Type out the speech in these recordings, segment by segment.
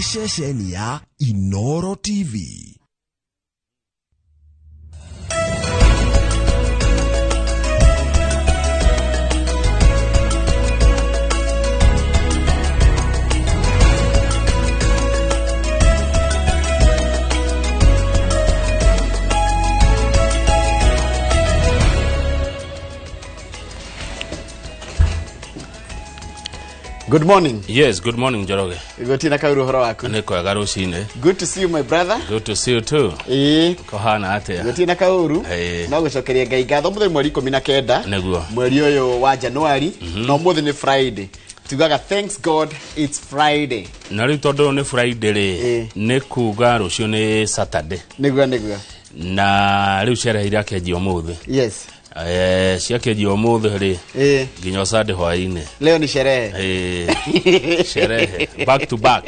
Nĩ ceceni ya Inoro TV. Good morning. Yes, good morning, Njoroge. Gũtirĩ kaũru ũhoro waku. Nĩ kwega rũcinĩ. Good to see you, my brother. Good to see you too. Ĩĩ. Kũhana atĩa? Gũtirĩ na kaũru. Ĩĩ. No gũcokeria Ngai ngatho mũthenya mweri 19. Nĩguo. Mweri ũyũ wa Januari. Na ũmũthĩ nĩ Friday. Tugaga thanks God it's Friday. Na rĩu tondũ nĩ Friday rĩ, Ĩĩ. nĩ kuga rũciũ nĩ Saturday. Nĩguo nĩguo. Na rĩu sherehe irakĩanjia ũmũthĩ. Yes. Eh, ciakĩanjia ũmũthĩ rĩ, Ĩĩ. nginya Sunday hwaĩ-inĩ. Leo ni sherehe. Ĩĩ. Sherehe. Back to back.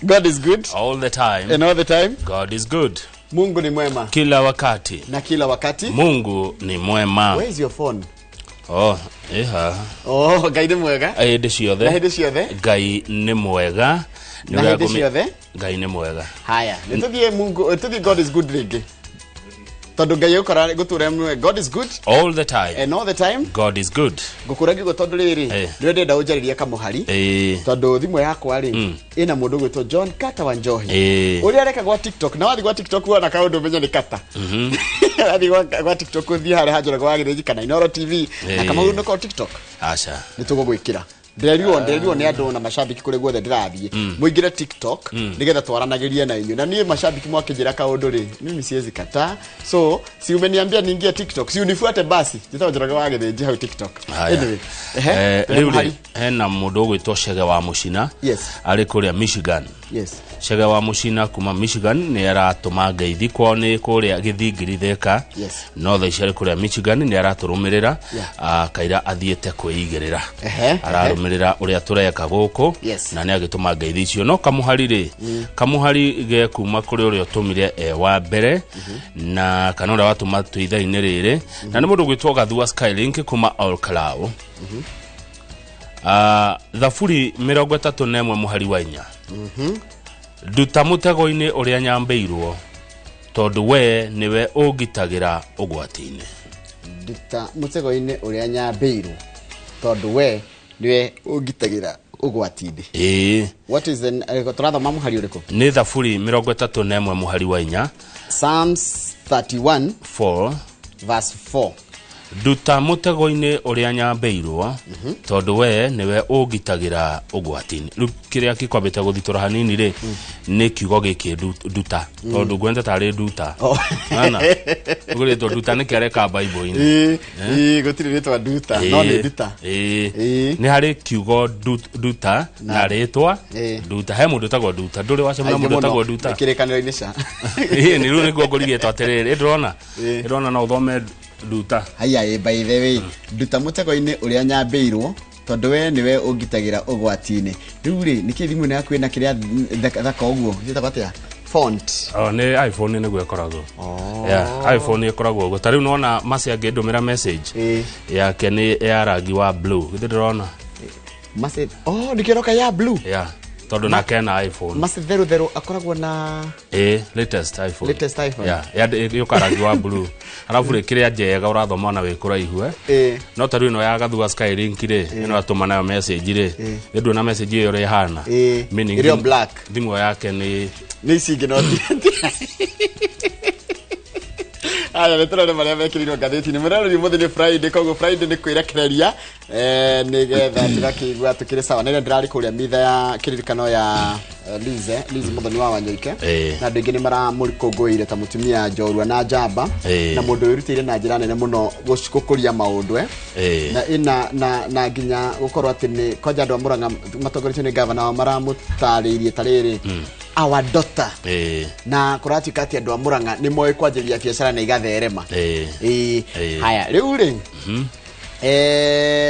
God is good All the time. and all the time. God is good. Mungu ni mwema Kila wakati. na kila wakati. Mungu ni mwema. Where is your phone? Oh, ĩha. Oh, Ngai nĩ mwega. Hĩndĩ ciothe. Na hĩndĩ ciothe. Ngai nĩ mwega. Nĩ Na ũrĩa hĩndĩ ciothe. Ngai nĩ mwega. Haya, nĩ tũthiĩ Mungu, tũthiĩ God is good rĩngĩ. Tondũ Ngai egũkora gũtũra mwe God is good All the time. and all the time. God is good. Ngũkũra ngiugo tondũ rĩrĩ, Eh. nĩwe ndĩrenda ũnjarĩrie kamũhari. Ĩĩ. Tondũ thimũ yakwa rĩ, ĩna mũndũ ũgwĩtwo John Carter wa Njohi. Ĩĩ. Ũrĩa areka gwa TikTok, na wathiĩ gwa TikTok wona kaũndũ ũmenye nĩ Carter. Wathiĩ gwa TikTok ũthiĩ harĩa ha Njoroge wa Gĩthĩnji kana Inoro TV na Eh. kamau nĩko TikTok. Aca. Nĩ tũgũgwĩkĩra. Ndĩrerirwo nĩ andũ na macambiki kũrĩa guothe ndĩrathiĩ mũingĩre TikTok nĩgetha twaranagĩrie na inyuĩ. Na niĩ macambiki mwakĩnjĩra kaũndũ rĩ, mimi siwezi kataa, so si umeniambia niingie TikTok, si unifuate basi. Njĩtagwo Njoroge wa Gĩthĩnji hau TikTok. Haya. Anyway, ehe, Eh, tũhe rĩu rĩ, mũhari. hena mũndũ ũgwĩtwo Chege wa Mũcina. Yes. Arĩ kũrĩa Michigan. Yes. Chege wa Mũcina kuma Michigan nĩ aratũma ngeithi kwao nĩ kũrĩa Gĩthingiri Thika. Yes. No thaa ici arĩ kũrĩa Michigan nĩ aratũrũmĩrĩra. Yeah. Kaira athiĩte kwĩigĩrĩra. Ehe, ehe. Ararũmĩrĩra ũrĩa tũreka gũkũ. Yes. Na nĩ agĩtũma ngeithi icio. No kamũhari rĩ, kamũhari ge kuma kũrĩ ũrĩa ũtũmire e wa mbere na kana ũrĩa watũma twĩ ithaa-inĩ rĩrĩ. Na nĩ mũndũ ũgwĩtwo Gathua Skylink kuma Olkalau. Thaburi 31 mũhari wa 4. Nduta mũtego-inĩ ũrĩa nyambĩirwo, tondũ we nĩwe ũngitagĩra ũgwati-inĩ. Nduta mũtego-inĩ ũrĩa nyambĩirwo, tondũ we nĩwe ũngitagĩra ũgwati-inĩ. Ĩĩ. What is the tũrathoma mũhari ũrĩkũ? Nĩ Thaburi 31 mũhari wa 4. Psalms 31 4. verse 4. Nduta mũtego-inĩ ũrĩa nyambĩirwo, tondũ we nĩwe ũngitagĩra ũgwati-inĩ. Rĩu kĩrĩa gĩkwambĩte gũthitũra hanini rĩ, nĩ kiugo gĩkĩ nduta, tondũ ngwenda tarĩ nduta. Oh. Ana, ũgũrĩtwo nduta nĩkĩ areka Bible-inĩ? Ĩĩ, ĩĩ, gũtirĩ rĩtwa nduta, no nĩ nduta. Ĩĩ. Ĩĩ. Nĩ harĩ kiugo nduta na rĩtwa Ĩĩ. nduta. He mũndũ ũtagwo nduta, ndũrĩ wacemania Aingĩ mũndũ ũtagwo mũno nduta? kĩrĩkanĩro-inĩ ca. Ĩĩ, nĩ rĩu nĩguo ngũrigĩtwo atĩrĩrĩ, ndĩrona. Ĩĩ. Ndĩrona no ũthome nduta. Haya, ĩ, by the way, nduta mũtego-inĩ ũrĩa nyambĩirwo, tondũ we nĩwe ũngitagĩra ũgwati-inĩ. Rĩu rĩ, nĩkĩ thimũ ĩno yaku ĩna kĩrĩa thaka ũguo? Ciĩtagwo atĩa? Font. Oh, nĩ iPhone nĩguo ĩkoragwo. Yeah, iPhone ĩkoragwo ũguo. Ta rĩu nĩwona Mercy angĩndũmĩra message Ĩĩ. yake nĩ ya rangi wa blue. Githĩ ndĩrona? Mercy, oh, nĩkĩo ĩroka ya blue. Yeah, tondũ nake ena iPhone. Mercy theru theru akoragwo na Ĩĩ, latest iPhone. Latest iPhone. Yeah, ya yũka rangi wa blue. Arabu rĩ, kĩrĩa njega ũrathoma ona wĩ kũraihu, eh? Ĩĩ. No ta rĩu ĩno ya Gathua Skylink rĩ, ĩno atũma nayo message rĩ, nĩ nduona message ĩyo ũrĩa ĩhana. Ĩĩ. Meaning Ĩrĩ o black. Thimũ yake nĩ Nĩ ici ingĩ no Aya, nĩ tũrone marĩa mekĩrĩirwo ngathĩti-inĩ. Mũroreri, ũmũthĩ nĩ Friday, koguo Friday nĩ kwĩrekereria, nĩgetha tũgakĩigua tũkĩrĩ sawa. Nĩrĩo ndĩrarĩ kũrĩa mitha ya kĩririkano ya Liz, Liz Mũthoni wa Wanyoike. Ĩĩ. Na andũ aingĩ nĩ maramũkũngũĩire ta mũtumia njorua na njamba Ĩĩ. na mũndũ wĩrutĩire na njĩra nene mũno gũkũria maũndũ, eh. Ĩĩ. Na ĩna na nginya gũkorwo atĩ nĩ kwanja andũ a Murang'a matongoretio nĩ gavana wao maramũtarĩirie ta rĩrĩ our daughter. Ĩĩ. Na kũratuĩka atĩ andũ a Murang'a nĩ moĩ kwanjĩrĩria biacara na igatherema. Ĩĩ. Ĩĩ. Ĩĩ. Haya, rĩu rĩ,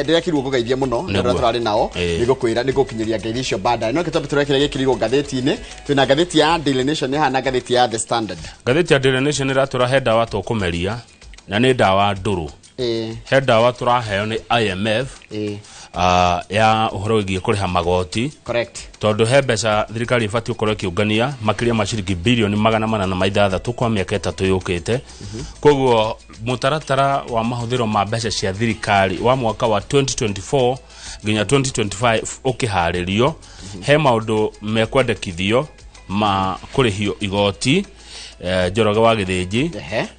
ndĩrekirwo ngũgeithie mũno nĩ andũ arĩa Nĩguo. tũrarĩ nao. Ĩĩ. Nĩngũkwĩra nĩngũkinyĩria ngeithi icio baadaye, no kĩtambi tũrekĩra gĩkĩrirwo ngathĩti-inĩ. Twĩna ngathĩti ya Daily Nation ĩhana na ngathĩti ya The Standard. Ngathĩti ya Daily Nation ĩratwĩra he ndawa tũkũmeria na nĩ ndawa ndũrũ. Ĩĩ. He ndawa tũraheo nĩ IMF. Ĩĩ. Ya ũhoro wĩgiĩ kũrĩha magoti. Correct. Tondũ he mbeca thirikari ĩbatiĩ gũkorwo ĩkĩũngania makĩria ma ciringi bilioni 406 kwa mĩaka 3 yũkĩte. Koguo mũtaratara wa mahũthĩro ma mbeca cia thirikari wa mwaka wa 2024 nginya 2025 ũkĩharĩrio, he maũndũ mekwendekithio ma kũrĩhio igoti. Njoroge wa Gĩthĩnji,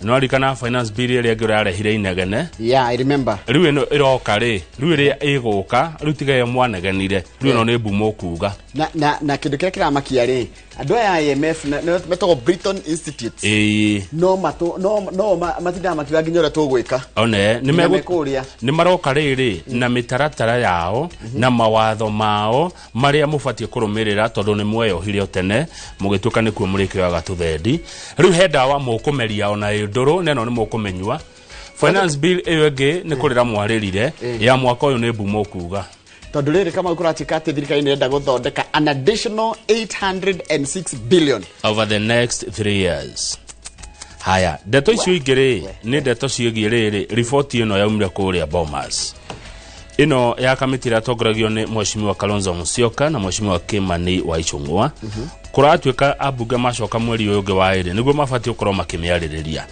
no ririkana finance bill ĩrĩa ĩngĩ ũrarehire inegene? Yeah, I remember. Rĩu ĩno ĩroka rĩ, rĩu ĩrĩa ĩgũka rĩu tiga ĩyo mwanegenire, rĩu ĩno nĩ mbumo kuga. Na kĩndũ kĩrĩa kĩramakia rĩ, andũ aya IMF na metagwo Bretton Institute, no matu no matindaga makiuga nginya ũrĩa tũgwĩka. One nĩ Nginya mekũrĩa. Nĩ maroka rĩrĩ na mĩtaratara yao na mawatho mao marĩa mũbatiĩ kũrũmĩrĩra, tondũ nĩ mweyohire o tene mũgĩtuĩka nĩkuo mũrĩkĩoyaga tũthendi. Rĩu he ndawa mũkũmeria ona ĩ ndũrũ na ĩno nĩ mũkũmĩnyua. Finance bill ĩyo ĩngĩ nĩ kũrĩra mwarĩrire, ya mwaka ũyũ nĩ mbumo kuga. Tondũ rĩrĩ kama kũratuĩka atĩ thirikari nĩ ĩrenda gũthondeka an additional 806 billion over the next 3 years. Haya, ndeto icio ingĩ rĩ, nĩ ndeto ciĩgiĩ rĩrĩ riboti ĩno yaumire kũrĩa Bomas, ĩno ya kamĩtĩ ĩrĩa yatongoragio nĩ Mheshimiwa Kalonzo Musyoka na Mheshimiwa Kimani wa Ichung'wa. Kũratuĩka ambunge macoka mweri ũyũ ũngĩ wa ĩrĩ nĩguo mabatiĩ gũkorwo makĩmĩarĩrĩria,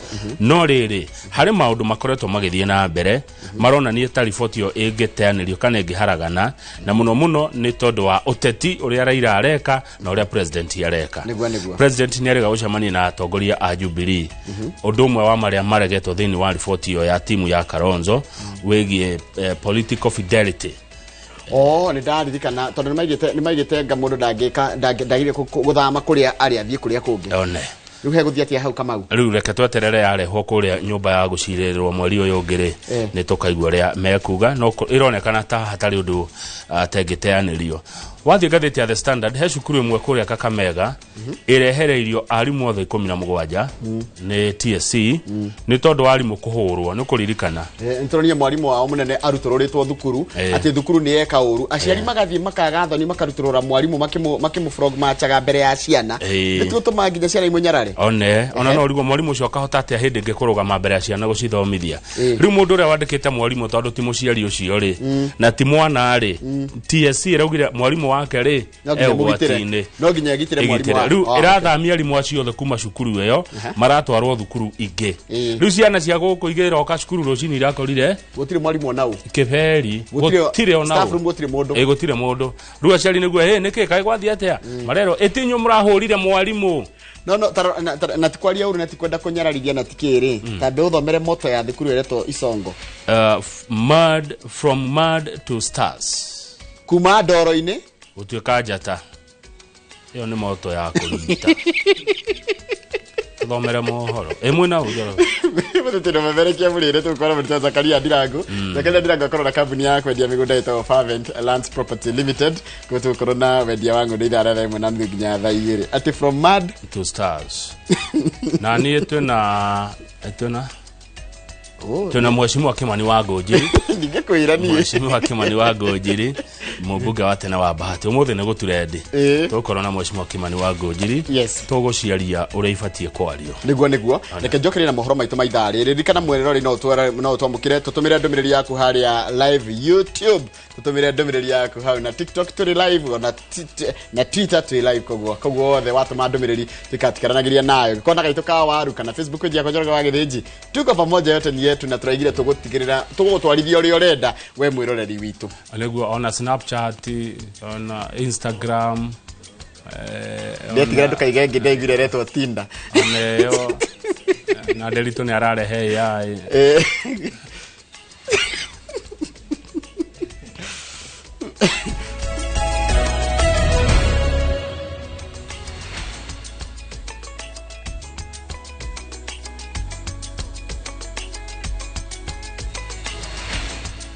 no rĩrĩ harĩ maũndũ makoretwo magĩthiĩ na mbere maronania ta riboti ĩyo ĩngĩteanĩrio kana ĩngĩharagana, na mũno mũno nĩ tondũ wa ũteti ũrĩa Raila areka na ũrĩa president areka. Nĩguo, nĩguo. President nĩ arega gũcemania na atongoria a Jubilee, ũndũ ũmwe wa marĩa maregetwo thĩinĩ wa riboti ĩyo ya timu ya Kalonzo wĩgiĩ political fidelity. Oh, nĩ ndaririkana, tondũ nĩ maigĩte nga mũndũ ndangĩka ndagĩrĩire gũthama kũrĩa arĩ athiĩ kũrĩa kũngĩ. One. Rĩu hegũthiĩ atĩa hau, Kamau? Rĩu reke tweterere yarehwo kũrĩa nyũmba ya gũcirĩrwo mweri ũyũ ũngĩ rĩ, nĩ tũkaigua ũrĩa mekuga, no ĩronekana ta hatarĩ ũndũ atengĩteanĩrio. Wathiĩ ngathĩti ya The Standard, he cukuru ĩmwe kũrĩa Kakamega ĩrehereirio arimũ othe 17 nĩ TSC nĩ tondũ wa arimũ kũhũrwo. Nĩ kũririkana? Nĩtũronire mwarimũ wao mũnene arutũrũrĩtwo thukuru, atĩ thukuru nĩ yeka ũru, aciari magathiĩ makaga thoni makarutũrũra mwarimũ makĩmũ frog machaga mbere ya ciana. Nĩtuo tũmaga nginya ciana imũnyarare. One ona no ũrigwo mwarimũ ũcio akahota atĩa hĩndĩ ĩngĩ kũrũgama mbere ya ciana gũcithomithia. Rĩu mũndũ ũrĩa wandĩkĩte mwarimũ, tondũ ti mũciari ũcio rĩ na ti mwana rĩ, TSC ĩraugire mwarimũ wake rĩ No nginya e mũgitĩre. ũgwati-inĩ. No nginya ĩgitĩre mwarimũ. Ĩgitĩre. Rĩu ĩrathamia arimũ acio othe kuma cukuru ĩyo, maratwarwo thukuru ingĩ. Rĩu ciana cia gũkũ igĩroka cukuru rũcinĩ irakorire gũtirĩ mwarimũ ona ũ. Kĩberi. Gũtirĩ ona Staff ũ. room gũtirĩ mũndũ. Ĩ, gũtirĩ mũndũ. Rĩu aciari nĩguo ĩ nĩkĩ kaĩ gwathiĩ atĩa, marerwo ĩtinyu mũrahũrire mwarimũ. No na ti kwaria ũru na ti kwenda kũnyararithia na ti kĩrĩ, tambe ũthomere moto ya thukuru ĩretwo Isongo. Mud, from mud to stars. Kuma ndoro-inĩ gũtuĩka njata. Ĩyo nĩ moto ya kũnyita. Tũthomere mohoro ĩmwe na ũjoro. Mũtĩtĩ memerekia mũrĩre tũgũkorwo mũrutwo Zakaria Ndirangu. Zakaria Ndirangu akorwo na kambuni ya kwendia mĩgũnda ĩtagwo Fervent Lands Property Limited. Koguo tũgũkorwo na wendia wa ng'ũndũ 1:30 nginya thaa 2, atĩ from mud to stars. Na niĩ twĩna twĩna Mheshimiwa Kimani wa Ngũnjiri. Ndingĩkwĩra niĩ. Mheshimiwa Kimani wa Ngũnjiri, mũmbunge wa tene wa Bahati, ũmũthĩ nĩ gũturendi. Tũgũkorwo na Mheshimiwa Kimani wa Ngũnjiri. Tũgũciaria ũrĩa ibatiĩ kwario. Nĩguo, reke njokerie na mohoro maitũ ma ithaa rĩrĩ. Ririkana mweroreri no ũtwamũkĩre, tũtũmĩre ndũmĩrĩri yaku harĩa live YouTube, tũtũmĩre ndũmĩrĩri yaku hau na TikTok tũrĩ live, ona na Twitter twĩ live. Koguo wothe watũma ndũmĩrĩri tũkatikaranagiria nayo kona gaitũ ka waru kana Facebook page yakwa Njoroge wa Gĩthĩnji. Tuko pamoja, yote ni yetu, na tũraigire tũgũtigĩrĩra tũgũgũtwarithia ũrĩa ũrenda we mwĩroreri witũ. Nĩguo, ona Snapchat, ona Instagram, ndetigĩra ndũkaige ĩngĩ ndaiguire ĩretwo Tinder. Ona ĩyo na Nderitũ nĩ ararehe AI.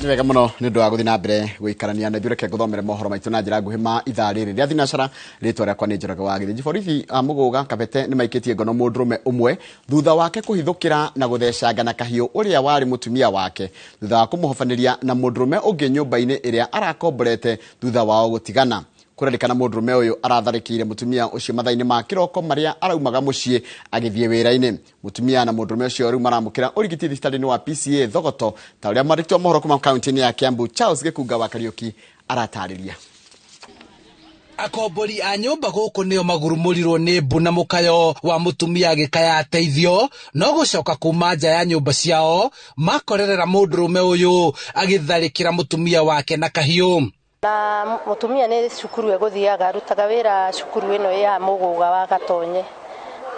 Nĩ wega mũno nĩ ũndũ wa gũthiĩ na mbere gũikarania na ithuĩ. Reke ngũthomere mohoro maitũ na njĩra nguhĩ ma ithaa rĩrĩ rĩa thinacara. Rĩtwa rĩakwa nĩ Njoroge wa Gĩthĩnji. Borithi a Mũgũga Kabete nĩ maikĩtie ngono mũndũrũme ũmwe thutha wake kũhithũkĩra na gũthecanga na kahiũ ũrĩa warĩ mũtumia wake thutha wa kũmũhobanĩria na mũndũrũme ũngĩ nyũmba-inĩ ĩrĩa arakomborete thutha wao gũtigana. Kũrerĩkana mũndũrũme ũyũ aratharĩkĩire mũtumia ũcio mathaa-inĩ ma kĩroko marĩa araumaga mũciĩ agĩthiĩ wĩra-inĩ. Mũtumia na mũndũrũme ũcio rĩu maramũkĩra ũrigiti thibitarĩ-inĩ wa PCA Thogoto, ta ũrĩa mwandĩki wa mohoro kuma kaunti-inĩ ya Kiambu Charles Gĩkunga wa Kariũki aratarĩria. Akombori a nyũmba gũkũ nĩo magurumũrirwo nĩ mbu na mũkayo wa mũtumia agĩkaya ateithio, no gũcoka kuma nja ya nyũmba ciao makorerera mũndũrũme ũyũ agĩtharĩkĩra mũtumia wake na kahiũ. Na mũtumia nĩ cukuru egũthiaga, arutaga wĩra cukuru ĩno ya Mũgũga wa Gatonye.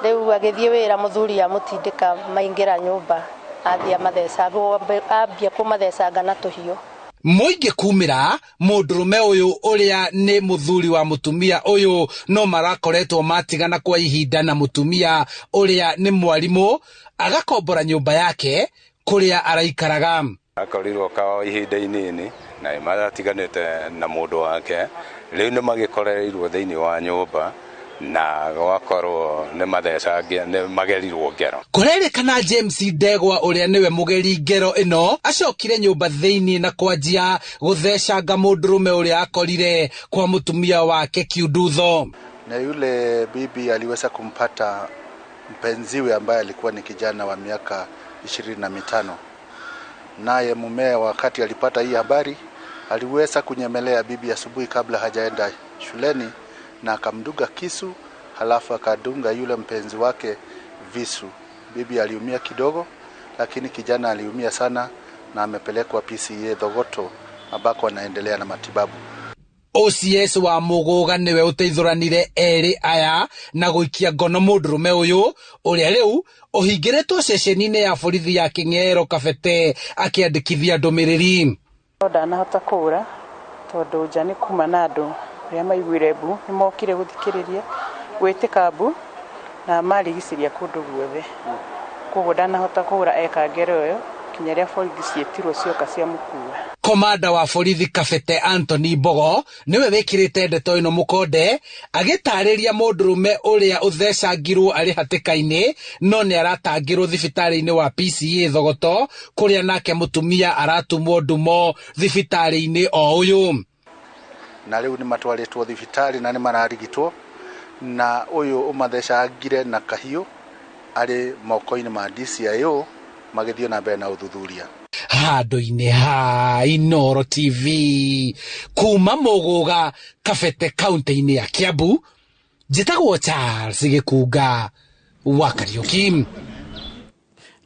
Rĩu agĩthiĩ wĩra mũthuri amũtindĩka maingĩra nyũmba, athiĩ amathecanga, ambia kũmathecanga na tũhiũ. Mũingĩ kumĩra mũndũrũme ũyũ ũrĩa nĩ mũthuri wa mũtumia ũyũ no marakoretwo matigana kwa ihinda na mũtumia ũrĩa nĩ mwarimũ agakombora nyũmba yake kũrĩa araikaraga. Akorirwo kao ihinda inini na maratiganĩte na mũndũ wake, rĩu nĩ magĩkorereirwo thĩinĩ wa nyũmba na gwakorwo nĩ mathecangia, nĩ magerirwo ngero. Kũrerĩkana James Ndegwa ũrĩa nĩwe mũgeri ngero ĩno acokire nyũmba thĩinĩ na kwanjia gũthecanga mũndũrũme ũrĩa akorire kwa mũtumia wake kiundutho. Na yule bibi aliweza kumpata mpenziwe ambaye alikuwa ni kijana wa miaka 25. Naye mumea wakati alipata hii habari aliweza kunyemelea bibi asubuhi kabla hajaenda shuleni na akamdunga kisu, halafu akadunga yule mpenzi wake visu. Bibi aliumia kidogo, lakini kijana aliumia sana na amepelekwa PCA Thogoto ambako anaendelea na matibabu. OCS wa Mũgũga nĩwe ũteithũranire erĩ aya na gũikia ngono mũndũrũme ũyũ ũrĩa rĩu ũhingĩrĩtwo ceceni-inĩ ya borithi ya Kĩng'ero Kabete akĩandĩkithia ndũmĩrĩri. Ndanahota kũũra tondũ nja nĩ kuma na andũ arĩa maiguire mbu nĩ mokire gũthikĩrĩria gwĩtĩka mbu na marigicĩria kũndũ guothe, koguo ndanahota kũũra eka ngero ĩyo kinya rĩrĩa borithi ciĩtirwo cioka ciamũkua. Komanda wa borithi Kabete Anthony Mbogo nĩwe wĩkĩrĩte ndeto ĩno mũkonde agĩtarĩria mũndũrũme ũrĩa ũthecangirwo arĩ hatĩka-inĩ no nĩ aratangĩrwo thibitarĩ-inĩ wa PCA Thogoto kũrĩa nake mũtumia aratumwo ndumo thibitarĩ-inĩ o ũyũ. Na rĩu nĩ matwarĩtwo thibitarĩ na nĩ mararigitwo, na ũyũ ũmathecangire na kahiũ arĩ moko-inĩ ma DCIO magĩthiĩ na mbere na ũthuthuria. Handũ-inĩ ha Inooro TV kuma Mũgũga Kabete kaunti-inĩ ya Kiambu, njĩtagwo Charles Gĩkunga wa Kariũki.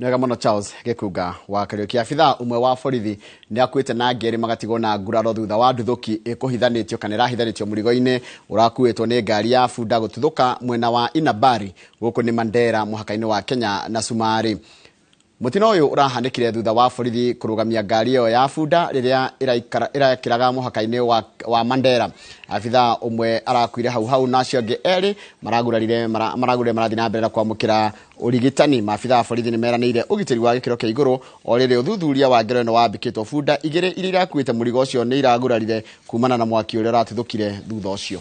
Nĩ wega mũno Charles Gĩkunga wa Kariũki. Abithaa ũmwe wa borithi nĩ akuĩte na angĩ erĩ magatigwo na nguraro thutha wa nduthũki ĩkũhithanĩtio kana ĩrahithanĩtio mũrigo-inĩ ũrakuĩtwo nĩ ngari ya bunda gũtuthũka mwena wa Inabari gũkũ nĩ Mandera mũhaka-inĩ wa Kenya na Sumarĩ. Mũtino ũyũ ũrahanĩkire thutha wa borithi kũrũgamia ngari ĩyo ya bunda rĩrĩa ĩrakĩraga mũhaka-inĩ wa Mandera. Abithaa ũmwe arakuire hau hau na acio angĩ erĩ maragurarire marathiĩ na mbere na kwamũkĩra ũrigitani. Maabithaa a borithi nĩ meranĩire ũgitĩri wa gĩkĩro kĩa igũrũ o rĩrĩ ũthuthuria wa ngero ĩno wambĩkĩtwo. Bunda igĩrĩ iria irakuĩte mũrigo ũcio nĩ iragurarire kumana na mwaki ũrĩa ũratuthũkire thutha ũcio.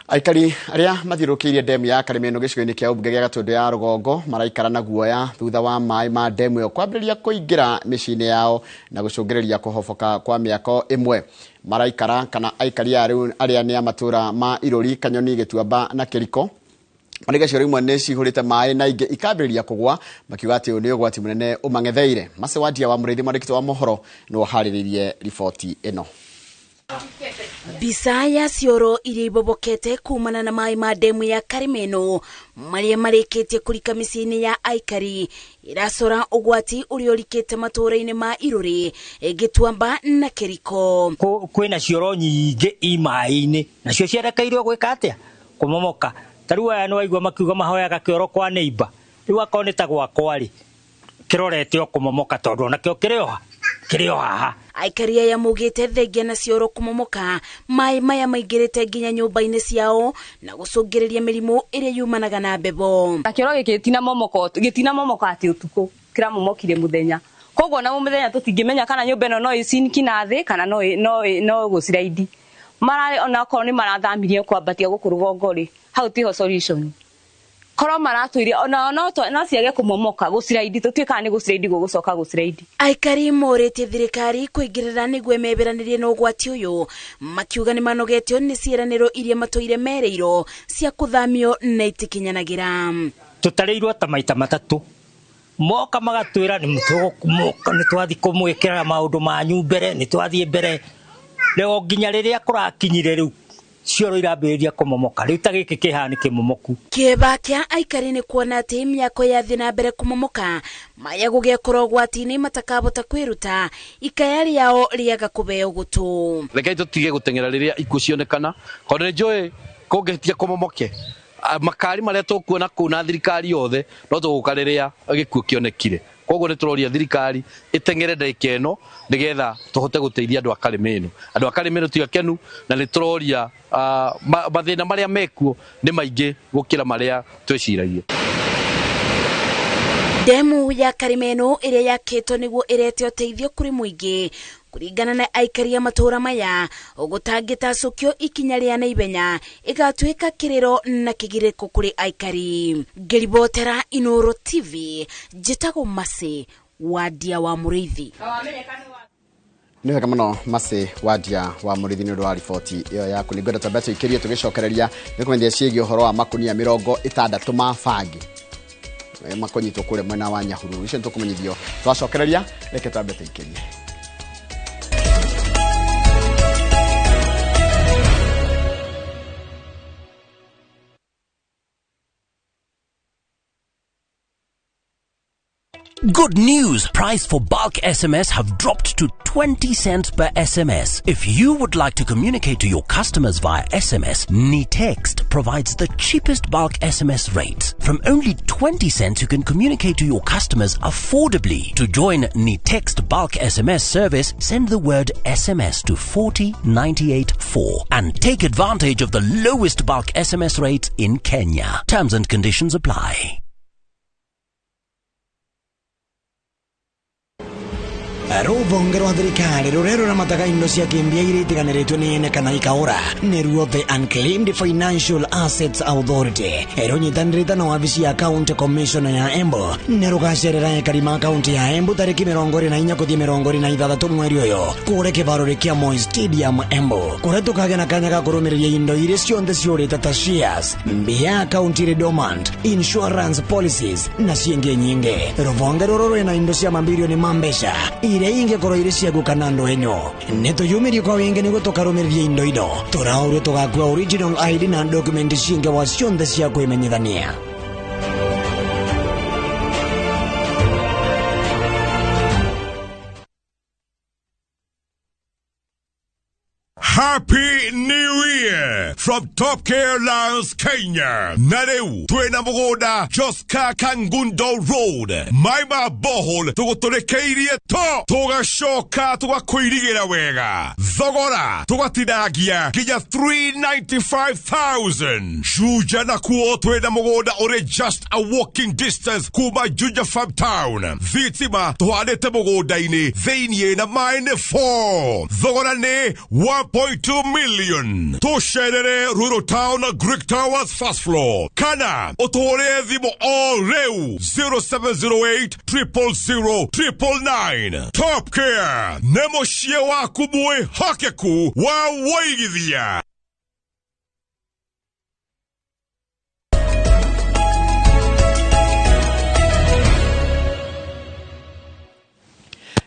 Aikari arĩa mathiũrũrũkĩirie ndemu ya Karĩmĩnũ gĩcigo-inĩ kĩa ũmbunge gĩa Gatũndũ ya Rũgongo maraikara na guoya thutha wa maĩ ma ndemu ĩyo kwambĩrĩria kũingĩra mĩciĩ-inĩ yao na gũcũngĩrĩria kũhoboka kwa mĩako ĩmwe. Maraikara kana aikari aya rĩu arĩa nĩ a matũũra ma Irũri, Kanyoni, Gĩtuamba na Kĩriko Marĩga cioro imwe nĩ cihũrĩte maĩ na ingĩ ikambĩrĩria kũgwa, makiuga atĩ ũyũ nĩ ũgwati mũnene ũmang'etheire. Macewadia wa Mũrĩithi mwandĩki wa mohoro nĩwe ũharĩrĩirie riboti ĩno. Mbica ya cioro iria ibobokete kumana na maĩ ma ndemu ya Karĩmĩnũ marĩa marĩkĩtie kũrika mĩciĩ-inĩ ya aikari ĩracora ũgwati ũrĩa ũrikĩte matũũra-inĩ ma Irũrĩ, Gĩtuamba na Kĩriko. Kwĩna cioro nyingĩ i maĩ-inĩ nacio cierekeirwo gwĩka atĩa kũmomoka. Ta rĩu aya nĩwaigua makiuga mahoyaga kĩoro kwa neighbor, rĩu akorwo nĩ ta gwakwa rĩ kĩrorete o kũmomoka tondũ onakĩo kĩrĩ o haha. Aikari aya maugĩte thengia na cioro kũmomoka maĩ maya maingĩrĩte nginya nyũmba-inĩ ciao na gũcũngĩrĩria mĩrimũ ĩrĩa yumanaga na mbebo. Na kĩoro gĩkĩ gĩtinamomoka atĩ ũtukũ, kĩramomokire mũthenya. Koguo na mũthenya tũtingĩmenya kana nyũmba ĩno no ĩcinki na thĩ kana no gũciraidi. Mararĩ onakorwo nĩ marathamirie kwambatia gũkũ rũgongo rĩ, hau tiho solution. Korwo maratwĩire ona no ciage kũmomoka gũciraidi tũtuĩkaga nĩ gũciraidi gũgũcoka gũciraidi. Aikari morĩtie thirikari kũingĩrĩra nĩguo meberanĩrie na ũgwati ũyũ, makiuga nĩ manogetio nĩ ciĩranĩro iria matũire merĩirwo cia kũthamio na itikinyanagĩra. Tũtarĩirwo ta maita matatũ moka magatwĩra nĩ twathiĩ kũmwĩkĩra maũndũ manyu mbere, nĩ twathiĩ mbere rĩo nginya rĩrĩa kũrakinyire rĩu cioro irambĩrĩria kũmomoka rĩu ta gĩkĩ kĩhaha nĩ kĩmomoku. Kĩeba kĩa aikari nĩ kuona atĩ mĩako yathiĩ na mbere kũmomoka maya gũgĩkorwo ũgwati-inĩ matakabota kwĩruta ikaya rĩao rĩaga kũbeo gũtũ. Rekei tũtige gũteng'era rĩrĩa ikuũ cionekana tondũ nĩ njũĩ kũngĩhĩtia kũmomoke makari marĩa tũkuona kũu na thirikari yothe no tũgũka rĩrĩa gĩkuũ kĩonekire. Koguo nĩ tũroria thirikari ĩteng'ere ndagĩka ĩno nĩgetha tũhote gũteithia andũ a Karĩmĩnũ. Andũ a Karĩmĩnũ ti akenu na nĩ tũroria mathĩna marĩa mekuo nĩ maingĩ gũkĩra marĩa twĩciragia. Ndemu ya Karĩmĩnũ ĩrĩa yakĩtwo nĩguo ĩrete ũteithio kũrĩ mũingĩ kũringana na aikari a matũũra maya gũtangĩtacũkio ikinya rĩa naihenya ĩgatuĩka kĩrĩro na kĩgirĩko kũrĩ aikari. Ngĩribotera Inooro TV njĩtagwo Mercy Wandia wa Mũrĩithi. Nĩ wega mũno Mercy Wandia wa Mũrĩithi nĩ ũndũ wa riboti ĩyo yaku. Nĩ ngwenda twambe tũikĩrie tũgĩcokereria nĩ kũmenyithia ciĩgiĩ ũhoro wa makunia 60 ma bangi makũnyitwo kũrĩa mwena wa Nyahururu. Icio nĩ tũkũmenyithio twacokereria, reke twambe tũikĩrie. Good news! Price for bulk SMS have dropped to 20 cents per SMS. If you would like to communicate to your customers via SMS, Nitext provides the cheapest bulk SMS rates. From only 20 cents, you can communicate to your customers affordably. To join Nitext bulk SMS service, send the word SMS to 40984 and take advantage of the lowest bulk SMS rates in Kenya. Terms and conditions apply. Rũhonge rwa thirikari rũrĩa rũramataga indo cia kĩmbia iria itiganĩrĩtwo nĩ ene kana ikaũra nĩruo the Unclaimed Financial Assets Authority ĩrũnyitanĩrĩte na wabici ya County Commissioner ya Embu nĩ rũgacerera ekari ma kaunti ya Embu tarĩki 24 gũthiĩ 26 mweri ũyũ kũrĩa kĩbaro kĩa Moi Stadium Embu kũrĩa tũkagĩa na kanya ga kũrũmĩrĩria indo iria cionthe ciũrĩte ta shares, mbia akaunti irĩ dormant, insurance policies na ciĩngĩ nyingĩ. Rũhonge rũrũ rwĩna indo cia mambirioni ma mbeca iria ingĩkorwo irĩ ciaku kana andũ enyu. Nĩ tũyumĩrie kwa wingĩ nĩguo tũkarũmĩrĩria indo ino tũraũrio tũgakua original ID na document ciingĩ wa cionthe cia kwĩmenyithania. Happy New Year from Top Care Lions Kenya. Nareu twena mũgũnda Joska Kangundo Road. Maima bohol tũgũtũrĩkĩirie to tũgacoka tũgakũirigĩra wega. Thogora tũgatinangia nginya 395,000. Juja nakuo twena mũgũnda ũrĩ just a walking distance kuma Juja Farm Town. Thitima tũhandĩte mũgũnda-inĩ thĩiniĩ na maĩ nĩ 4. Thogora nĩ 1.2 million. Tũcerere Rural Town Greek Towers first floor. Kana ũtũhũrĩre thimũ o rĩu 0708 000 999. Top Care nĩ mũciĩ waku mwĩhokeku wa wũigithia.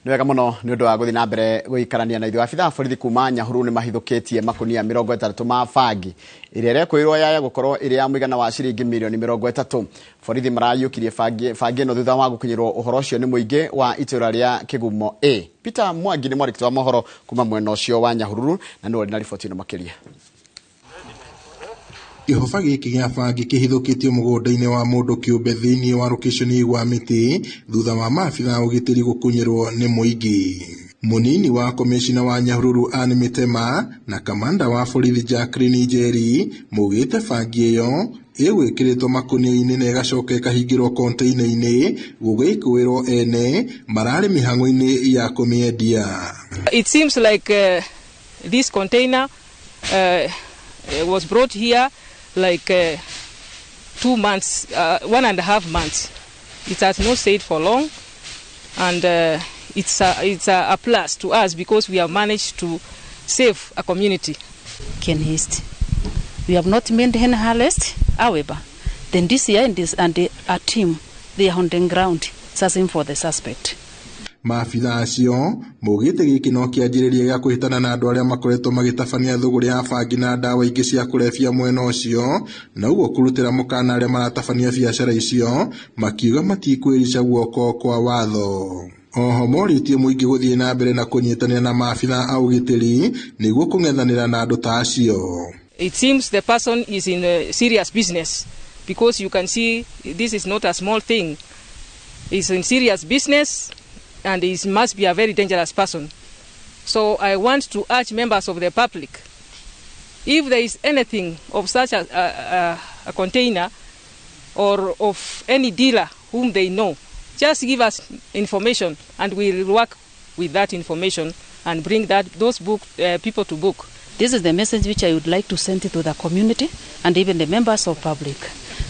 Nĩ wega mũno nĩ ũndũ wa gũthiĩ na mbere gũikarania na ithuĩ. Abithaa borithi kuma Nyahururu nĩ mahithũkĩtie makunia 60 ma bangi ĩrĩa ĩrekũĩrwo yaya gũkorwo ĩrĩ ya mũigana wa ciringi mirioni 30. Borithi marayũkirie bangi ĩno thutha wa gũkinyĩrwo ũhoro ũcio nĩ mũingĩ wa itũra rĩa Kĩgumo A. Peter Mwangi nĩ mwandĩki wa mohoro kuma mwena ũcio wa Nyahururu na nĩwe ũrĩ na riboti ĩno makĩria. Kĩhoba gĩkĩ gĩa bangi kĩhithũkĩtio mũgũnda-inĩ wa mũndũ kĩũmbe thĩinĩ wa rokeshoni wa mĩtĩ thutha wa maabitha a ũgitĩri gũkunyĩrwo nĩ mũingĩ. Mũnini wa komishina wa Nyahururu Anne Mitema na kamanda wa borithi Jacqueline Njeri maugĩte bangi ĩyo ĩgwĩkĩrĩtwo makunia-inĩ na ĩgacoka ĩkahingĩrwo konteina-inĩ gũgĩkũĩrwo ene mararĩ mĩhang'o-inĩ ya kũmĩendia. It seems like this container was brought here like 2 months, 1.5 months. It has not stayed for long, and it's a plus to us because we have managed to save a community. Ken East. We have not made any arrest. However, then this year and this and a team, they are on the ground searching for the suspect. Maabitha acio maugĩte gĩkĩ no kĩanjĩrĩria gĩa kũhĩtana na andũ arĩa makoretwo magĩtabania thũgũrĩ ya bangi na ndawa ingĩ cia kũrebia mwena ũcio, na ũguo kũrutĩra mũkana arĩa maratabania biacara icio makiuga matikwĩrica guoko kwa watho. Oho morĩtie mũingĩ gũthiĩ na mbere na kũnyitanĩra na maabitha a ũgitĩri nĩguo kũng'ethanĩra na andũ ta acio. It seems the person is in a serious business because you can see this is not a small thing. He's in serious business and he must be a very dangerous person. So I want to urge members of the public, if there is anything of such a container or of any dealer whom they know, just give us information and we will work with that information and bring those people to book. This is the message which I would like to send to the community and even the members of public,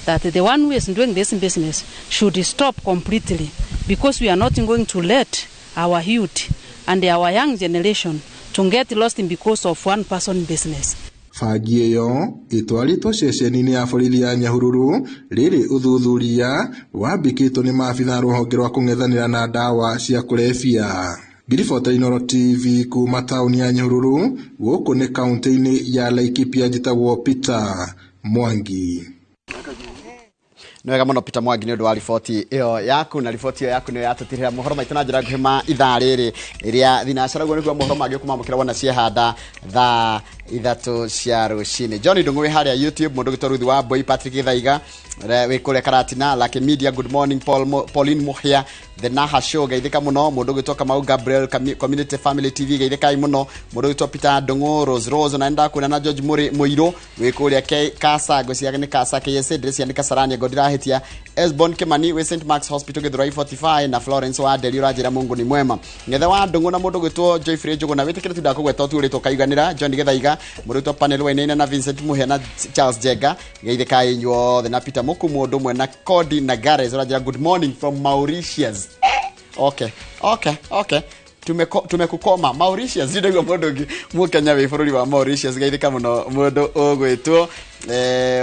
that the one who is doing this business should stop completely, because we are not going to let our youth and our young generation to get lost in because of one person business. Bangi ĩyo ĩtwarĩtwo ceceni-inĩ ya borithi ya Nyahururu rĩrĩ ũthuthuria wambĩkĩtwo nĩ maabitha rũhonge rwa kũng'ethanĩra na ndawa cia kũrebia. Ngiribota Inooro TV kuma taũni ya Nyahururu gũkũ nĩ kaũntĩ-inĩ ya Laikipia, njĩtagwo Peter Mwangi. Nĩ wega mũno Peter Mwangi nĩ ũndũ wa riboti ĩyo yaku, na riboti ĩyo yaku nĩyo yatũtirĩra mohoro maitũ na njĩra nguhĩ ma ithaa rĩrĩ rĩa thinacara. Guo nĩguo mohoro mangĩ ũkũmamũkĩra wona ciehanda thaa 3 cia rũcinĩ. John Ndung'u wĩ harĩa YouTube, mũndũ ũgĩtwo Ruth wa Boy, Patrick Gĩthaiga wĩ kũrĩa Karatina, Lucky Media, good morning Pauline Muhia, The Naha Show geithĩka mũno, mũndũ ũgĩtwo Kamau Gabriel, Community Family TV geithĩkai mũno, mũndũ ũgĩtwo Peter Ndung'u, Rose Rose, na nĩndakuona na George Mũirũ wĩ kũrĩa Kasa, ngwĩciria nĩ Kasa KSA, ndĩreciria nĩ Kasarani ngo ndirahĩtia, Esbon Kimani wĩ St Mark's Hospital Githurai 45, na Florence wa Nderi ũranjĩra Mungu ni mwema. Ngethe wa Ndung'u na mũndũ ũgĩtwo Joyfrey Njũgũna, wĩtĩkĩre tu ndakũgweta ũtuĩrĩtwo ũkaiganĩra, John Gĩthaiga, mũndũ ũgĩtwo Panel Wainaina na Vincent Muhia na Charles Jenga geithĩkai inyuothe, na Peter Muku mũndũ ũmwe na Cody Nagares ũranjĩra good morning from Mauritius. Okay, okay, okay. Tumekukoma Mauritius, ndiguo mũndũ ũngĩ mũkenya wĩ bũrũri wa Mauritius geithĩka mũno mũndũ ũgwĩtwo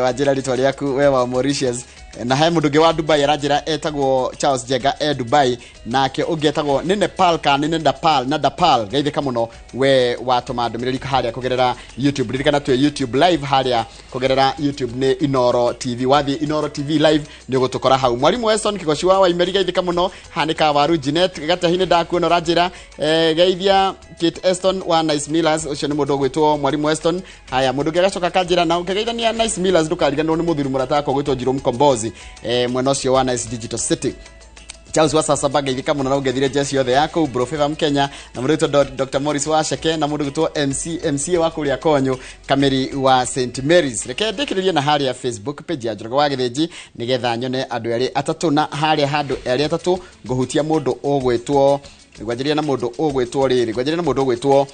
wanjĩra rĩtwa rĩaku we wa Mauritius. Na he mũndũ ũngĩ wa Dubai aranjĩra etagwo Charles Jenga e Dubai, nake ũngĩ etagwo nĩ Nepal kana nĩ Nepal na Dapal geithĩka mũno we watũma ndũmĩrĩri harĩa kũgerera YouTube. Ririkana twĩ YouTube live harĩa kũgerera YouTube nĩ Inooro TV, wathiĩ Inooro TV live nĩ ũgũtũkora hau. Mwalimu Weston Kigoci wa Waimeri geithĩka mũno, hanĩka waru Jeanette Gatahi ndakuona ũranjĩra geithia Kate Eston wa Nice Millers, ũcio nĩ mũndũ ũgwĩtwo Mwalimu Weston. Haya, mũndũ ũngĩ agacoka akanjĩra na ũkĩgeithania Nice Millers ndũkariganĩrwo nĩ mũthuri mũrata wakwa ũgwĩtwo Jerome Kombozi mwena ũcio wa Nice Digital City. Charles wa Sasaba geithĩka mũno na ũngethire jeci yothe yaku Bro Favor Mkenya, na mũndũ ũgwĩtwo Dr Morris wa Ceke, na mũndũ ũgwĩtwo MC wa kũrĩa Konyo Kameri wa St Mary's. Reke ndĩkĩrĩrie na harĩa Facebook page ya Njoroge wa Gĩthĩnji nĩgetha nyone andũ erĩ atatũ, na harĩa handũ erĩ atatũ ngũhutia mũndũ ũgwĩtwo, ngwanjĩrĩria na mũndũ ũgwĩtwo rĩrĩ, ngwanjĩrĩria na mũndũ ũgwĩtwo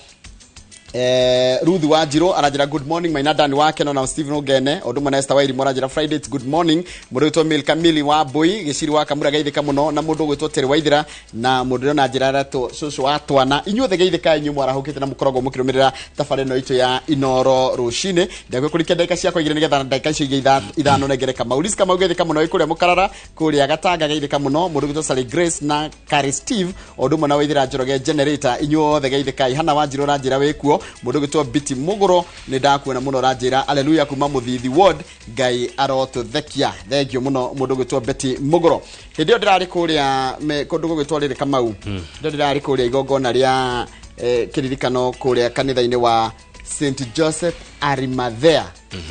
Ruth Wanjiru aranjĩra good morning Maina Dan wake na Stephen Ogene ũndũ ũmwe na Esther Wairimu aranjĩra Friday it's good morning. Mũndũ ũgwĩtwo Milka Mili wa Mbui Gĩciri wa Kamura geithĩka mũno, na mũndũ ũgwĩtwo Terry Waithira, na mũndũ ũrĩa na njĩra aretwo cũcũ wa twana. Inyuothe geithĩkai inyuĩ mwarahũkĩte na mũkoragwo mũkĩrũmĩrĩra tabarĩra ĩno itũ ya Inooro rũcinĩ. Ndagwĩ kũrikia ndagĩka ciakwa igĩrĩ nĩgetha ndagĩka icio ingĩ ithano nengere Kamau. Liz Kamau geithĩka mũno wĩ kũrĩa Mũkarara kũrĩa Gatanga geithĩka mũno, mũndũ ũgwĩtwo Sally Grace na Kari Steve ũndũ ũmwe na Waithira Njoroge Generator, inyuothe geithĩkai. Hana Wanjiru ũranjĩra wĩkuo, mũndũ ũgwĩtwo Biti Mũgũro nĩ ndakuona mũno ũranjĩra haleluya kuma Mũthithi Ward, Ngai arotũthekia, thengio mũno mũndũ ũgwĩtwo Betty Mũgũro. Hĩndĩ ĩyo ndĩrarĩ kũrĩa kũndũ gũgwĩtwo rĩrĩ Kamau, hĩndĩ ĩyo ndĩrarĩ kũrĩa igongona rĩa kĩririkano kũrĩa kanitha-inĩ wa St Joseph Arimathea.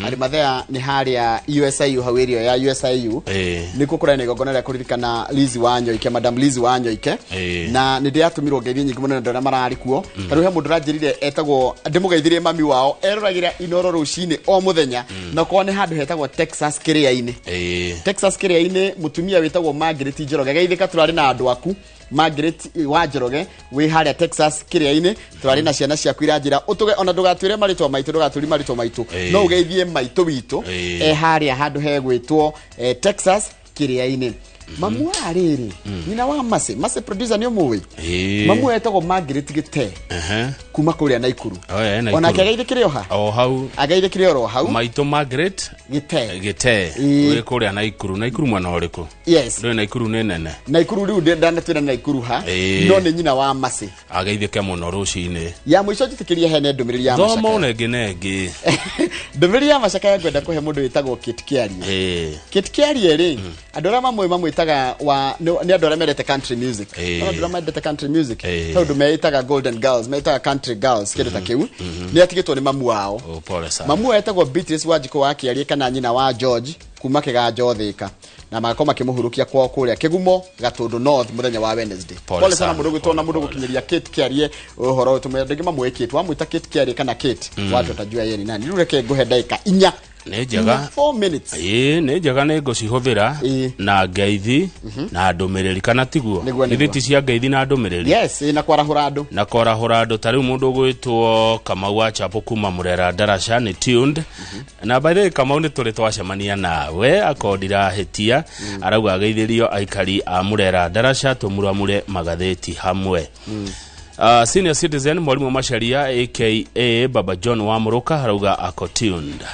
Arimathea nĩ harĩa USIU, hau area ya USIU nĩkuo kũrarĩ na igongona rĩa kũririkana Liz Wanyoike, Madam Liz Wanyoike, na nĩ ndĩratũmirwo ngeithi nyingĩ mũno nĩ andũ arĩa mararĩ kuo. Ta rĩu he mũndũ ũranjĩrire etagwo, ndĩmũgeithirie mami wao, eroragĩra Inooro rũcinĩ o mũthenya, na korwo nĩ handũ hetagwo Texas Kĩrĩa-inĩ. Texas Kĩrĩa-inĩ mũtumia wĩtagwo Margaret Njoroge geithĩka, tũrarĩ na andũ aku Margaret wa Njoroge wĩ harĩa Texas Kĩrĩa-inĩ, tũrarĩ na ciana ciaku iranjĩra ũtũge ona ndũgatwĩre marĩtwa maitũ, ndũgatũrie marĩtwa maitũ no ũgeithie maitũ witũ harĩa handũ hegwĩtwo Texas kĩrĩa-inĩ. Mamu arĩrĩ nyina wa Mase, Mase producer nĩ ũmũĩ? Mamu etagwo Margaret Gĩte kuma kũrĩa Naikuru. Onake ageithĩkĩre o ha? O hau. Ageithĩkĩre oro hau. Maitũ Margaret Gĩte. Gĩte wĩ kũrĩa Naikuru. Naikuru mwena ũrĩkũ? Yes. Ndũĩ Naikuru nĩ nene. Naikuru rĩu ndanatwĩra Naikuru ha, no nĩ nyina wa Mase. Ageithĩke mũno rũcinĩ. Ya mũico njĩtĩkĩrie hene ndũmĩrĩri ya Thoma macakaya. ona ĩngĩ na ĩngĩ. Ndũmĩrĩri ya macakaya ngwenda kũhe mũndũ wĩtagwo Kate Kĩarie. Kate Kĩarie rĩ, andũ arĩa mamwe mamwĩtaga wa nĩ andũ arĩa mendete country music. Andũ arĩa mendete country music tondũ meĩtaga golden girls, meĩtaga country girls, kĩndũ ta kĩu. Nĩ atigĩtwo nĩ mamu wao. Pole sana. Mamu wao etagwo Beatrice Wanjikũ wa Kĩarie kana nyina wa George kuma Kĩganjo Thĩka, na magakorwo makĩmũhurukia kwao kũrĩa Kĩgumo Gatũndũ North mũthenya wa Wednesday. Pole sana mũndũ gwĩtwo na mũndũ gũkinyĩria Kate Kĩarie ũhoro ũyũ tũmwe andũ aingĩ mamũĩ Kate, wamwĩta Kate Kĩarie kana Kate, watu watajua yeye ni nani. Rĩu reke ngũhe ndagĩka inya. Nĩ njega. 4 minutes. Ĩĩ nĩ njega, nĩ ngũcihũthĩra na ngeithi na ndũmĩrĩri, kana tiguo? Ithuĩ ti cia ngeithi na ndũmĩrĩri. Yes, na kwarahũra andũ. Na kwarahũra andũ. Ta rĩu mũndũ ũgwĩtwo Kamau wa Chapo kuma Mũrera Ndaraca nĩ tuned. Na by the way Kamau nĩ tũrĩ twacemania nawe akorwo ndirahĩtia, arauga ageithĩrio aikari a Mũrera Ndaraca tũmuramure magathĩti hamwe. Senior citizen Mwalimu Macharia aka Baba John wa Mũrũka arauga ako tuned.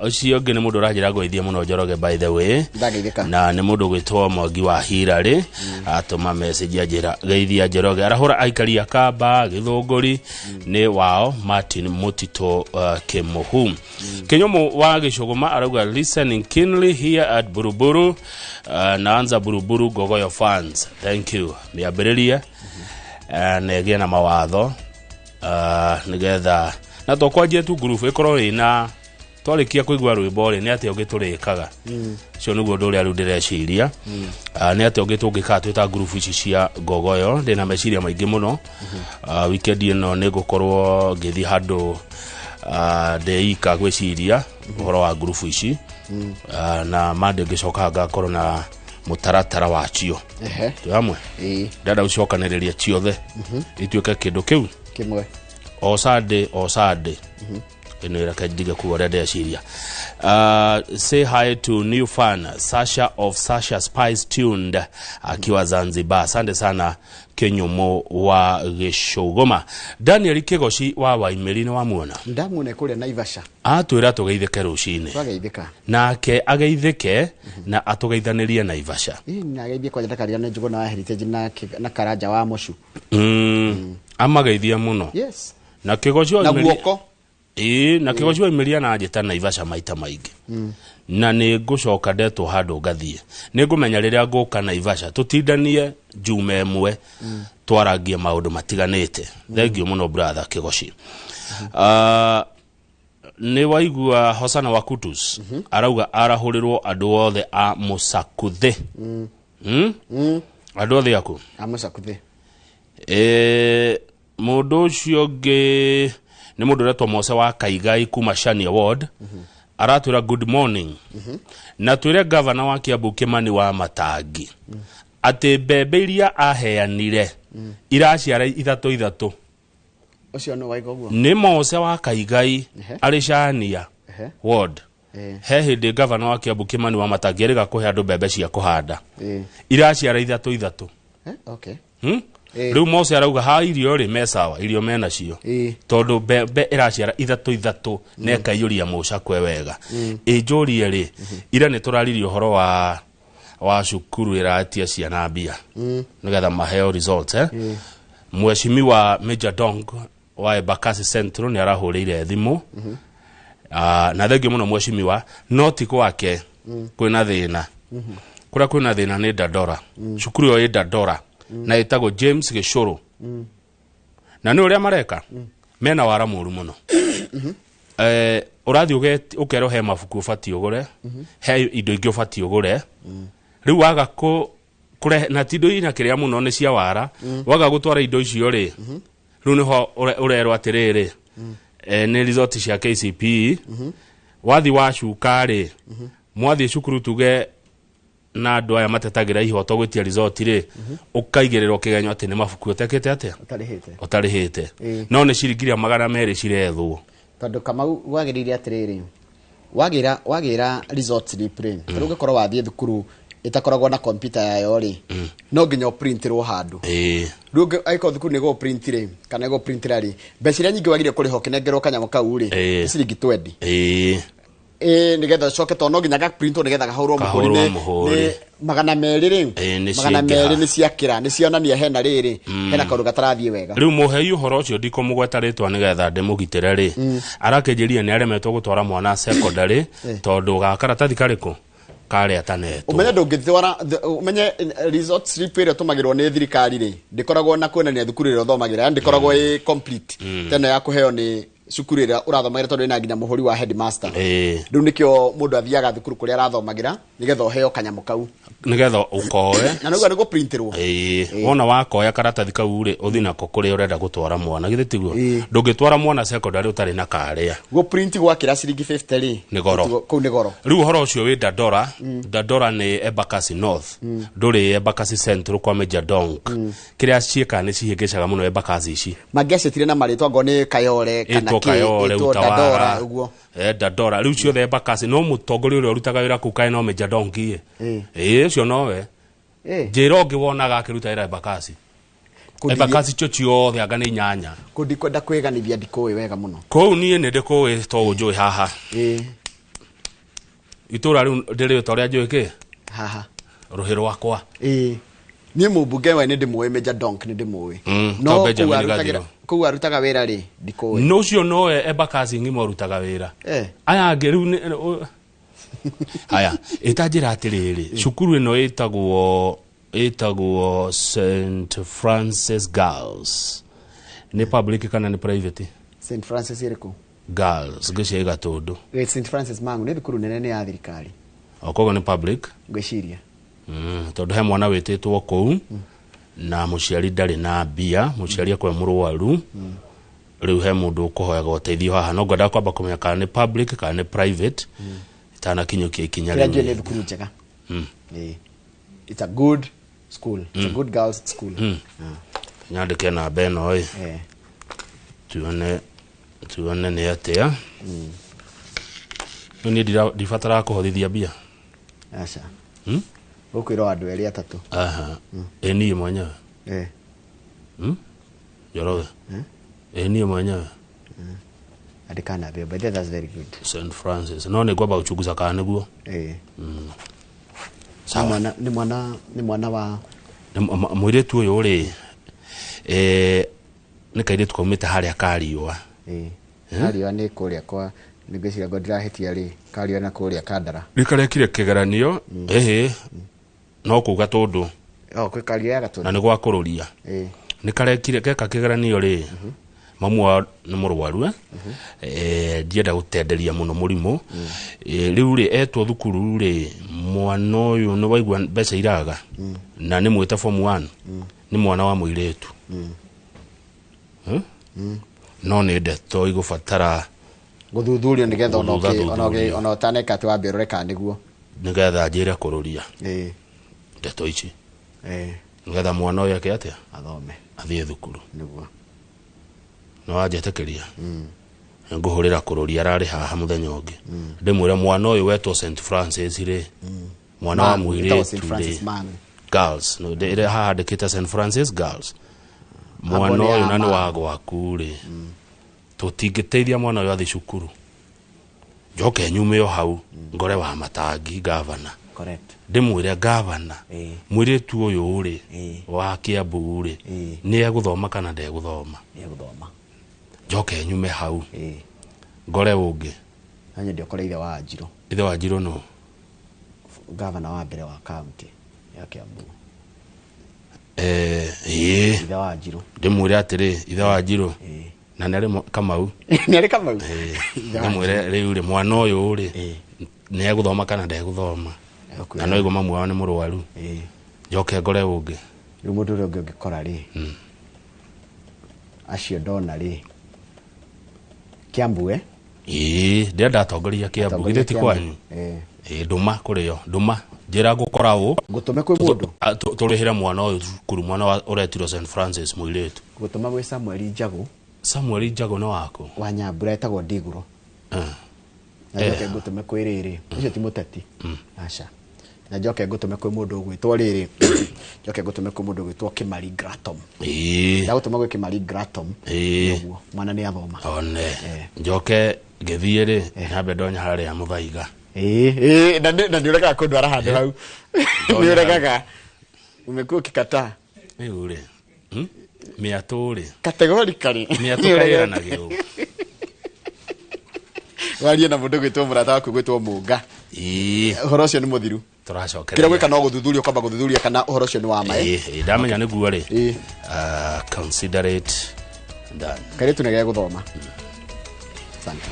Ũcio ũngĩ nĩ mũndũ ũranjĩra ngũithie mũno Njoroge by the way, na nĩ mũndũ ũgwĩtwo Mwangi wa Hirarĩ, atũma message anjĩra geithia Njoroge, arahũra aikari a Kamba Gĩthũngũri nĩ wao Martin Mũtitũ Kĩmũhu. Kĩnyũmũ wa Gĩcũgũma arauga listening keenly here at Buruburu, naanza Buruburu Gogoyo fans, thank you. Mĩambĩrĩrie na ĩgĩe na mawatho nĩgetha na tokwanjie tu ngurubu ĩkorwo ĩna twarĩkia kũigua rwĩmbo rĩ, nĩ atĩa ũngĩ tũrĩkaga? Ũcio nĩguo ũndũ ũrĩa rĩu ndĩreciria. Nĩ atĩa ũngĩ tũngĩkaga twĩ ta ngurubu ici cia Ngogoyo? Ndĩna meciria maingĩ mũno. Weekend ĩno nĩ ngũkorwo ngĩthiĩ handũ ndĩika gwĩciria ũhoro wa ngurubu ici, na Monday ngĩcoka ngakorwo na mũtaratara wacio. Twĩ hamwe? Ndĩrenda gũcokanĩrĩria ciothe ituĩke kĩndũ kĩu kĩmwe. O Sunday, o Sunday. Ĩno reke ndige kuga ũrĩa ndeciria. Say hi to new fan Sasha of Sasha Spice Tuned akiwa Zanzibar. Asante sana Kĩnyũmũ wa Gĩcũgũma. Daniel Kĩgoci wa Waimĩri nĩ wamuona? Ndamuona kũrĩa Naivasha. Atwĩra tũgeithĩke rũcinĩ. Twageithĩka. Nake ageithĩke na atũgeithanĩrie Naivasha. Ĩĩ na ageithie kwanja ndakarigana Njũgũna wa Heritage na Karanja wa Mũcu. Amageithie mũno. Yes. Na Kĩgoci wa Na Waimĩri. guoko. Ĩĩ na Kĩgoci wa Waimĩri ananjĩta Naivasha maita maingĩ. Na nĩ ngũcoka ndetwo handũ ngathiĩ. Nĩ ngũmenya rĩrĩa ngũka Naivasha tũtindanie njume ĩmwe twarangie maũndũ matiganĩte. Thank you mũno brother Kĩgoci. Nĩ waigua Hosana wa Kutus arauga arahũrĩrwo andũ othe a Mũcakũthĩ. Andũ othe aku? A Mũcakũthĩ. Mũndũ ũcio ũngĩ nĩ mũndũ ũretwo Mose wa Kaigai kuma Shani Award. Aratwĩra good morning. Na twĩre gavana wa Kiambu Kimani wa Matangi atĩ mbembe iria aheanire iraciara ithatũ ithatũ. Ũcio nĩ waiga ũguo? Nĩ Mose wa Kaigai arĩ Shania Ward. He hĩndĩ gavana wa Kiambu Kimani wa Matangi erĩga kũhe andũ mbembe cia kũhanda. Iraciara ithatũ ithatũ. Okay. Rĩu Mose arauga ha irio rĩ me sawa, irio menacio. Tondũ mbembe ĩraciara ithatũ ithatũ na ĩkaiyũria mũcakwe wega. Ĩnjũrie rĩ, ira nĩ tũraririe ũhoro wa cukuru ĩratia ciana mbia nĩgetha maheo results. Mheshimiwa Major Dong wa Embakasi Central nĩ arahũrĩire thimũ. Na thengiũ mũno mheshimiwa, no ti gwake kwĩna thĩna. Kũrĩa kwĩna thĩna nĩ Dandora. Cukuru ĩyo ĩ Dandora na ĩtagwo James Gĩcũrũ. Na nĩ ũrĩa mareka mena wara mũru mũno. Ũrathiĩ ũkerwo he mabuku ũbatiĩ ũgũre, he indo ingĩ ũbatiĩ ũgũre. Rĩu waga kũrehe, na ti indo ina kĩrĩa mũno nĩ cia wara, waga gũtwara indo icio rĩ, rĩu nĩho ũrerwo atĩrĩrĩ, nĩ result cia KCPE, wathi wacuka rĩ, mwathiĩ cukuru tuge na andũ aya matetagĩra ihoto gwĩtia result rĩ, ũkaigĩrĩrwo kĩgenyo atĩ nĩ mabuku ũtekĩte atĩa? Ũtarĩhĩte. Ũtarĩhĩte. No nĩ ciringi iria 200 cirethwo. Tondũ Kamau gwagĩrĩire atĩrĩrĩ, wagĩra result slip rĩ, tarĩu ũngĩkorwo wathiĩ thukuru ĩtakoragwo na kompyuta yayo rĩ, no nginya ũprintirwo handũ. Rĩu angĩkorwo thukuru nĩ ĩgũprint rĩ, kana ĩgũprintĩra rĩ, mbeca iria nyingĩ wagĩrĩire kũrĩha ũkĩnengerwo kanyamũ kau rĩ, nĩ ciringi 20. Nĩgetha ũcoke, tondũ no nginya gaprintwo nĩgetha gahũrwo mũhũri. Kahũrwo mũhũri. Nĩ 200 rĩ, Nĩ magana ciaingĩha. merĩ nĩ ciakĩra, nĩ cionania hena rĩrĩ, hena kaũndũ gatarathiĩ wega. Rĩu mũhei ũhoro ũcio ndikũmũgweta rĩtwa nĩgetha ndĩmũgitĩre rĩ, arakĩnjĩria nĩ aremetwo gũtwara mwana secondary tondũ gakaratathi karĩkũ karĩa tanetwo. Umenye ndũngĩtwara umenye result slip ĩrĩa ĩtũmagĩrwo nĩ thirikari rĩ, ndĩkoragwo na kuonania thukuru ĩrĩa ũthomagĩra, yani ndĩkoragwo ĩ complete teno ya kũheo nĩ cukuru ĩrĩa ũrathomagĩra, tondũ ĩna nginya mũhũri wa headmaster. Rĩu nĩkĩo mũndũ athiaga thukuru kũrĩa arathomagĩra nĩgetha ũheo kanyamũ kau. Nĩgetha ũkoe. Na nĩguo nĩgũprintirwo. Wona wakoya karatathi kau rĩ, ũthiĩ nako kũrĩa ũrenda gũtwara mwana, githĩ tiguo? Ndũngĩtwara mwana secondary ũtarĩ na karĩa. Gũprint gwakĩra ciringi 50 rĩ, Nĩ goro. Kũu nĩ goro. Rĩu ũhoro ũcio wĩ Dandora. Dandora nĩ Embakasi North, ndũrĩ Embakasi Central kwa Major Donk. Kĩrĩa ciĩkaga nĩ cihĩngĩcaga mũno Embakasi ici. Mangĩacĩtire na marĩtwa ngo nĩ Kayore kana ĩtwo kĩ, Kayore, ĩtwo Utawala. Dandora ũguo. Dandora rĩu ciothe Embakasi, no mũtongoria ũrĩa ũrutaga wĩra kũu kaĩ no Major Donk ĩ? Ĩĩ, ũcio nowe. Njĩra ũngĩ wonaga akĩruta wĩra Embakasi. Embakasi icio ciothe anga nĩ inyanya. Kũu ndikwenda kwĩganithia, ndikũĩ wega mũno. Kũu niĩ nĩ ndĩkũĩ to ũnjũĩ haha. Itũra rĩu ndĩrĩũĩ ta ũrĩa njũĩ kĩ haha rũhĩ rwakwa. Niĩ mũmbunge we nĩ ndĩmũĩ, Major Donk nĩ ndĩmũĩ. No To kũu Benjamin arutagĩra Gathiro. kũu arutaga wĩra rĩ, ndikũĩ. No ũcio nowe Embakasi ng'ima ũrutaga wĩra. Aya angĩ rĩu haya ĩtanjĩra atĩrĩrĩ, cukuru ĩno ĩtagwo St Francis Girls, nĩ public kana nĩ private? St Francis ĩrĩkũ? Girls ngĩcia Gatũndũ. St Francis Mangu nĩ thukuru nene, nĩ ya thirikari. O koguo nĩ public. Ngwĩciria. Tondũ he mwana wĩtĩtwo kũu na mũciari ndarĩ na mbia, mũciari akwe mũrwaru. Rĩu he mũndũ ũkũhoyaga ũteithio haha, no ngwendaga kwamba kũmenya kana nĩ public kana nĩ private itanakinyũkia ikinya Kĩrĩa njũĩ rĩu. nĩ thukuru njega. It's a good school. It's a good girls school. Nyandĩke namba ĩno ĩ, tuone nĩ atĩa. Rĩu niĩ ndibataraga kũhothithia mbia. Aca. Gũkwĩrwo andũ erĩ atatũ. Aha. Ĩ niĩ mwenyewe. Njoroge. Ĩ niĩ mwenyewe. Andĩka namba ĩyo. By the way, that's very good. St Francis, no nĩ ngwamba gũchunguza kana nĩguo. Nĩ mwana nĩ mwana nĩ mwana wa Mũirĩtu ũyũ rĩ, nĩ kairĩtu kaumĩte harĩa Kariũa. Kariũa nĩ kũrĩa kwa, nĩ ngwĩciria ngo ndirahĩtia rĩ, Kariũa na kũrĩa Kandara. Nĩ karekire kĩgeranio ĩhĩ no kũu Gatũndũ. Oh, kwĩ Kariũa ya Gatũndũ. Na nĩ gwa kũrũria. Nĩ karekire geka kĩgeranio rĩ, mamu wao nĩ mũrwaru, ndienda gũtenderia mũno mũrimũ. Rĩu rĩ, etwo thukuru rĩ, mwana ũyũ nĩ waigua mbeca iraga, na nĩ mwĩte form 1, nĩ mwana wa mũirĩtu. No nĩ ndeto igũbatara gũthuthurio nĩgetha ona Gũthuthurio. Ona ũtaneka atĩ wambe ũrore kana nĩguo. Nĩgetha njĩre kũrũria ndeto ici, nĩgetha mwana ũyũ eke atĩa? Athome. Athiĩ thukuru. Nĩguo. Nĩ wanjĩtĩkĩria? Ngũhũrĩra kũrũria, ararĩ haha mũthenya ũngĩ, ndĩmwĩre mwana ũyũ wetwo St Francis rĩ, mwana wa Mangu, ĩtagwo St. mũirĩtu Francis rĩ, Mangu. Girls, no, ĩrĩa haha handĩkĩte St Francis Girls, mwana Ambao nĩ ũyũ ya na nĩ wa Mangu. gwaku rĩ, tũtingĩteithia mwana ũyũ athiĩ cukuru? Njoke nyume o hau ngore wa matangi gavana. Correct. Ndĩmwĩre gavana, mũirĩtu ũyũ rĩ wa Kiambu rĩ, nĩ egũthoma kana ndegũthoma? Nĩ egũthoma. Njoke nyume hau ngore ũngĩ. No nyende ũkore ithe wa Njirũ. Ithe wa Njirũ nũ? Gavana wa mbere wa county ya Kiambu. Ĩĩ. Ithe wa Njirũ. Ndĩmwĩre atĩrĩ, ithe wa Njirũ na nĩ arĩ Kamau. Nĩ arĩ Kamau. Ndĩmwĩre rĩu rĩ, mwana ũyũ rĩ, nĩ egũthoma kana ndegũthoma? Na no igua mamu wao nĩ mũrwaru. Njoke ngore ũngĩ. Rĩu mũndũ ũrĩa ũngĩ ũngĩkora rĩ, acio ndona rĩ, Kiambu, eh? Ĩĩ, ndĩrenda atongoria Kiambu, Atongoria githĩ ti Kiambu. kwanyu? Ĩĩ, ndũma kũrĩo, ndũma njĩra ngũkora ũ. Ngũtũme kwĩ mũndũ? Tũrĩhĩre mwana ũyũ cukuru, mwana wa ũretirwo St Francis mũirĩtu. Ngũtũma gwĩ Samuel Njagu. Samuel Njago nĩ waku wa Nyambura etagwo Ndiguro. Na njoke ngũtũme kwĩ rĩrĩ ũcio ti mũteti, aca. Na njoke ngũtũme kwĩ mũndũ ũgwĩtwo rĩrĩ, njoke ngũtũme kwĩ mũndũ ũgwĩtwo Kimari Gratom. Ndagũtũma gwĩ Kimari Gratom. Ũguo mwana nĩ athoma. One njoke ngĩthiĩ rĩ, nyambe ndonya harĩa Mũthaiga. Na nĩ ũregaga kũndwara handũ hau, nĩ ũregaga, umekuwa ukikataa. Rĩu rĩ, mĩatũ rĩ, categorically mĩatũ kaĩranagĩrwo. Warie na mũndũ gwĩtwo mũrata waku gwĩtwo Mũnga. Ũhoro ũcio nĩ mũthiru. Tũracokereria. Kĩrĩa gwĩka no gũthuthuria, kwamba gũthuthuria kana ũhoro ũcio nĩ wa ma. Ndamenya nĩguo rĩ, consider it done. Kairĩtu nĩ gegũthoma. Asante.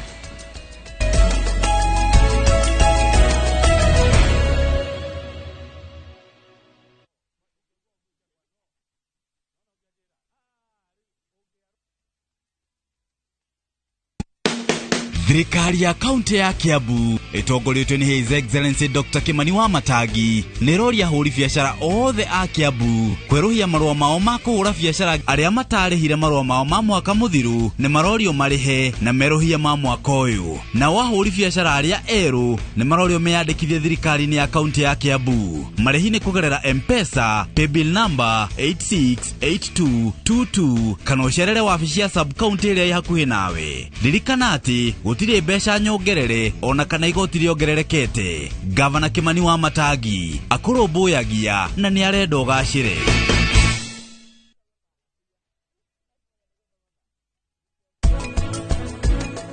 Thirikari ya kaunti ya Kiambu ĩtongoretio nĩ His Excellency Dr. Kimani wa Matangi nĩ ĩroria ahũri biacara othe a Kiambu kwerũhia marũa mao ma kũhũra biacara. Arĩa matarĩhire marũa mao ma mwaka mũthiru nĩ marorio marĩhe na merũhie ma mwaka ũyũ. Nao ahũri biacara arĩa erũ nĩ marorio meyandĩkithie thirikari-inĩ ya kaunti ya Kiambu. Marĩhi nĩ kũgerera M-Pesa, paybill number 868222, kana ũcerere wabici ya sub county ĩrĩa ĩ hakuhĩ nawe. Ririkana atĩ gũtirĩ mbeca nyongerere ona kana igoti rĩongererekete. Gavana Kimani wa Matangi akũrũmbũyagia na nĩ arenda ũgacĩre.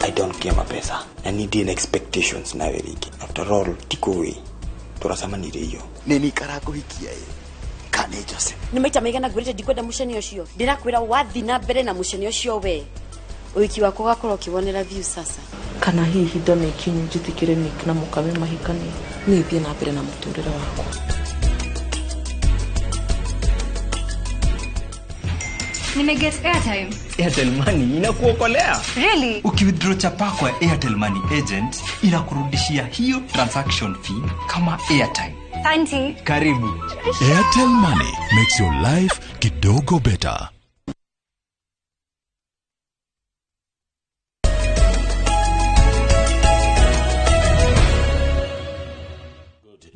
I don't care mapesa na nĩ na expectations nawe rĩngĩ. After all tikũĩ tũracemanire iyo nĩ nikara kũhikia ĩ kana nĩ Jose. Nĩ maita maigana ngwĩrĩte ndikwenda mũcene ũcio. Ndĩrakwĩra wathi na mbere na mũcene ũcio we ũhiki wakwa ũgakorwo ũkĩwonera view sasa. Kana hihi ihinda nĩ ikinyu njĩtĩkĩre Nick na mũkame mahikanie, niĩ thiĩ na mbere na mũtũrĩre wakwa. Nimeget airtime. Airtel Money inakuokolea. Really? Ukiwithdraw chapa kwa Airtel Money agent inakurudishia hiyo transaction fee kama airtime. Asante. Karibu. Airtel Money makes your life kidogo better.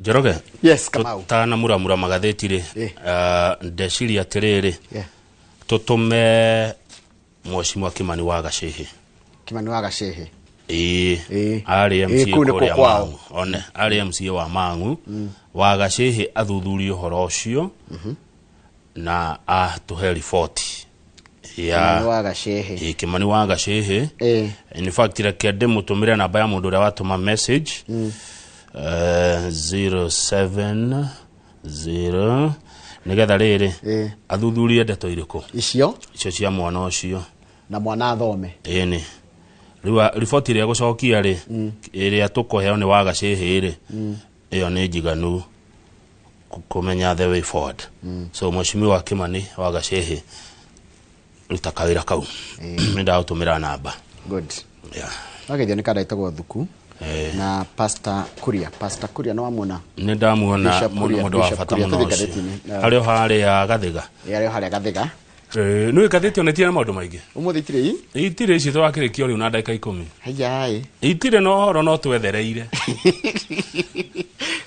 Njoroge. Yes, Kamau. Tana muramura magatheti rĩ, ndeciria atĩrĩrĩ, tũtũme mheshimiwa Kimani wa Gacehe. Kimani wa Gacehe. Ĩĩ. Arĩ MCA kũrĩa Mang'u. One, arĩ MCA wa Mang'u. Wa Gacehe athuthurie ũhoro ũcio na atũhe riboti ya Kimani wa Gacehe. Ĩĩ, Kimani wa Gacehe. In fact reke ndĩmũtũmĩre namba ya mũndũ ũrĩa watũma message. 070 nigetha rĩrĩ athuthurie ndeto irĩkũ icio cia mwana ũcio na mwana athome. Ĩni rĩu riboti ĩrĩa gũcokia rĩ, ĩrĩa tũkũheo nĩ wa Gacehe rĩ, ĩyo nĩ njiganu kũmenya the way forward. So mheshimiwa Kimani wa Gacehe, ruta kawĩra kau. Nĩ ndagũtũmĩra namba. Good. Yeah. Wagethio nĩ kada ĩtagwo Thuku na Pastor Kuria. Pastor Kuria no wamuona? Nĩ ndamuona, mũndũ wa bata mũno ũcio. Harĩ o harĩa Gathiga. Harĩ o harĩa Gathiga. Nĩ ngathĩti ona itirĩ na maũndũ maingĩ. Ũmũthĩ itirĩ i? Itirĩ ici tũrakĩrĩkia rĩu na ndagĩka 10. Haya. Itirĩ na ũhoro no twethereire.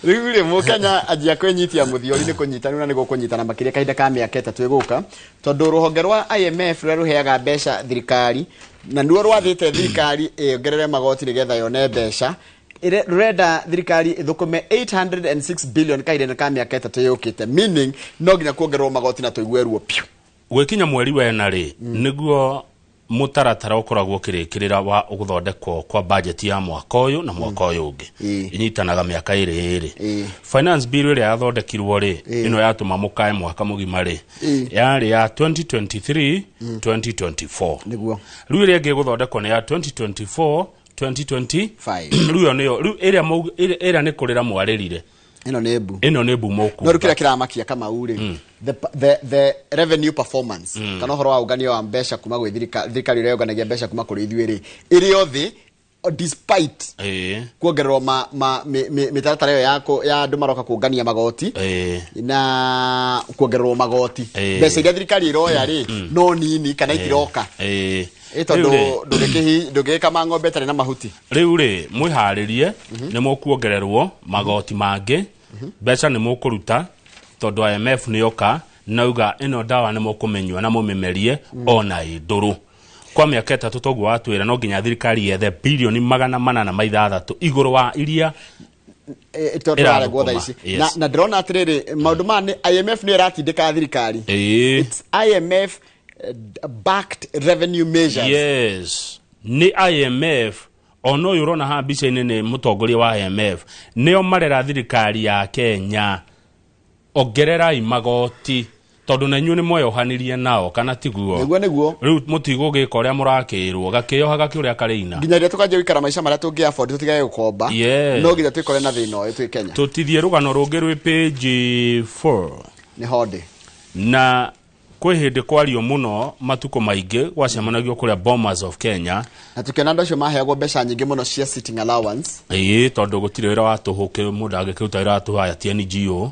Rĩu rĩ mũkenya anjia kwĩnyitia mũthiori nĩ kũnyitanĩra nĩ gũkũnyitana makĩria kahinda ka mĩaka 3 ĩgũka, tondũ rũhonge rwa IMF rũrĩa rũheaga mbeca thirikari na nĩruo rwathĩte thirikari ĩongerere magoti nĩgetha yone mbeca, rũrenda thirikari ĩthũkũme 806 billion kahinda ka mĩaka 3 yũkĩte, meaning no nginya kuongererwo magoti na tũigue ruo piũ. Gwĩkinya mweri wena rĩ, nĩguo mũtaratara ũkoragwo ũkĩrĩkĩrĩra wa gũthondekwo kwa budget ya mwaka ũyũ na mwaka ũyũ ũngĩ. Ĩnyitanaga mĩaka ĩrĩ ĩrĩ. Finance bill ĩrĩa yathondekirwo rĩ, ĩno yatũma mũkae mwaka mũgima rĩ, yarĩ ya 2023 2024. Nĩguo. Rĩu ĩrĩa ĩngĩ ĩgũthondekwo nĩ ya 2024 2025. Rĩu ĩyo nĩyo, rĩu ĩrĩa nĩ kũrĩra mwarĩrire. Ĩno nĩ mbu. Ĩno nĩ mbu mũkũ. No rĩu kĩrĩa kĩramakia Kamau rĩ, the revenue performance kana ũhoro wa ũngania wa mbeca kuma gwĩ thirikari ĩrĩa yũnganagia mbeca kuma kũrĩ ithuĩ rĩ, ĩrĩ o thĩ despite kuongererwo mĩtaratara ĩyo ya andũ maroka kũngania magoti na kuongererwo magoti. Mbeca iria thirikari ĩroya rĩ no nini kana itiroka. Tondu ndũgĩkama ng'ombe ĩtarĩ na mahuti. Rĩu rĩ mwĩharĩrie nĩ mũkuongererwo magoti mangĩ, mbeca nĩ mũkũruta tondũ IMF nĩ yoka nauga ĩno ndawa nĩ mũkũmĩnyua na mũmĩmerie ona ĩ ndũrũ. Kwa mĩaka 3 toguo watwĩra no nginya thirikari yethe bilioni 806 igũrũ wa iria tũraregwo thaa ici. Na ndĩrona atĩrĩrĩ maũndũ maya nĩ IMF nĩ ĩratindĩka thirikari. It's IMF backed revenue measures. Yes, nĩ IMF ona ũyũ ũrona haha mbica-inĩ nĩ mũtongoria wa IMF, nĩo marera thirikari ya Kenya ongererai magoti tondu na inyuĩ nĩ mweyohanirie nao kana tiguo? Nĩguo nĩguo. Rĩu mũtigũgĩka ũrĩa mũrakĩrwo gakĩyoha gakĩũrĩa karĩina nginya rĩrĩa tũkanjia gũikara maica marĩa tũngĩ afford tũtigage gũkomba. No nginya twĩkore na thĩna ũyũ twĩ Kenya. Tũtithie rũgano rũngĩ rwĩ page 4 nĩ honde na kwĩ hĩndĩ kwario mũno matukũ maingĩ gwacemanagio kũrĩa Bomas of Kenya na tukiona andũ acio maheagwo mbeca nyingĩ mũno cia sitting allowance. Ĩĩ tondũ gũtirĩ wĩra wa tũhũ mũndũ angĩkĩruta wĩra wa tũhũ aya ti NGO.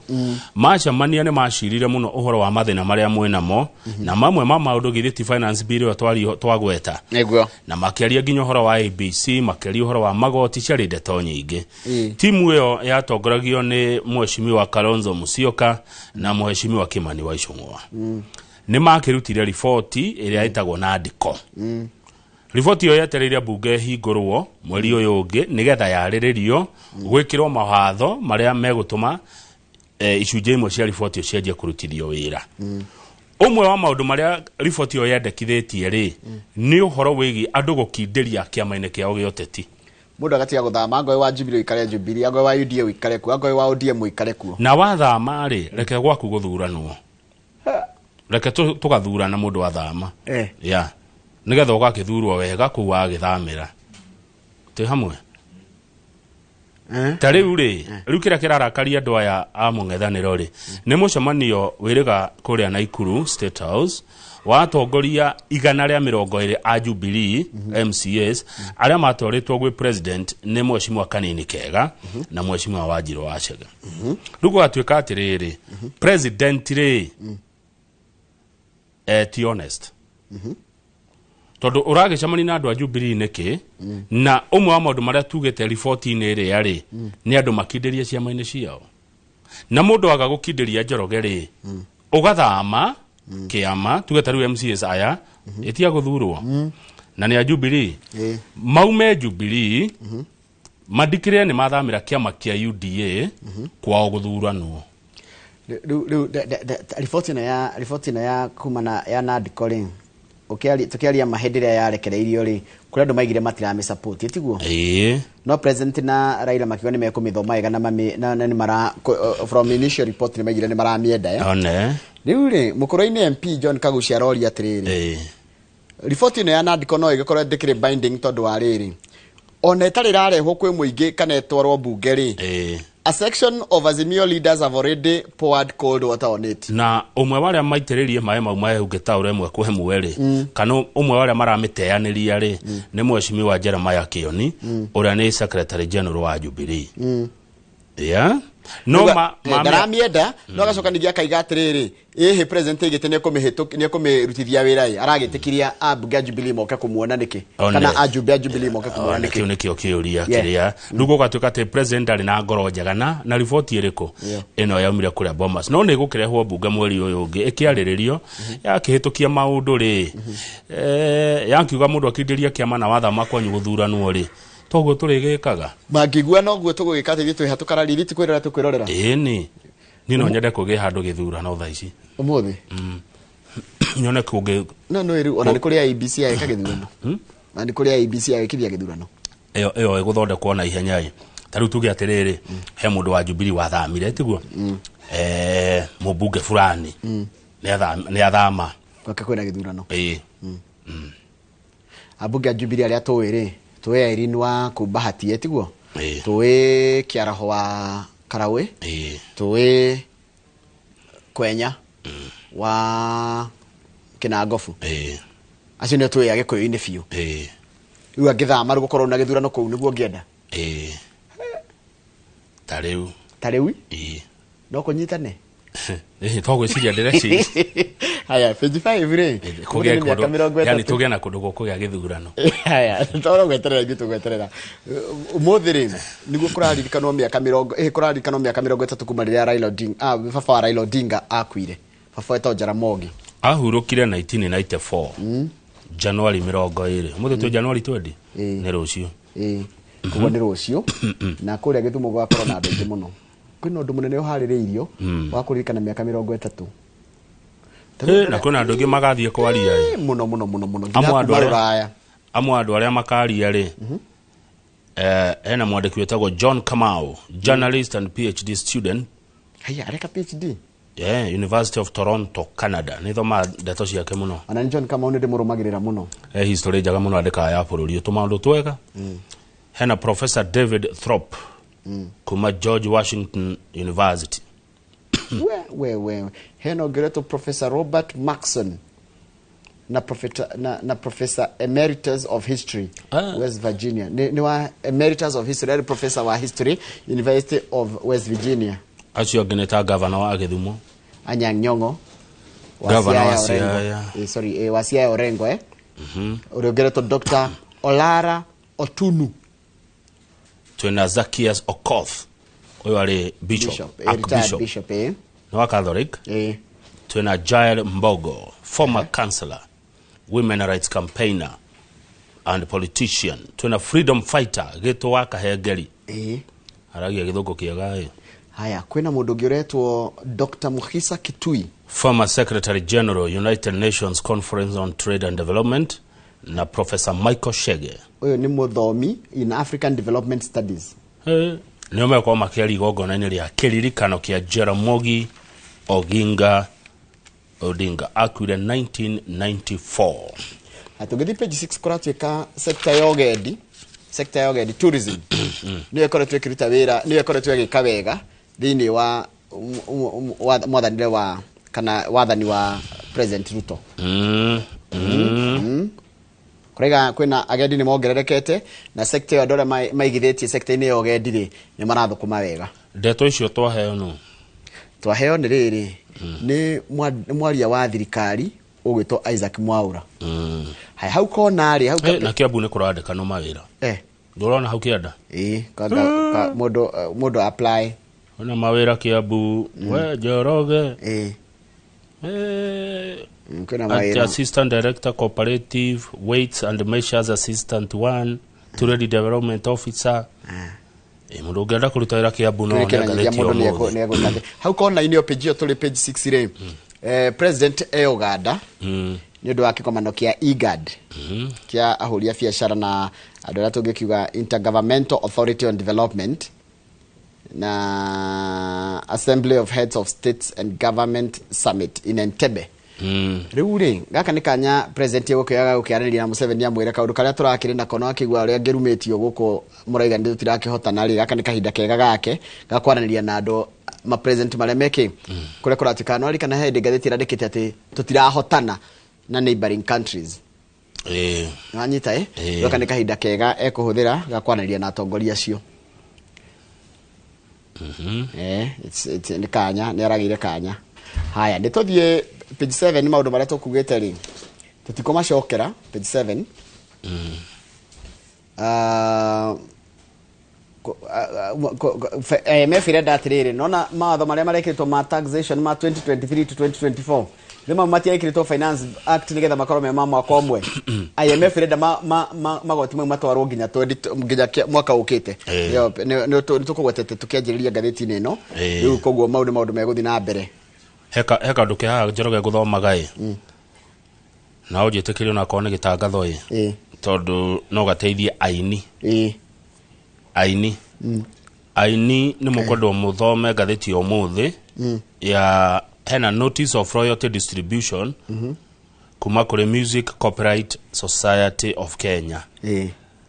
Macemania nĩ macirire mũno ũhoro wa mathĩna marĩa mwĩnamo na mamwe ma maũndũ githĩ ti finance bill ĩyo twagweta. Nĩguo. Na makĩaria nginya ũhoro wa ABC, makĩaria ũhoro wa magoti, ciarĩ ndeto nyingĩ. Timu ĩyo yatongoragio nĩ mheshimiwa Kalonzo Musyoka na mheshimiwa Kimani wa Ichung'wa. Nĩ makĩrutire riboti ĩrĩa ĩtagwo Nandiko. Riboti ĩyo yetereire bunge ĩhingũrwo mweri ũyũ ũngĩ nĩgetha yarĩrĩrio gwĩkĩrwo mawatho marĩa megũtũma icunjĩ imwe cia riboti ĩyo cianjie kũrutithio wĩra. Ũmwe wa maũndũ marĩa riboti ĩyo yendekithĩtie rĩ nĩ ũhoro wĩgiĩ andũ gũkindĩria kĩama-inĩ kĩao gĩa ũteti. Mũndũ agatiga gũthama angorwo wa Jubilee ũikare Jubilee, angorwo wa UDA ũikare kuo, angorwo wa ODM ũikare kuo. Na wathama rĩ reke gwaku gũthuranwo. Reke tũgathurana mũndũ wathama. Yeah. Nĩgetha ũgakĩthurwo wega kũu wagĩthamĩra. Twĩ hamwe? Ta rĩu rĩ, rĩu kĩrĩa kĩrarakaria andũ aya a mũng'ethanĩro rĩ, nĩ mũcemanio wĩrĩga kũrĩa Naikuru State House wa atongoria 120 a Jubilee MCAs arĩa matwarĩtwo gwĩ president nĩ mheshimiwa Kanini Kega na mheshimiwa Wanjirũ wa Chege. Rĩu gũgatuĩka atĩrĩrĩ, president rĩ ti honest. Tondũ ũragĩcemania na andũ a Jubilee nĩkĩ na ũmwe wa maũndũ marĩa tugĩte riboti-inĩ ĩrĩa rĩ nĩ andũ makindĩrie ciama-inĩ ciao. Na mũndũ aga gũkindĩria Njoroge rĩ ũgathama kĩama tuge ta rĩu MCAs aya ĩtia gũthurwo na nĩ a Jubilee maume Jubilee mandikĩre nĩ mathamĩra kĩama kĩa UDA kwao gũthuranwo. Rĩu riboti ĩno ya kuma na ya Nandiko rĩ tukiaria mahĩndĩ ĩrĩa yarekereirio rĩ kũrĩ andũ maigire matiramĩ support tiguo? No president na Raila makiuga nĩ mekũmĩthoma wega na nĩ mara from initial report nĩ maigire nĩ maramĩenda. One. Rĩu rĩ mũkũrũ-inĩ MP John Kagucia aroria atĩrĩrĩ riboti ĩno ya Nandiko no ĩgĩkorwo ndĩkĩrĩ binding tondũ wa rĩrĩ ona ĩtarĩ ĩrarehwo kwĩ mũingĩ kana ĩtwarwo mbunge rĩ a section of Azimio leaders have already poured cold water on it. Na ũmwe wa arĩa maitĩrĩrie maĩ mau mahehu ngĩtaũra ĩmwe kwa ĩmwe rĩ kana ũmwe wa arĩa maramĩteanĩria rĩ nĩ mheshimiwa Jeremiah Kioni ũrĩa nĩ secretary general wa Jubilee. Yeah. No ndaramĩenda no agacoka ningĩ akaiga atĩrĩrĩ ĩhĩ president ĩgĩte nĩ ekũmĩrutithia wĩra ĩ aragĩtĩkiria ambunge a Jubilee moke kũmuona nĩkĩ kana ajumbe a Jubilee moke kũmuona nĩkĩ. Kĩu nĩkĩo kĩũria kĩrĩa rĩu gũgatuĩka atĩ president ndarĩ na ngoro njega na riboti ĩrĩkũ ĩno yaumire kũrĩa Bomas no nĩ ĩgũkĩrehwo mbunge mweri ũyũ ũngĩ ĩkĩarĩrĩrio yakĩhĩtũkia maũndũ rĩ yakiuga mũndũ akindĩria kĩama na wathama kwanyu gũthuranwo rĩ toguo tũrĩgĩkaga mangĩigua noguo tũgũgĩka atĩ ithuĩ twĩ hatũkarari ithuĩ ti kwĩrorera tũkwĩrorera. Ĩni niĩ no nyende kũgĩe handũ gĩthurano thaa ici ũmũthĩ nyone kũngĩ no no rĩu ona nĩ kũrĩ IEBC agĩka gĩthurano na nĩ kũrĩ IEBC agĩkithia gĩthurano ĩyo ĩgũthondekwo na ihenya ĩ ta rĩu tuge atĩrĩrĩ he mũndũ wa Jubilee wathamire tiguo mũmbunge fulani nĩ athama gwake kwĩna gĩthurano. Ĩĩ ambunge a Jubilee arĩa tũĩ rĩ tũĩ Irene wa Kumbahati tiguo tũĩ Kĩaraho wa Karawe tũĩ Kwenya wa Kĩnangobu acio nĩo tũĩ Agĩkũyũ-inĩ biũ. Rĩu angĩthama rĩu gũkorwo na gĩthurano kũu nĩguo ngĩenda. Ta rĩu ta rĩu no kũnyitane to gwĩciria ndĩreciria Haya, page 5 rĩ. Kũgĩe Nĩ mĩaka kũndũ- mĩrongo yani ĩtatũ. tũgĩe na kũndũ gũkũgĩa gĩthurano. Haya, toro gweterera ithuĩ tũgweterera. Ũmũthĩ rĩ, nĩguo kũraririkanwo mĩaka mĩrongo kũraririkanwo mĩaka 30 kuma rĩrĩa Raila Odinga, baba wa Raila Odinga akuire. Baba wetagwo Jaramogi. Ahurũkire 1994 Januari 20. Ũmũthĩ twĩ Januari 20, nĩ rũciũ. Koguo nĩ rũciũ, na kũrĩa Gĩthumo gũgakorwo na andũ aingĩ mũno. Kwĩna ũndũ mũnene ũharĩrĩirio wa kũririkana mĩaka 30. Na kwĩna andũ aingĩ magathiĩ kwaria ĩ. Mũno mũno mũno mũno, nginya Amwe andũ kuma arĩa- Rũraya. Amwe andũ arĩa makaria rĩ, hena mwandĩki wĩtagwo John Kamau, journalist and PhD student. Haya, areka PhD. Yeah, University of Toronto, Canada. Nĩ thomaga ndeto ciake mũno. Ona nĩ John Kamau nĩ ndĩmũrũmagĩrĩra mũno. He history njega mũno andĩkaga ya bũrũri, tũmaũndũ twega. Hena Professor David Throp kuma George Washington University. We we we, hena ũngĩ ũretwo Professor Robert Maxon na professor, na Professor Emeritus of History, West Virginia. Nĩ wa Emeritus of History, arĩ professor wa History, University of West Virginia. Acio angĩ nĩ ta gavana wa Gĩthumo. Anyang' Nyong'o wa Gavana wa Siaya Orengo. Siaya. Sorry, wa Siaya Orengo, ũrĩa ũngĩ ũretwo Dr. Olara Otunu. Twĩna Zacchaeus Okoth, ũyũ arĩ bishop, Bishop, retired archbishop. Bishop, Nĩ wa Catholic. Twĩna Jael Mbogo, former councillor, women rights campaigner and politician. Twĩna freedom fighter Gĩtũ wa Kahengeri. Aragia gĩthũngũ kĩega ĩ. Haya, kwĩna mũndũ ũngĩ ũretwo Dr. Mukhisa Kitui. Former secretary general, United Nations Conference on Trade and Development, na Professor Michael Shege. Ũyũ nĩ mũthomi in African Development Studies. Nĩo megũkorwo makĩaria igongona-inĩ rĩa kĩririkano kĩa Jaramogi Oginga Odinga, akuire 1994. Na tũngĩthiĩ page 6, kũratuĩka sector ya ũgendi, sector ya ũgendi, tourism, nĩyo ĩkoretwo ĩkĩruta wĩra, nĩyo ĩkoretwo ĩgĩka wega thĩinĩ wa mwathanĩre wa kana wathani wa President Ruto. Kũraiga kwĩna agendi nĩ mongererekete, na sector ĩyo andũ arĩa maigithĩtie sector-inĩ ya ũgendi rĩ, nĩ marathũkũma wega. Ndeto icio twaheo nũ? Twaheo nĩ rĩrĩ, nĩ mwaria wa thirikari ũgwĩtwo Isaac Mwaura. Haya, hau kona rĩ, hau Na Kiambu nĩ kũrandĩkanwo mawĩra. Ndũrona hau kĩanda? Ĩĩ, mũndũ apply. Kwĩna mawĩra Kiambu, we Njoroge. Kwĩna At mawĩra. Assistant Director Cooperative Weights and Measures Assistant 1, Trade Development Officer. Mũndũ ũngĩenda kũruta wĩra Kiambu no Kĩrĩa one kĩonanagia ngathĩti mũndũ ũmũthĩ. nĩegwĩka atĩa. Hau kona-inĩ o page ĩyo tũrĩ, page 6 rĩ, president e Uganda nĩ ũndũ wa kĩgomano kĩa IGAD, kĩa ahũri a biacara na andũ arĩa tũngĩkiuga Intergovernmental Authority on Development na Assembly of Heads of States and Government Summit in Entebbe. Rĩu rĩ, gaka nĩ kanya president egũkĩoyaga gũkĩaranĩria na Museveni, amwĩre kaũndũ karĩa tũrakĩrĩ nako, no akĩigua ũrĩa ngĩrumĩtio gũkũ mũraiga nĩ tũtirakĩhotana rĩ, gaka nĩ kahinda kega gake ga kwaranĩria na andũ ma president marĩa mekĩ kũrĩa kũratuĩka. No arikana he hĩndĩ ngathĩti ĩrandĩkĩte atĩ tũtirahotana na neighboring countries. Nĩwanyita? Ĩĩ. Gaka nĩ kahinda kega ekũhũthĩra ga kwaranĩria na atongoria acio. Nĩ kanya nĩ aragĩire kanya. Haya, nĩ tũthiĩ page 7, maũndũ marĩa tũkugĩte rĩ, tũtikũmacokera. Page 7. IMF ĩrenda atĩrĩrĩ, nona mawatho marĩa marekĩrĩtwo ma taxation ma 2023 to 2024, rĩ mamwe matirekĩrĩtwo Finance Act nĩgetha makorwo me ma mwaka ũmwe. IMF ĩrenda magoti mau matwarwo nginya 20 nginya mwaka ũkĩte. Nĩ tũkũgwetete tũkĩanjĩrĩria ngathĩti-inĩ ĩno. Rĩu koguo mau nĩ maũndũ megũthiĩ na mbere. He kaũndũ ke haha Njoroge ngũthomaga ĩ, na ũnjĩtĩkĩrie onakorwo nĩ gĩtangatho ĩ, tondũ no gateithie aini. Aini, aini nĩ mũkwendwo mũthome ngathĩti ya ũmũthĩ ya hena notice of royalty distribution kuma kũrĩ Music Copyright Society of Kenya.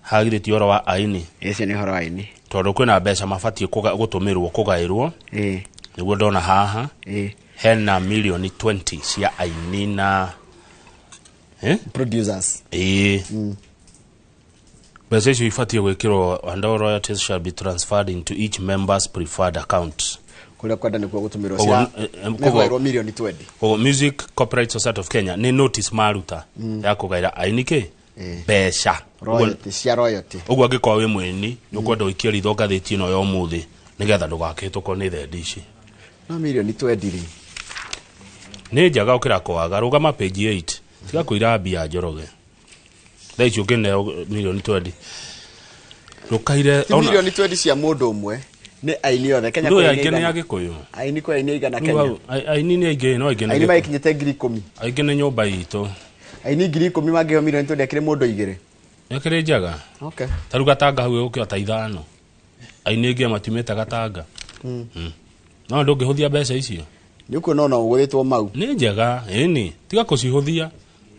Hagithĩtie ũhoro wa aini. Ũcio nĩ ũhoro wa aini. Tondũ kwĩna mbeca mabatiĩ gũtũmĩrwo kũgaĩrwo. Nĩguo ndona haha hena milioni 20 cia aini na producers. Ĩĩ, mbeca icio ibatiĩ gwĩkĩrwo, and all royalties shall be transferred into each member's preferred account. Kũrĩa kwenda nĩkuo gũtũmĩrwo. Koguo, Mekũgaĩrwo mirioni 20. Koguo Music Copyright Society of Kenya nĩ notice maruta ya kũgaĩra aini kĩ mbeca. Royalty, cia royalty. Ũguo angĩkorwo wĩ mũini nĩ ũkwenda ũikie ritho ngathĩti ĩno ya ũmũthĩ nĩgetha ndũgakĩhĩtũkwo nĩ thendi ici. No mirioni 20 rĩ. Nĩ njega ũkĩra kwaga. Rũgama page 8, tiga kũira mbia Njoroge. Thaa ici ũngĩneo mirioni 20 ndũkaire. Ti mirioni 20 cia mũndũ ũmwe, nĩ aini othe Kenya. Ndũĩ kwĩ aini aingĩ nĩ aigana? Agĩkũyũ. Aini, kwĩ aini aigana Rĩu Kenya? hau, aini nĩ aingĩ, no aingĩ nĩ Aini Gĩkũyũ. magĩkinyĩte 10,000. Aingĩ nĩ nyũmba itũ. Aini 10,000 mangĩheo mirioni 20 akĩrĩ mũndũ igĩrĩ. Ĩkĩrĩ njega. Okay. Ta rĩu Gatanga hau ĩgũkĩo ta ithano, aini aingĩ matumĩte Gatanga. No ndũngĩhũthia mbeca icio. Nĩ ũkuona ona ũgũrĩtwo mau. Nĩ njega ĩni, tiga kũcihũthia.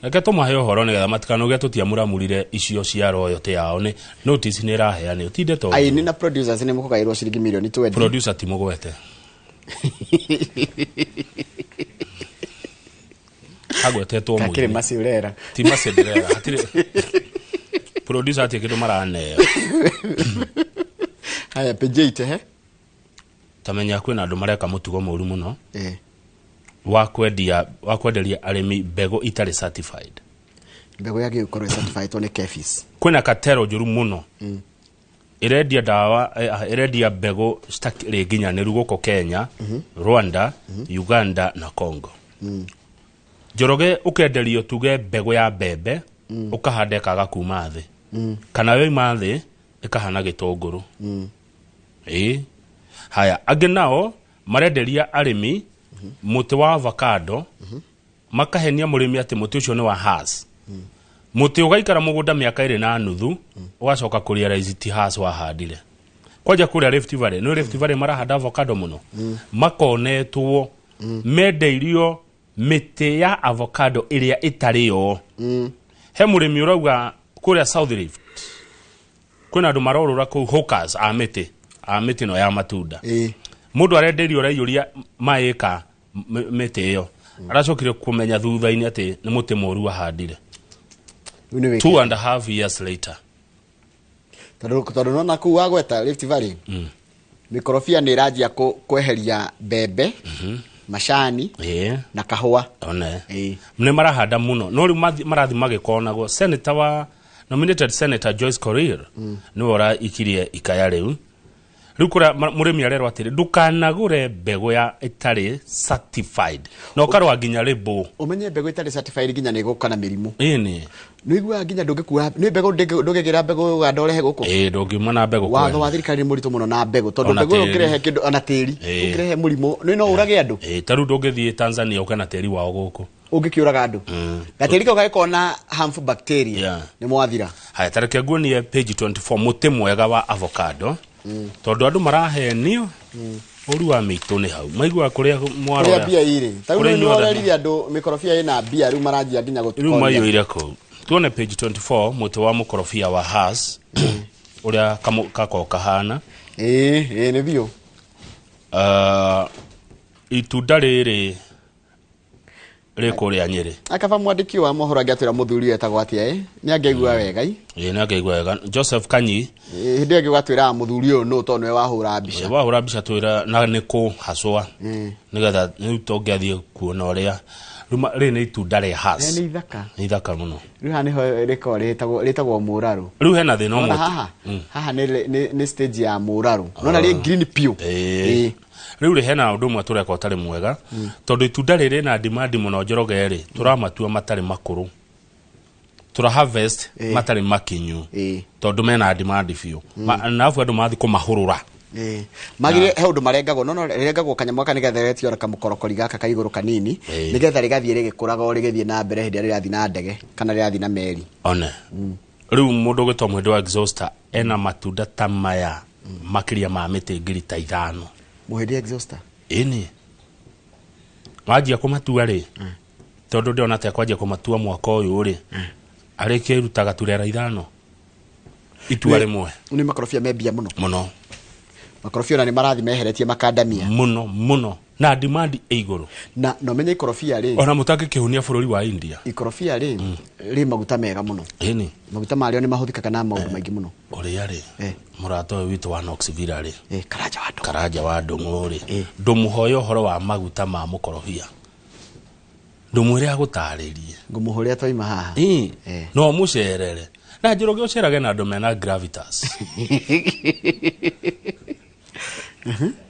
Reke tũmahe ũhoro nĩgetha matikanuge tũtiamũramũrire icio cia royalty yao. Nĩ notice nĩ ĩraheanio tinde to Aini na producers nĩ mũkũgaĩrwo ciringi mirioni 20. Producer ti mũgwete, agwetetwo Kakĩrĩ mũini. maci ũrera. Ti maci ndĩrera, hatirĩ producer hatirĩ kĩndũ maraneo. Haya, page 8 he. Tamenya kwĩna andũ mareka mũtugo mũru mũno wa kwendia, wa kwenderia arĩmi mbegũ itarĩ certified. Mbegũ yagĩrĩirwo gũkorwo certified nĩ KEPHIS. Kwĩna katero njũru mũno ĩrendia ndawa, ĩrendia mbegũ citakĩrĩ nginyanĩru gũkũ Kenya, Rwanda, Uganda na Congo. Njoroge, ũkenderio tuge mbegũ ya mbembe, ũkahanda ĩkaga kuma thĩ, kana yoima thĩ ĩkahana gĩtũngũrũ. Ĩĩ, haya, angĩ nao marenderia arĩmi mũtĩ wa avocado, makahenia mũrĩmi atĩ mũtĩ ũcio nĩ wa Hass. Mũtĩ ũgaikara mũgũnda mĩaka 2.5, ũgacoka kũrealize ti Hass wahandire. Kwanja kũrĩa Rift Valley, nĩ Rift Valley marahanda avocado mũno, makonetwo mendeirio mĩtĩ ya avocado ĩrĩa ĩtarĩ yo. He mũrĩmi ũrauga kũrĩa South Rift kwĩna andũ marorũra kũu, hawkers a mĩtĩ ĩno ya matunda. Mũndũ arenderio ũraiyũria maĩka mĩtĩ ĩyo, aracokire kũmenya thutha-inĩ atĩ nĩ mũtĩ mũru ahandire. Rĩu nĩ wĩkĩte. 2.5 years later. Tondũ nona kũu wagweta Rift Valley, mĩkorobia nĩ ĩranjia kweheria mbembe, macani na kahũa. One nĩ marahanda mũno, no rĩu marathi magĩkonagwo. Senator wa nominated senator Joyce Korir nĩwe ũraikirie ikaya rĩu. Rĩu kũrĩa mũrĩmi arerwo atĩrĩ, ndũkanagũre mbegũ ya ĩtarĩ certified na ũkarũa nginya rĩbũ. Ũmenye mbegũ ĩtarĩ certified nginya nĩ ĩgũka na mĩrimũ. Ĩni. Nĩ iguaga nginya ndũngĩkua nĩ mbegũ, ndũngĩgĩra mbegũ Uganda ũrehe gũkũ. Ĩĩ, ndũngiuma na mbegũ Watho kwene. wa thirikari nĩ mũritũ mũno na mbegũ, tondũ Ona mbegũ ĩyo tĩri. ũngĩrehe kĩndũ, ona tĩri, ũngĩrehe mũrimũ nĩ no ũrage andũ. Ĩĩ, ta rĩu ndũngĩthiĩ Tanzania ũke na tĩri wao gũkũ. Ũngĩkĩũraga andũ, gatĩri kau gagĩkorwo na harmful bacteria, nĩ mwathira. Haya, tareke nguonie page 24, mũtĩ mwega wa avocado, tondũ andũ marahenio ũru wa mĩitũ nĩ hau maiguaga kũrĩa Kũrĩa mwarora. mbia irĩ ta rĩu Kũrĩa nĩ inyuothe warerire andũ mĩkorobia ĩna mbia, rĩu maranjia nginya rĩu gũtũkonia. maiyũire kũu. Tuone page 24, mũtĩ wa mũkorobia wa Hass ũrĩa gakoragwo kahana. Ĩĩ, nĩ biũ. Itunda rĩrĩ rĩ kũrĩa Nyĩrĩ. Akaba mwandĩki wa mohoro angĩatwĩra mũthuri ũyũ etagwo atĩa, ĩ nĩ angĩaigua wega i. Ĩĩ, nĩ angĩaigua wega. Joseph Kanyi. Ĩ, hĩndĩ ĩyo ĩngĩ ũgatwĩra mũthuri ũyũ nũ, tondũ nĩwe wahũra mbica. Ĩ, wahũra mbica twĩra na nĩ kũ hacwa, nĩgetha rĩu tũngĩathiĩ kuona ũrĩa rĩu rĩrĩ nĩ itunda rĩa Hass. Ĩ, nĩ ithaka. Nĩ ithaka mũno. Rĩu haha nĩho rĩkoragwo rĩtagwo mũrarũ. Rĩu hena thĩna Nona ũmwe. haha, haha nĩ stage ya mũrarũ, nona rĩ green piũ. Ĩĩ. Rĩu rĩ hena ũndũ ũmwe tũreka ũtarĩ mwega, tondũ itunda rĩrĩ na demand mũno Njoroge rĩ, tũramatua matarĩ makũrũ, tũra harvest matarĩ makinyu, tondũ mena demand biũ. Na abu andũ mathiĩ kũmahũrũra. Ĩĩ. Magire he ũndũ marengagwo, no rĩrengagwo kanyamũ gaka nĩgetha rĩtigara kamũkorokori gaka ka igũrũ kanini, nĩgetha rĩgathiĩ rĩgĩkũraga o rĩgĩthiĩ na mbere hĩndĩ ĩrĩa rĩrathiĩ na ndege kana rĩrathiĩ na meri. One rĩu mũndũ ũgĩtwo mwendo wa exhauster ena matunda ta maya makĩria ma mĩtĩ 5,000. Mũhĩndĩ exhauster. Ĩni wanjia kũmatua rĩ, tondũ ndĩrona ta kwanjia kũmatua mwaka ũyũ rĩ, arĩkia irutaga turera ithano itua rĩmwe. Nĩ makorobia me mbia mũno. Mũno. Makorobia ona nĩ marathiĩ meheretie makandamia. Mũno mũno. Na demand ĩ igũrũ. Na no menye ikorobia rĩ, ona mũtangĩkĩhũnia bũrũri wa India. Ikorobia rĩ rĩ maguta mega mũno. Ĩni. Maguta marĩo nĩ mahũthĩkaga na maũndũ maingĩ mũno. Ũrĩa rĩ, mũrata ũyũ witũ wa Knoxville rĩ, Karanja wa Ndũng'ũ, Karanja wa Ndũng'ũ rĩ, ndũmũhoe ũhoro wa maguta ma mũkorobia, ndũmwĩre agũtarĩrie. Ngũmũhũrĩra twaima haha. Ĩ, no mũcerere na Njoroge, ũcerage na andũ mena gravitas.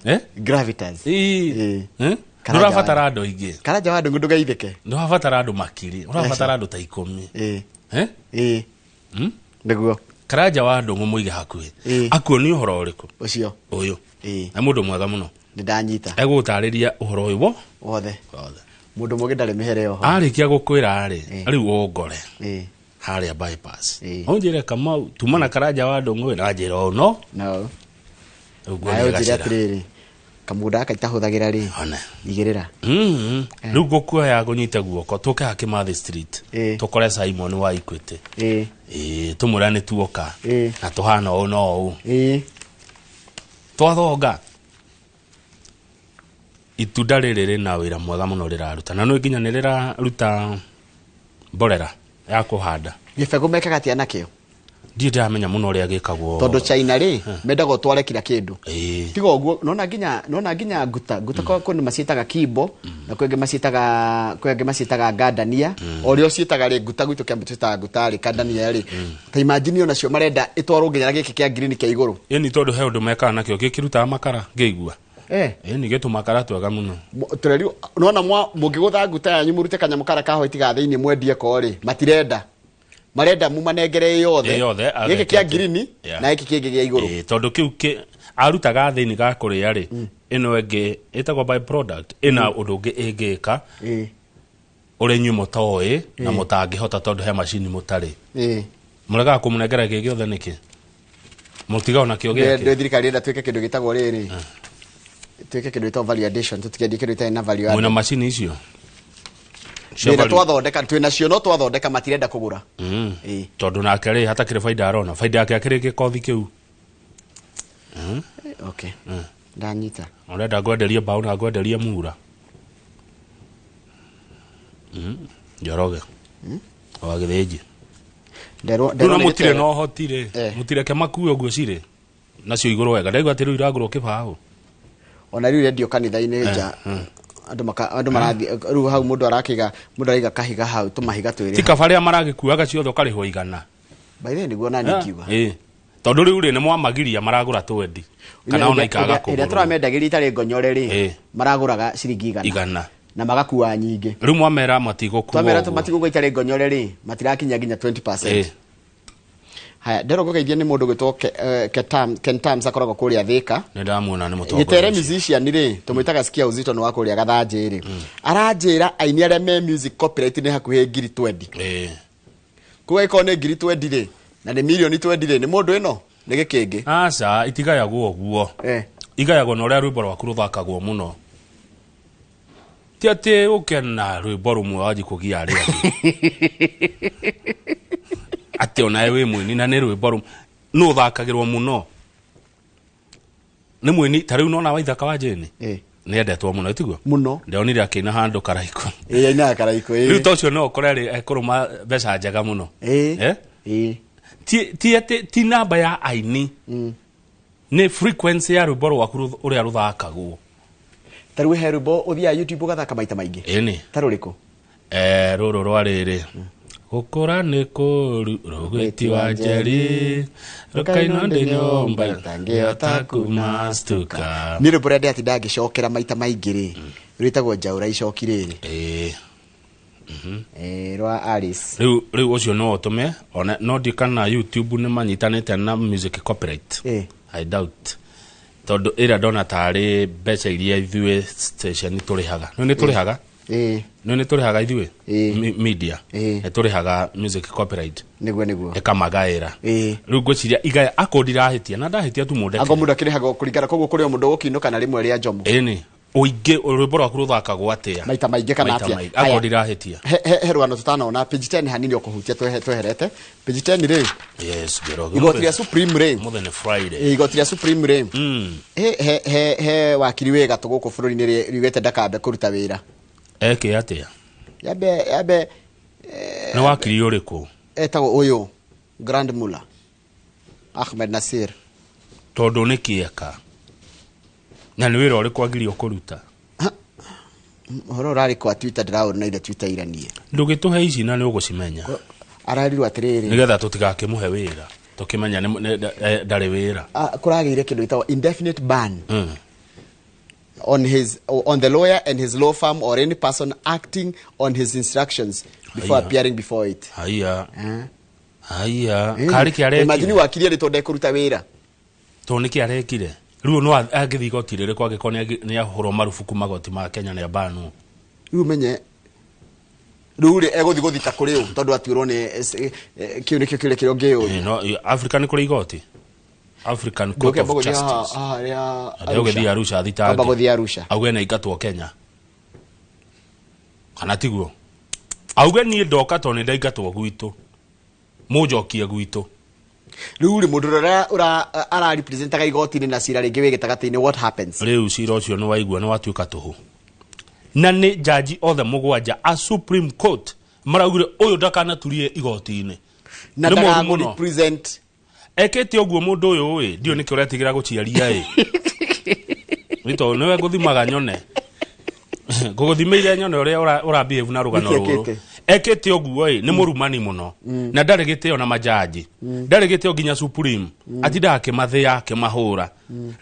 Eh? Gravitas. Ĩ. Eh? Karanja wa Ndũrabatara andũ aingĩ. Karanja wa Ndũng'ũ, ndũgaithĩke. Ndũrabatara andũ makiri, ũrabatara andũ ta 10. Eh? Ĩ. Nĩguo. Karanja wa Ndũng'ũ mũige hakuhĩ, akuonie ũhoro ũrĩkũ. Ũcio. Ũyũ na mũndũ mwega mũno. Nĩ ndanyita. Egũgũtarĩria ũhoro ũyũ wo wothe. Wothe. Mũndũ mũgĩ ndarĩ mĩhere oho. Arĩkia gũkwĩra rĩ, rĩu ũngore harĩa bypass, ũnjĩre Kamau tuma na Karanja wa Ndũng'ũ, na njĩra ũũ no no. Rĩu nguonie Nawe ũnjĩre gacĩra. atĩrĩrĩ, kamũgũnda gaka itahũthagĩra rĩ, igĩrĩra. Rĩu ngũkuoya ngũnyite guoko tũke ha Kimathi Street, tũkore Simon wa Equity. Ĩĩ, tũmwĩra nĩ tuoka na tũhana ũũ no ũũ twathonga itunda rĩrĩ rĩna wĩra mwega mũno rĩraruta, na nĩ nginya nĩ rĩraruta mborera ya kũhanda. Gĩbegũ mekaga atĩa nakĩo? Ndirĩ ndĩramenya mũno ũrĩa gĩkagwo. Tondũ China rĩ, mendaga ũtware kila kĩndũ. Tiga ũguo nona nginya nguta nguta, kwa kwĩ maciĩtaga kimbo, na kwĩ angĩ maciĩtaga, kwĩ angĩ maciĩtaga ngandania. O ũrĩa ũciĩtaga rĩ, nguta gwitũ Kĩambu twĩtaga nguta rĩ, kandania rĩ, ta imagine onacio marenda ĩtwarwo nginya na gĩkĩ kĩa green kĩa igũrũ. Ĩni, tondũ he ũndũ mekaga nakĩo gĩkĩrutaga makara ngĩigua. Ĩni, gĩtũmakara twega mũno. Tũreri nona mũngĩgũtha nguta yanyu mũrute kanyamũ karĩa ka white ga thĩinĩ mwendie ko rĩ, matirenda, marenda mumanengere ĩ yothe. Ĩ yothe, gĩkĩ ageke kĩa atĩ- green na gĩkĩ kĩngĩ gĩa igũrũ. Ĩ, tondũ kĩu arutaga thĩinĩ ga kũrĩa rĩ, ĩno ĩngĩ ĩtagwo by product, ĩna ũndũ ũngĩ ĩngĩka ũrĩa inyuĩ mũtoĩ na mũtangĩhota, tondũ he macini mũtarĩ. Mũregaga kũmũnengera gĩ gĩothe nĩkĩ? Mũtiga ona kĩo Ndĩ gĩake. Thirikari ĩrenda twĩke kĩndũ gĩtagwo rĩrĩ, twĩke kĩndũ gĩtagwo value addition, tũtikendie kĩndũ gĩtarĩ na value Mwĩna added. macini icio Cia Wĩra value? twathondeka twĩ nacio, no twathondeka matirenda kũgũra. Tondũ nake rĩ, hatakĩrĩ baida arona, baida yake akĩrĩ gĩkothi kĩu. Okay, ndanyita. Ũrenda ngwenderie mbaũ na ngwenderie mura. Njoroge wa Gĩthĩnji. Nderwo. Rĩu na nĩ mũtirĩ gĩtero. na ũhoti rĩ, mũtireke makue ũguo cirĩ nacio igũrũ wega. Ndaigua atĩ rĩu iragũrwo kĩbaũ. Ona rĩu rendio kanitha-inĩ nja, andũ andũ marathiĩ rĩu hau, mũndũ arakĩiga, mũndũ araiga kahiga hau, tũmahiga twĩrĩ. Ti kaba arĩa maragĩkuaga ciothe ũkarĩhwo 100. By the way, nĩguo nani ngiuga. Ĩ. Tondũ rĩu rĩ, nĩ mwamagiria, maragũra twendi kana ona ikaga Ĩrĩa kũgũrwo. tũramendagĩria itarĩ ngonyore rĩ, maragũraga ciringi 100. 100. Na magakua nyingĩ. Rĩu mwamera matigũkua Twamera ũguo. matigũkua itarĩ ngonyore rĩ, matirakinya nginya 20%. Haya, nderwo ngũgeithie nĩ mũndũ gwĩtwo Ken Tams, akoragwo kũrĩa Thĩka. Nĩ ndamuona, nĩ mũtongoria Gĩtere ũcio. musician rĩ, tũmwĩtaga Sikia Uzito, nĩ wa kũrĩa Gathanjĩ rĩ, aranjĩra aini arĩa me music copyright nĩ hakuhĩ 20,000. Kuga ĩkorwo nĩ 20,000 rĩ, na nĩ mirioni 20 rĩ, nĩ mũndũ ĩno nĩ gĩkĩngĩ. Aca, itigayagwo ũguo. Igayagwo na ũrĩa rwĩmbo rwaku rũthakagwo mũno, ti atĩ ũke na rwĩmbo rũmwe wanji kũgia arĩa angĩ atĩ onawe wĩ mũini na nĩ rwĩmbo rũmwe nũ ũthakagĩrwo mũno nĩ mũini. Ta rĩu nona Waithaka wa Jane nĩ endetwo mũno, tiguo? Mũno. Ndonire akĩina handũ Karaiko. Ĩ, ainaga Karaiko, ĩ. Rĩu ta ũcio no ũkore rĩ ekũrũma mbeca njega mũno. Ĩ. Eh? Ti atĩ ti namba ya aini, nĩ frequency ya rwĩmbo rwaku ũrĩa rũthakagwo. Ta rĩu he rwĩmbo ũthiaga YouTube ũgathaka maita maingĩ? Ĩni. Ta rũrĩkũ? Rũrũ rwa rĩrĩ, gũkũra nĩ kũru rũgwĩti wa njeri rũkainwo ndĩ nyũmba itangĩhota kuma stuka. Nĩ rwĩmbo rũrĩa ndĩrati ndangĩcokera maita maingĩ rĩ, rwĩtagwo Njaũra Icoki rĩrĩ. Rwa Alice. Rĩu ũcio no ũtũme ona no ndi kana YouTube nĩ manyitanĩte na music copyright. I doubt, tondũ ĩrĩa ndona tarĩ mbeca iria ithuĩ station tũrĩhaga, nĩ tũrĩhaga, nĩ tũrĩhaga ithuĩ media, nĩ tũrĩhaga music copyright. Nĩguo. Ĩkamagaĩra. Rĩu ngwĩciria igaya akorwo ndirahĩtia, na ndahĩtia tu mũndeke. Ango mũndũ akĩrĩhaga kũringana, koguo kũrĩ o mũndũ ũgũkinũka na rĩmwe rĩa njomo. Ĩni. Ũingĩ rwĩmbo rwaku rũthakagwo atĩa? Maita maingĩ kana Maita atĩa? maingĩ. Haya. Akorwo ndirahĩtia. He rwano tũtanona page 10 hanini ũkũhutia tweherete page 10 rĩ. Yes, Njoroge. Igoti rĩa Supreme rĩ. Mũthenya nĩ Friday. Igoti rĩa Supreme rĩ, he wakiri wĩ gatũ gũkũ bũrũri-inĩ riugĩte ndakambe kũruta wĩra. Eke atĩa? Yambe. Nĩ wakiri ũrĩkũ? Etagwo ũyũ Grand Mula Ahmed Nasir. Tondũ nĩ kĩeka na nĩ wĩra ũrĩkũ agirio kũruta? Ũhoro ũrarĩ kwa Twitter, ndĩraũrũnaire Twitter ira niĩ. Ndũgĩtũhe ici na nĩ ũgũcimenya. Ararirwo atĩrĩrĩ, nĩgetha tũtigakĩmũhe wĩra tũkĩmenya ndarĩ wĩra. Kũragĩire kĩndũ gĩtagwo indefinite ban on the lawyer and his law firm or any person acting on his instructions before Haiya. appearing before it. Haiya, haiya, karĩ kĩ Imagine arekire? wakiri arĩ tondũ ndekũruta wĩra. Tondũ nĩkĩ arekire? Rĩu no angĩthiĩ igoti rĩrĩkũ angĩkorwo nĩ ahũrwo marubuku magoti ma Kenya nĩ abanwo? Rĩu menye rĩu rĩ egũthiĩ gũthita kũrĩ ũ tondũ atuĩrwo nĩ kĩu nĩkĩo kĩũria kĩrĩa ũngĩyũria. No Africa nĩ kũrĩ igoti, African Court Ndũkĩamba of gũthiĩ haha- Justice. haha rĩa Ndĩgũgĩthiĩ Arusha athitange. Amba gũthiĩ Arusha. Auge nĩ aingatwo Kenya kana tiguo? Auge niĩ ndoka tondũ nĩ ndaingatwo gwitũ, mũnjokie gwitũ. Rĩu rĩ mũndũ ũrĩa ararepresentaga igoti-inĩ na cira rĩngĩ wĩ gĩtagatĩ-inĩ, what happens? Rĩu cira ũcio nĩ waigua nĩ watuĩka tũhũ, na nĩ jaji othe 7 a Supreme Court maraugire ũyũ ndakanaturie igoti-inĩ. Na Nĩ mũũru ndagagũ mũno. represent. Ekĩte ũguo mũndũ ũyũ ĩ ndiũ nĩkĩo ũretigĩra gũciaria ĩ nĩ tondũ nĩwe ngũthimaga nyone ngũgũthimĩire nyone ũrĩa ũrabehave na rũgano Nĩkĩ rũrũ. ekĩte? Ekĩte ũguo ĩ nĩ mũrumani mũno na ndarĩ gĩtĩo na majaji, ndarĩ gĩtĩo nginya Supreme, atindaga akĩmathĩa akĩmahũra.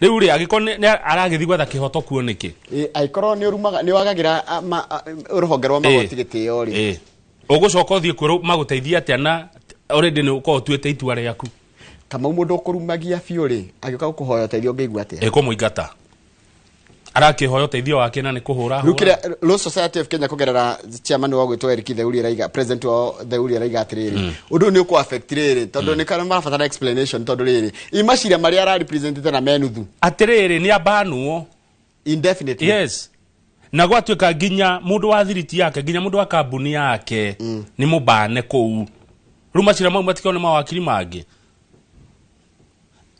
Rĩu rĩ angĩkorwo nĩ aragĩthiĩ gwetha kĩhoto kuo nĩkĩ? Angĩkorwo nĩ ũrumaga nĩ wagagĩra rũhonge rwa magoti gĩtĩo rĩ, Ũgũcoka ũthiĩ kwĩrwo magũteithia atĩa na already nĩ ũkorwo ũtuĩte itua rĩaku? Kamau, mũndũ ũkũrumagia biũ rĩ, agĩũka gũkũhoya ũteithio ũngĩigua atĩa? Ĩkũmũingata. Arakĩhoya ũteithio wake na nĩ kũhũra. Rĩu kĩrĩa Law Society of Kenya kũgerera chairman wao gwĩtwo Eric Theuri araiga, president wao Theuri araiga atĩrĩrĩ, ũndũ ũyũ nĩ ũkũ affect rĩrĩ tondũ nĩ kana marabatara explanation tondũ rĩrĩ i macira marĩa ararepresentete na menuthu. Atĩrĩrĩ, nĩ ambanwo indefinitely. Yes, na gwatuĩka nginya mũndũ wa thiriti yake, nginya mũndũ wa kambuni yake nĩ mũbane kũu. Rĩu macira mau matikao nĩ mawakiri mangĩ.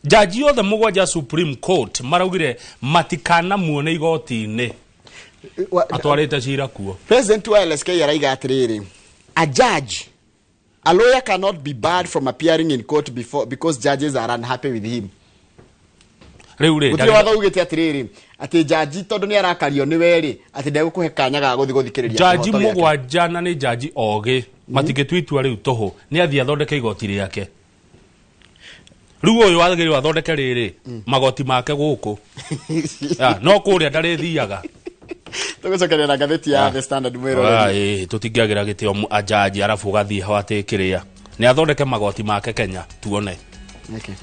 Jaji othe 7 Supreme Court maraugire matikanamuone igoti-inĩ atwarĩte cira kuo. President wa LSK araiga atĩrĩrĩ, a judge, a lawyer cannot be barred from appearing in court before because judges are unhappy with him. Rĩu rĩ Gũtirĩ watho ugĩte atĩrĩrĩ atĩ jaji tondũ nĩ arakario nĩ we rĩ atĩ ndegũkũhe kanya ga gũthiĩ gũthikĩrĩria Jaji kĩhoto gĩake. 7 na nĩ jaji ogĩ matingĩtua itua rĩu tũhũ. Nĩ athiĩ athondeke igoti rĩake. Rĩu ũyũ wagĩrĩirwo athondeke rĩrĩ magoti make gũkũ. No kũrĩa ndarĩthiaga. Tũgũcokeria na ngathĩti ya The Standard mwĩroreri. Tũtingĩagĩra gĩtĩo ajaji arabu ũgathiĩ ho atĩ kĩrĩa nĩ athondeke magoti make Kenya tuone. Okay.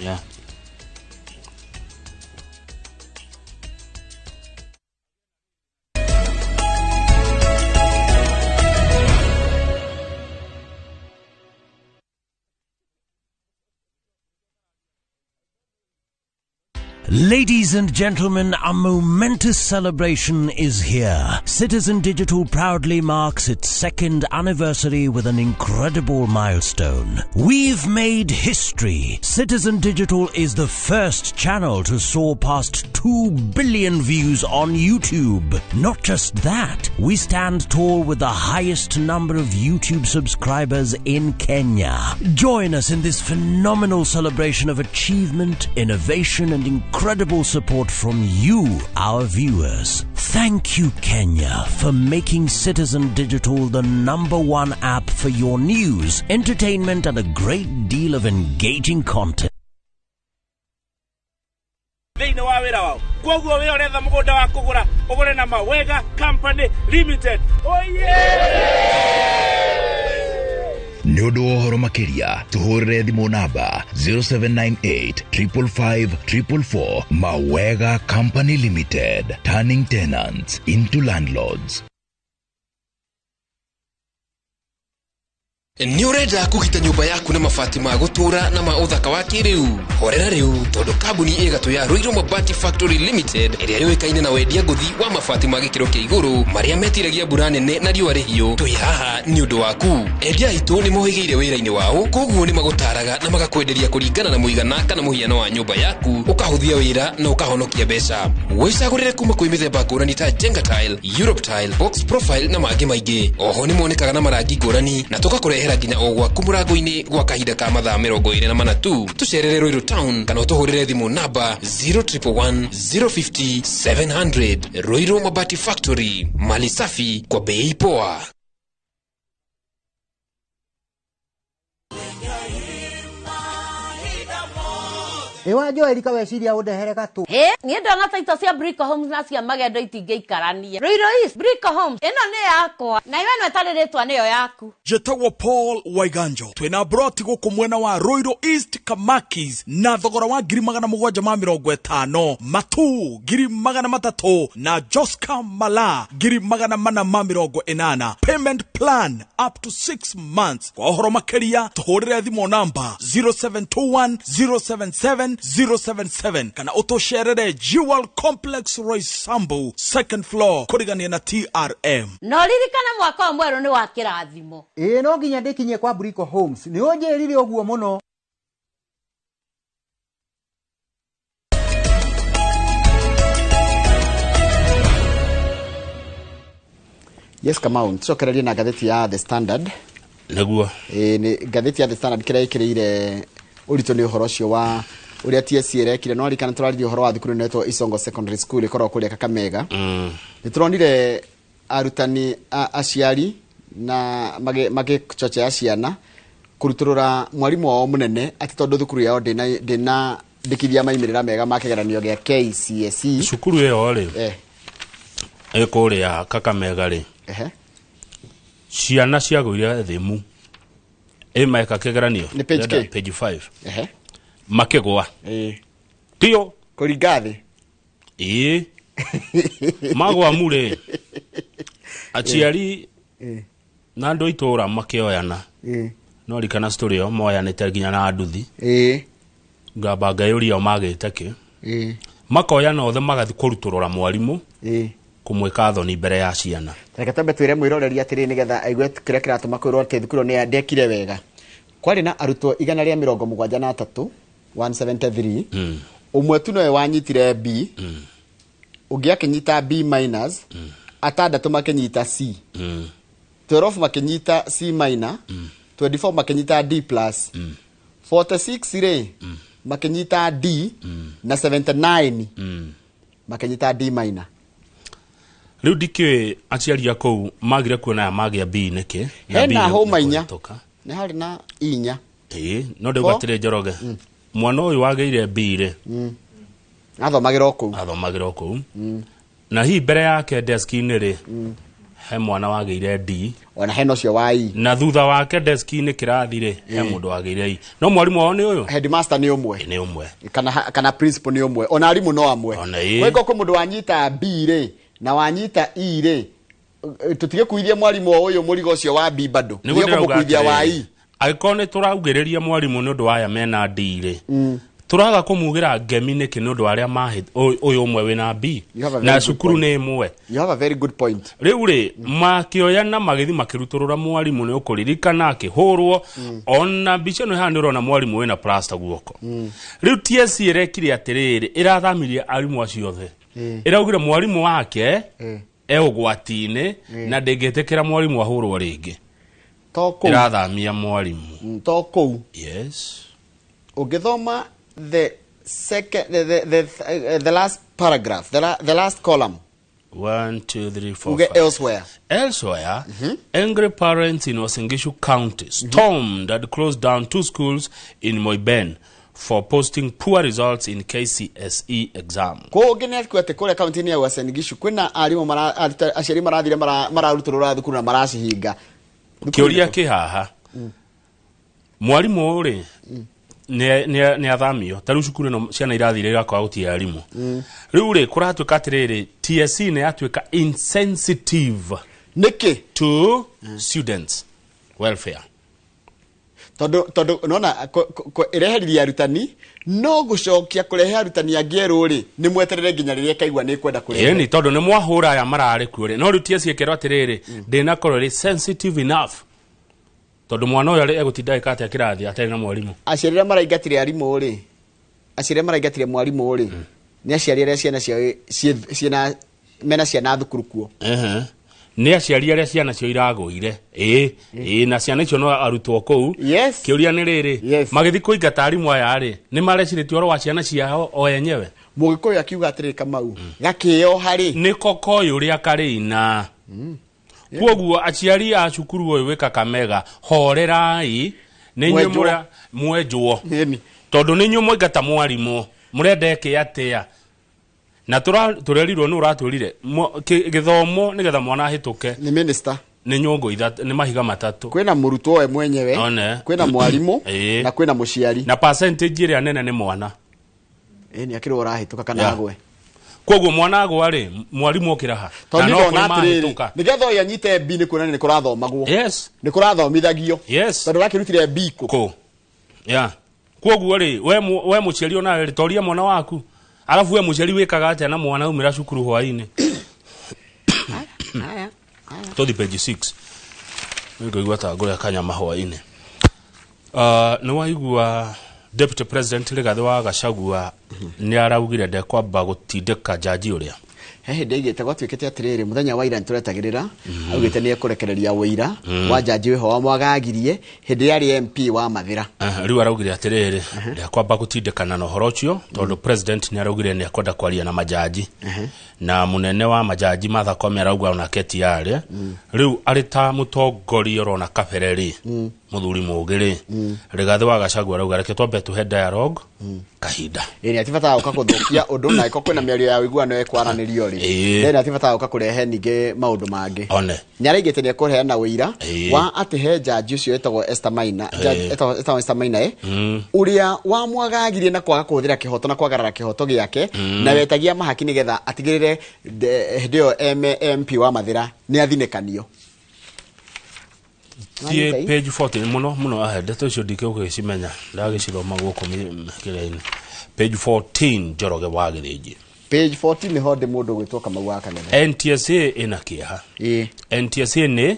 Yeah. Ladies and gentlemen, a momentous celebration is here. Citizen Digital proudly marks its second anniversary with an incredible milestone. We've made history. Citizen Digital is the first channel to soar past 2 billion views on YouTube. Not just that, we stand tall with the highest number of YouTube subscribers in Kenya. Join us in this phenomenal celebration of achievement, innovation, and incredible support from you, our viewers. Thank you, Kenya, for making Citizen Digital the #1 app for your news, entertainment, and a great deal of engaging content. Thĩinĩ wa wĩra wao koguo wĩ ũretha mũgũnda wa kũgũra ũgũre na Mawega Company Limited. Oye! Nĩ ũndũ wa ũhoro makĩria tũhũrĩre thimũ namba 0798 555 444. Mawega Company Limited, turning tenants into landlords. Nĩ ũrenda kũgita nyũmba yaku na mabati ma gũtũũra na ma ũthaka wa kĩrĩu? Horera rĩu, tondũ kambuni ĩgatũ ya Ruiru Mabati Factory Limited, ĩrĩa yũĩkaine na wendia ngũthi wa mabati ma gĩkĩro kĩa igũrũ marĩa metiragia mbura nene na riũa rĩhiũ, twĩ haha nĩ ũndũ waku. Endia aitũ nĩ mohĩgĩire wĩra-inĩ wao, koguo nĩ magũtaraga na magakwenderia kũringana na mũigana kana mũhiano wa nyũmba yaku, ũkahũthia wĩra na ũkahonokia mbeca. Wĩcagũrĩre kuma kwĩ mĩthemba ngũrani ta Jenga Tile, Europe Tile, Box Profile na mangĩ maingĩ. Oho nĩ monekaga na marangi ngũrani na tũgakũrehera nginya o gwaku mũrango-inĩ gwa kahinda ka mathaa 24 tu. Tũcerere Ruiru Town kana ũtũhũrĩre thimũ namba 0111 050 700. Ruiru Mabati Factory, mali safi kwa bei poa. Ĩwa Joeli kaweciria ũndehere gatũ. Hĩ, niĩ ndona ta ito cia Brico Homes na cia magendo itingĩikarania. Ruiru East, Brico Homes, ĩno nĩ yakwa na iwe ĩno ĩtarĩ rĩtwa nĩyo yaku. Njĩtagwo Paul Waiganjo, twĩna broti gũkũ mwena wa Ruiru East Kamakis na thogora wa 750,000, Matu 300,000 na Joska Mala 480,000. Payment plan up to 6 months. Kwa ũhoro makĩria tũhũrĩre thimũ namba 0721 077 077 kana ũtũcerere Jewel Complex Roysambu second floor kũrigania na TRM. Na ũririkane mwaka ũyũ mwerũ nĩ wa kĩrathimo. Ĩĩ no nginya ndĩkinyie kwa Brico Homes, nĩ ũnjĩrire ũguo mũno. Yes, Kamau, tucokererie na ngathĩti ya The Standard. Nĩguo. Ĩĩ nĩ ngathĩti ya The Standard kĩrĩa ĩkĩrĩire ũritũ nĩ ũhoro ũcio wa ũrĩa TSC ĩrekire. No ririkana tũraririe ũhoro wa thukuru ĩno ĩtwo Isongo Secondary School ĩkoragwo kũrĩa Kakamega. Nĩ tũronire arutani aciari na magĩchochea ciana kũrutũrũra mwarimũ wao mũnene atĩ tondũ thukuru yao ndĩna ndĩkithia maimĩrĩra mega ma kĩgeranio gĩa KCSE. Cukuru ĩyo rĩ ĩ kũrĩa Kakamega rĩ, ciana ciagũire thĩmu ĩ meka kĩgeranio Nĩ page K? Page 5. Makĩgũa tio kũringa thĩ. Ĩĩ magũa mu rĩ, aciari na andũ a itũũra makĩoyana. No ririkana story ĩyo moyanĩte nginya na nduthi. Ngamba ngayũria o magĩte kĩ. Makoyana othe magathi kũrutũrũra mwarimũ kũmwĩka thoni mbere ya ciana. Reke twambe twĩre mwĩroreri atĩrĩ nĩgetha aigue kĩrĩa kĩratũma kwĩrwo atĩ thukuru ĩyo nĩ ndekire wega. Kwarĩ na arutwo 173, 173. Ũmwe tu nowe wanyitire B, ũngĩ akĩnyita B minus, atandatũ makĩnyita C, 12 makĩnyita C minor, 24 makĩnyita D plus, 46 rĩ makĩnyita D, na 79 makĩnyita D minor. Rĩu ndikĩũĩ aciari a kũu magire kuona aya magĩa B nĩkĩ? Na B Hena nĩ hũma inya. kũhĩtũka. Nĩ harĩ na inya. Ĩĩ, no ndauga atĩrĩ Njoroge, mwana ũyũ wagĩire B rĩ, athomagĩra o kũu. Athomagĩra o kũu. Na hihi mbere yake deski-inĩ rĩ, he mwana wagĩire D. Ona hena ũcio wa E. Na thutha wake deski-inĩ kĩrathi rĩ, he mũndũ wagĩire E. No mwarimũ wao nĩ ũyũ? Headmaster nĩ ũmwe. Nĩ ũmwe. Kana principal nĩ ũmwe. Ona arimũ no amwe. Ona ĩĩ. Kwa hivyo kwĩ mũndũ wanyita B rĩ, na wanyita E rĩ, tũtigĩkuithie mwarimũ ũyũ mũrigo ũcio wa B bado. Nĩguo Nĩguo ndĩrauga kũmũkuithia wa atĩrĩrĩ, E. angĩkorwo nĩ tũraugĩrĩria mwarimũ nĩ ũndũ wa aya mena D rĩ, tũraga kũmugĩra ngemi nĩkĩ nĩ ũndũ wa arĩa ũyũ ũmwe wĩna B? You have a very Na good cukuru point. nĩ ĩmwe. You have a very good point. Rĩu rĩ, makĩoyana magĩthiĩ makĩrutũrũra mwarimũ nĩ ũkũririkana akĩhũrwo. Ona mbica ĩno haha nĩ ũrona mwarimũ wĩna plaster guoko. Rĩu TSC ĩrekire atĩrĩrĩ, ĩrathamirie arimũ acio othe. Ĩraugire mwarimũ wake e ũgwati-inĩ na ndĩngĩtĩkĩra mwarimũ ahũrwo rĩngĩ. To kũu. Ĩrathamia mwarimũ. To kũu. Yes. Ũngĩthoma the second, the last paragraph, the last column. 1, 2, 3, 4, Uge 5. Elsewhere. Elsewhere, angry parents in Uasin Gishu County stormed and closed down 2 schools in Moiben for posting poor results in KCSE exam. Kũngĩ nĩ atĩ kũrĩa kaunti-inĩ ya Uasin Gishu kwĩna arimũ aciari marathire mararutũrũra thukuru na maracihinga. Kĩũria kĩ haha, mwarimũ rĩ nĩ athamio ta rĩu cukuru ĩno ciana irathire igakorwo gũtirĩ arimũ. Rĩu rĩ kũratuĩka atĩrĩrĩ, TSC nĩ yatuĩka insensitive nĩkĩ to students welfare. Tondu nona ĩreheririe arutani no gũcokia kũrehe arutani angĩ erũ rĩ, nĩ mweterere nginya rĩrĩa ĩkaigua nĩ ĩkwenda kũrehe. Ĩni tondũ nĩ mwahũra aya mararĩ kuo rĩ, no rĩu TSC ĩkerwo atĩrĩrĩ, ndĩnakorwo ĩrĩ sensitive enough tondũ mwana ũyũ egũtinda ĩka atĩa kĩrathi atarĩ na mwarimũ. Aciari arĩa maraingatire arimũ rĩ, aciari arĩa maraingatire mwarimũ rĩ, nĩ aciari arĩa ciana ciao ciĩna mena ciana thukuru kuo. Ehe. Nĩ aciari arĩa ciana cio iragũire, ĩĩ ĩĩ, na ciana icio no arutwo kũu. Yes. Kĩũria nĩ rĩrĩ, magĩthiĩ kũingata arimũ aya rĩ, nĩ marecirĩtie ũhoro wa ciana ciao o enyewe? Mũgĩkũyũ akiuga atĩrĩ, Kamau, gakĩoha rĩ, nĩ kokoĩ ũrĩa karĩina. Kwoguo aciari a cukuru ũyũ wĩ Kakamega, horerai, nĩ inyuĩ Mwenjwo. mũra mwenjwo, tondũ nĩ inyuĩ mwaingata mwarimũ, mũrenda eke atĩa? Na tũrerirwo nĩ ũratwĩrire gĩthomo nĩgetha mwana ahĩtũke nĩ minister, nĩ nyũngũ ithatũ, nĩ mahiga matatũ. Kwĩna mũrutwo we mwenyewe, One. kwĩna mwarimũ, Ĩĩ. na kwĩna mũciari. Na percentage ĩrĩa nene nĩ mwana. Ĩĩ, nĩ akĩrwo ũrahĩtũka kana Yeah. agwe. Koguo mwana agwa rĩ, mwarimũ okĩra ha? Tondũ Na no nĩ ndona kũrĩ atĩrĩrĩ, mahĩtũka. nĩgetha ũyũ anyite B nĩ kuonania nĩ kũrathomagwo. Yes. Nĩ kũrathomithagio. Yes. Tondũ ũrakĩrutire B kũ? Kũ. Yeah. Koguo rĩ, we mũciari onawe rĩ, toria mwana waku. Arabu we mũciari wĩkaga atĩa na mwana aumĩra cukuru hwaĩ-inĩ? Tũthi page 6. Nĩngũigua ta ngũrĩa kanyama hwaĩ-inĩ. Nĩ waigua Deputy President Rigathĩ wa Gachagua nĩ araugire ndekwamba gũtindĩka jaji ũrĩa. He hĩndĩ aigĩte gwatuĩkĩte atĩrĩrĩ, mũthenya wa ira nĩtũretagĩrĩra, augĩte nĩ ekũrekereria ũira wa jaji wĩho wamwagagirie hĩndĩ ĩrĩa arĩ MP wa Mathĩra. Rĩu araugire atĩrĩrĩ, ndekwamba gũtindĩkana na ũhoro ũcio tondũ president nĩ araugire nĩ ekwenda kwaria na majaji, na mũnene wa majaji Martha Koome arauga onake ti arĩa. Rĩu arĩ ta mũtongoria ũrona kabere rĩ, mũthuri mũũgĩ rĩ, Rigathĩ wa Gachagua arauga reke twambe tũhe dialogue kahinda. Ĩĩ, nĩ atibatara gũka gũthũkia ũndũ, na ĩko kwĩna mĩario ya ũiguano ĩkwaranĩrio rĩ, Ĩĩ. nĩ atibatara gũka kũrehe ningĩ maũndũ mangĩ. One. Nĩ araigĩte nĩ ekũheana ũira Ĩĩ. wa atĩ he jaji ũcio wĩtagwo Esther Maina, Ĩĩ. etagwo Esther Maina, ũrĩa wamwagagirie na kwaga kũhũthĩra kĩhoto na kwagarara kĩhoto gĩake, na wetagia mahaki nĩgetha atigĩrĩre hĩndĩ ĩyo MP wa Mathĩra nĩ athinĩkanio. Thiĩ page 14 mũno mũno, ahe ndeto icio ndikĩgũgĩcimenya, ndagĩcithoma gũkũ kĩrĩa-inĩ. Page 14, Njoroge wa Gĩthĩnji. Page 14 nĩho ndĩ mũndũ ũgwĩtwo Kamau wa Kang'ethe. NTSA ĩna kĩeha. Ĩĩ. NTSA nĩ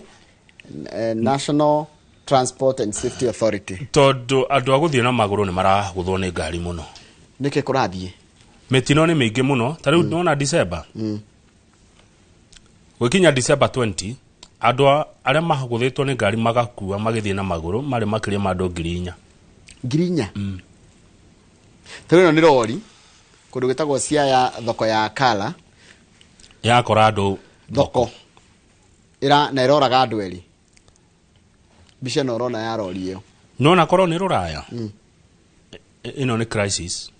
National Transport and Safety Authority. Tondũ andũ a gũthiĩ na magũrũ nĩ maragũthwo nĩ ngari mũno. Nĩkĩ kũrathiĩ? Mĩtino nĩ mĩingĩ mũno. Ta rĩu nĩwona December, gwĩkinya December 20, andũ arĩa magũthĩtwo nĩ ngari magakua magĩthiĩ na magũrũ marĩ makĩria ma andũ 4,000. 4,000? Ta rĩu ĩno nĩ rori kũndũ gwĩtagwo Siaya, thoko ya Kala. Yakora andũ thoko ĩra na ĩroraga andũ erĩ. Mbica ĩno ũrona ya rori ĩyo. No na korwo nĩ rũraya, ĩno nĩ crisis.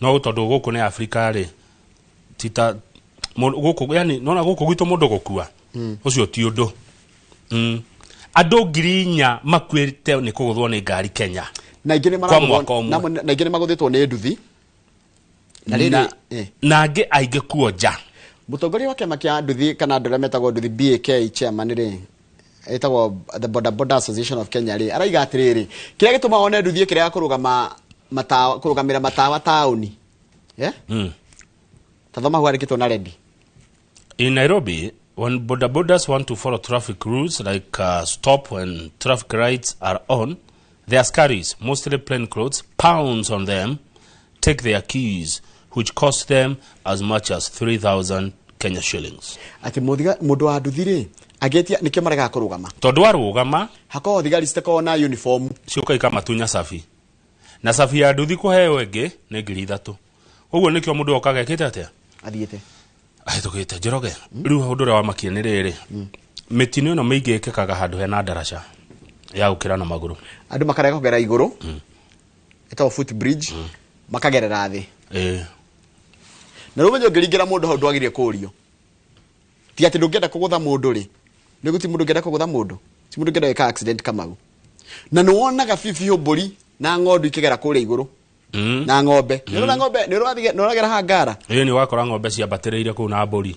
No tondũ gũkũ nĩ Afrika rĩ, tita gũkũ, yani nona gũkũ gwitũ mũndũ gũkua, ũcio ti ũndũ. Andũ 4,000 makuĩte nĩ kũgũthwo nĩ ngari Kenya. Na aingĩ nĩ Kwa mwaka ũmwe. na aingĩ nĩ magũthĩtwo nĩ nduthi. Na rĩrĩ, Na angĩ aingĩ kuonja. Mũtongoria wa kĩama kĩa nduthi kana andũ arĩa metagwo nduthi BAK chairman rĩ, etagwo the Boda Boda Association of Kenya rĩ, araiga atĩrĩrĩ, kĩrĩa gĩtũmaga one nduthi ĩkĩrega kũrũgama matawa, kũrũgamĩra matawa taũni. Ta thoma hau harĩkĩtwo na rendi. In Nairobi, when boda bodas want to follow traffic rules like stop when traffic lights are on, the askaris, mostly plain clothes, pounce on them, take their keys, which cost them as much as 3,000 Kenya shillings. Ati mũndũ wa nduthi rĩ, angĩtia nĩkĩo maregaga kũrũgama. Tondũ warũgama, hakoragwo thigari citakoragwo na uniform. Ciũka ikamatunya cabi. Na cabi ya nduthi kũheo ĩngĩ nĩ 3,000. Ũguo nĩkĩo mũndũ okaga ekĩte atĩa? Athiĩte. Ahĩtũkĩte Njoroge. Rĩu ũndũ ũrĩa wamakia nĩ rĩrĩ, mĩtino ĩno mĩingĩ ĩkĩkaga handũ hena ndaraca ya gũkĩra na magũrũ. Andũ makarega kũgera igũrũ, ĩtagwo foot bridge, makagerera thĩ. Na rĩu ũmenye ũngĩringĩra mũndũ hau ndwagĩrĩire kũũrio. Ti atĩ ndũngĩenda kũgũtha mũndũ rĩ, nĩ gũtirĩ mũndũ ũngĩenda kũgũtha mũndũ, ti mũndũ ũngĩenda gwĩka accident Kamau. Na nĩ wonaga biũ biũ mbũri na ng'ondu ikĩgera kũrĩa igũrũ. Na ng'ombe. Nĩ ũrona ng'ombe, nĩ ũrathiĩ, nĩ ũragera haha ngara. Ĩĩ, nĩ ũgakora ng'ombe ciambatĩrĩire kũu na mbũri.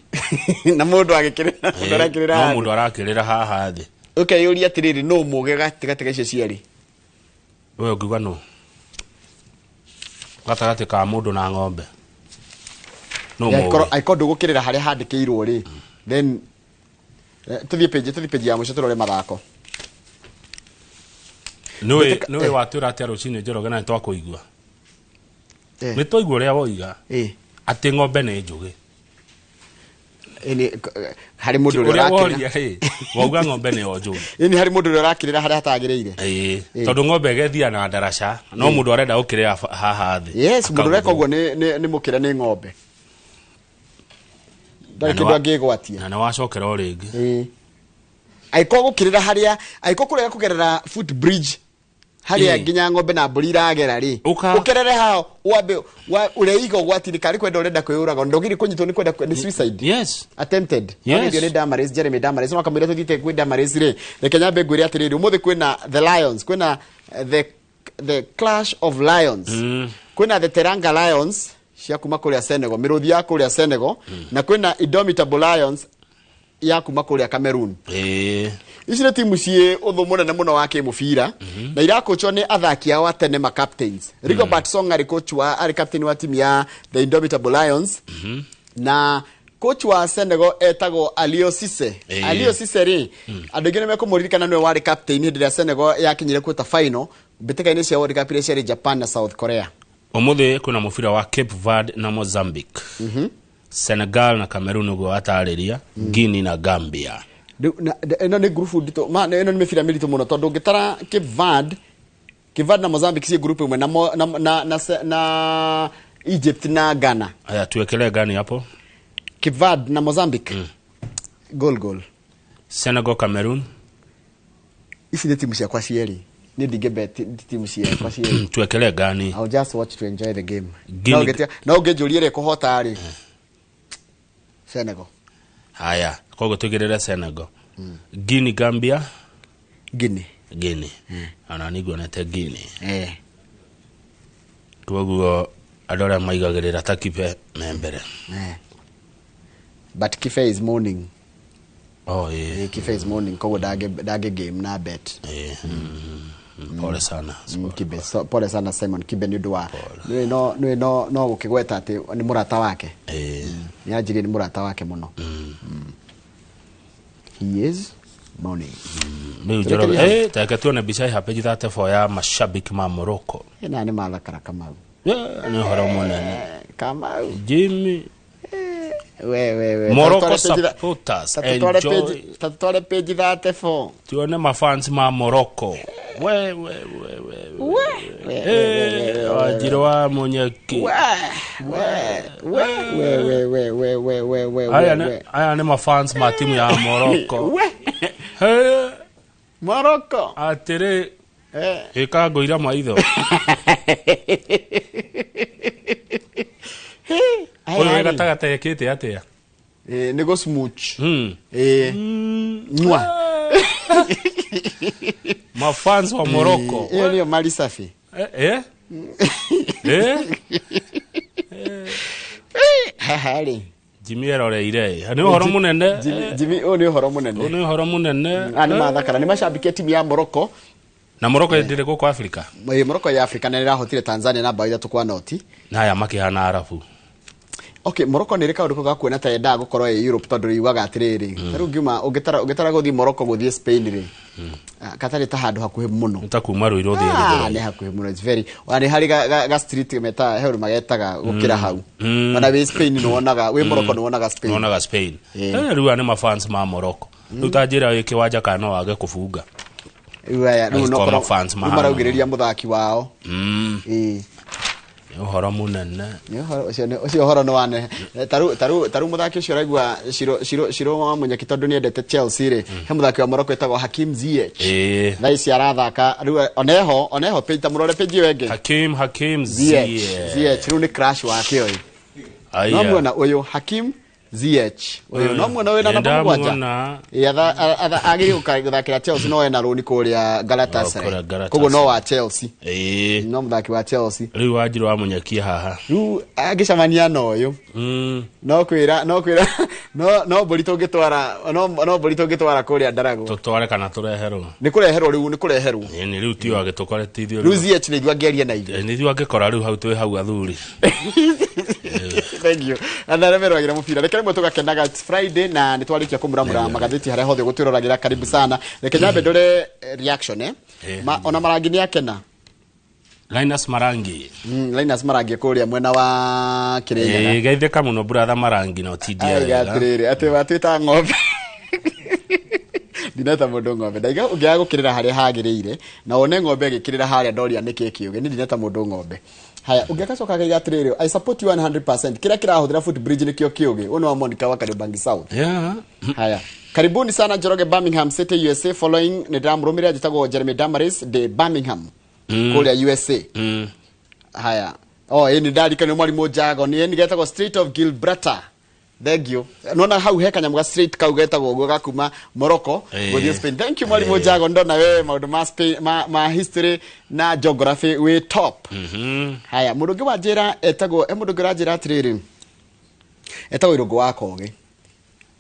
Na mũndũ agĩkĩrĩra, mũndũ arakĩrĩra No haha. Mũndũ arakĩrĩra haha thĩ. Ũkeyũria atĩrĩrĩ, nũ mũũgĩ gatagatĩ ga icio cierĩ? We ũngiuga nũ gatagatĩ ka mũndũ na ng'ombe? Nũ mũũgĩ? Angĩkorwo ndũgũkĩrĩra harĩa handĩkĩirwo rĩ, then tũthiĩ page ya mũico tũrore mathako. Nĩũĩ watwĩra atĩa rũcinĩ Njoroge na nĩtwakũigua? Nĩtwaigua ũrĩa woiga atĩ ng'ombe nĩ njũgĩ. Harĩ mũndũ ũrĩa ũrakĩrĩra wauga ng'ombe nĩyo njũgĩ. Ĩni harĩ mũndũ ũrĩa ũrakĩrĩra harĩa hatagĩrĩire. Tondũ ng'ombe ĩgethia na ndaraca no mũndũ arenda gũkĩrĩra haha thĩ. Yes, mũndũ ũreka ũguo nĩ mũkĩre nĩ ng'ombe. Ndarĩ kĩndũ angĩgwatia. Na nĩwacokera o rĩngĩ. Angĩkorwo gũkĩrĩra harĩa, angĩkorwo kũrega kũgerera foot bridge harĩa nginya ng'ombe na mbũri iragera rĩ, ũkerere hao wambe ũreiga ũgwati-inĩ karĩ kwenda ũrenda kwĩyũraga ndũgiri kũnyitwo nĩ kwenda nĩ suicide. Yes. Attempted. Yes. Nĩ Damaris, Jeremy Damaris no kamũira tũthiĩte kwĩ Damaris rĩ, reke nyambe ngwĩre atĩrĩrĩ, ũmũthĩ kwĩna the Lions, kwĩna the Clash of Lions. Kwĩna the Teranga Lions cia kuma kũrĩa Senegal, mĩrũthi ya kũrĩa Senegal, na kwĩna Indomitable Lions ya kuma kũrĩa Cameroon. Ici nĩ timu ciĩ ũthũ mũnene mũno wa kĩmũbira na irakũchwo nĩ athaki ao a tene ma captains. Rigobert Song arĩ coach wa arĩ captain wa timu ya the Indomitable Lions na coach wa Senegal etagwo Aliou Cisse. Aliou Cisse rĩ, andũ aingĩ nĩmekũmũririkana nĩwe warĩ captain hĩndĩ ĩrĩa Senegal yakinyire quarter final mbĩtĩka-inĩ cia World Cup iria ciarĩ Japan na South Korea. Ũmũthĩ kwĩna mũbira wa Cape Verde na Mozambique. Senegal na Cameroon ũguo watarĩria, Guinea na Gambia. Ĩno nĩ ngurubu nditũ, ĩno nĩ mĩbira mĩritũ mũno tondũ ũngĩtara Cape Verde na Mozambique ciĩ ngurubu ĩmwe na Egypt na Ghana. Aya, tuwekelee gani hapo? Cape Verde na Mozambique. Goal goal. Senegal Cameroon. Ici nĩ timu ciakwa cierĩ. Nĩ ndingĩbet timu ciakwa cierĩ. Tuwekelee gani? I'll just watch to enjoy the game. No ũngĩnjũria ĩrĩa ĩkũhota rĩ. Senegal. Haya, koguo tũigĩrĩre Senegal. Guinea Gambia. Guinea. Guinea. Ona nĩnguonete Guinea. Koguo andũ arĩa maigagĩrĩra ta Kibe me mbere. But Kibe is mourning. Oh, yeah. Kibe is mourning koguo ndangĩ game na bet. Pole sana. Kibe, pole sana Simon Kibe nĩ ũndũ wa nĩ no gũkĩgweta atĩ nĩ mũrata wake. Nĩ anjirie nĩ mũrata wake mũno. He is mourning. Reke tuone mbica ĩha page 34 ya mashabiki ma Morocco. Na nĩ mathakara Kamau. Nĩ ũhoro mũnene. Kamau. Jimmy. We. Morocco supporters enjoy. Tatware page 34. Tuone mafans ma Morocco. We. Wanjiru wa Munyeki. We. Aya nĩ mafans ma timu ya Morocco. We. Morocco. Atĩrĩ. Ĩka ngũira maitho. Ũyũ wĩ gatagatĩ ekĩte atĩa? Nĩ gũ smooch. Mwa. Mafans wa Morocco. Hiyo ndio mali safi. Hahali. Jimmy eroreire. Nĩ ũhoro mũnene. Jimmy ũyũ nĩ ũhoro mũnene. Ũyũ nĩ ũhoro mũnene. Nĩ mathakara nĩ mashabiki timu ya Morocco. Na Morocco ndĩrĩ gũkũ Afrika. Morocco ya Afrika na ĩrahotire Tanzania na bao 3-0. Na aya makĩhana Arabu. Okay, Morocco nĩ rĩ kaũndũ ga kuona ta yendaga gũkorwo ĩ Europe tondũ yugaga atĩrĩrĩ. Ta rĩu ngiuma ũngĩtara gũthiĩ Morocco gũthiĩ Spain rĩ. Katarĩ ta handũ hakuhĩ mũno. Nĩ ta kuma Ruiru ũthiĩ Gĩthũrai. Nĩ hakuhĩ mũno, it's very. Ona nĩ harĩ ga street meta he ũndũ magetaga gũkĩra hau. Ona wĩ Spain nĩ wonaga, wĩ Morocco nĩ wonaga Spain. Nĩ wonaga Spain. Rĩu aya nĩ mafans ma Morocco. Rĩu ta njĩra wĩ kĩwanja kana no wage kũbunga. Rĩu no korwo maraugĩrĩria mũthaki wao. Nĩ ũhoro mũnene. Nĩ ũhoro ũcio ũhoro nĩ wane. Taru mũthaki ũcio ũraigua Ciro wa Munyeki tondũ nĩ endete Chelsea rĩ. He mũthaki wa Morocco wĩtagwo Hakim Ziyech. Thaa ici arathaka rĩu oneho page ta mũrore page ĩyo ĩngĩ. Hakim Ziyech. Ziyech rĩu nĩ crush wake ũyũ. No muona ũyũ Hakim Ziyech ũyũ no muona wĩna namba 7. Ndamuona. Agĩrĩirwo gũthakĩra Chelsea no ena rũni kũrĩa Galatasaray. Oh, kũrĩa Galatasaray. Koguo no wa Chelsea. Ĩĩ. No mũthaki wa Chelsea. Rĩu Wanjiru wamũnyekia haha. Rĩu angĩcemania na ũyũ no kwĩra no kwĩra no no mbũri tũngĩtwara no mbũri tũngĩtwara kũrĩa Ndaragwo. Tũtware kana tũreherwo. Nĩ kũreherwo rĩu nĩ kũreherwo. Ĩĩ rĩu tio agĩtũkoretithio. Rĩu Ziyech nĩ ithuĩ angĩaria na ithuĩ. Nĩ ithuĩ angĩkora rĩu hau twĩ hau athuri. Thank you. Na remerwagira mubira reke rĩmwe tũgakenaga. It's Friday na nĩ twarĩkia kũmuramura magathĩti harĩa hothe gũtwĩroragĩra. Karibu sana. Reke nyambe ndore reaction ona Marangi nĩ akena. Linus Marangi. Linus Marangi kũrĩa mwena wa Kirinyaga. Ĩĩ geithĩka mũno brother Marangi na ũtindie Aiga wega. atĩrĩrĩ atĩ watwĩta ng'ombe. Ndineta mũndũ ng'ombe. Ndaiga ũngĩaga gũkĩrĩra harĩa hagĩrĩire na wone ng'ombe ĩgĩkĩrĩra harĩa ndoria nĩkĩ kĩũgĩ. Niĩ ndineta mũndũ ng'ombe. Haya ũngĩagacoka akaiga atĩrĩrĩ I support you 100%. Kĩrĩa kĩrahũthĩra footbridge nĩkĩo kĩũgĩ. Ũyũ nĩ wa Monica wa Kariobangi South. Yeah. Haya. Karibuni sana Njoroge Birmingham City USA following nĩ ndĩramũrũmĩrĩra njĩtagwo Jeremy Damaris de Birmingham kũrĩa USA. Haya. Oh, ĩĩ nĩ ndarikana mwarimũ Jago nĩ nĩ getagwo Strait of Gibraltar. Thank you. Nona hau he kanyamũ ga street kau getagwo ũguo ga kuma Morocco gũthiĩ Spain. Thank you mwarimũ Jago ndona we maũndũ ma Spain ma history na geography we top. Haya mũndũ ũngĩ wanjĩra etagwo mũndũ ũngĩ ũranjĩra atĩrĩrĩ etagwo Irũngũ wa Koge.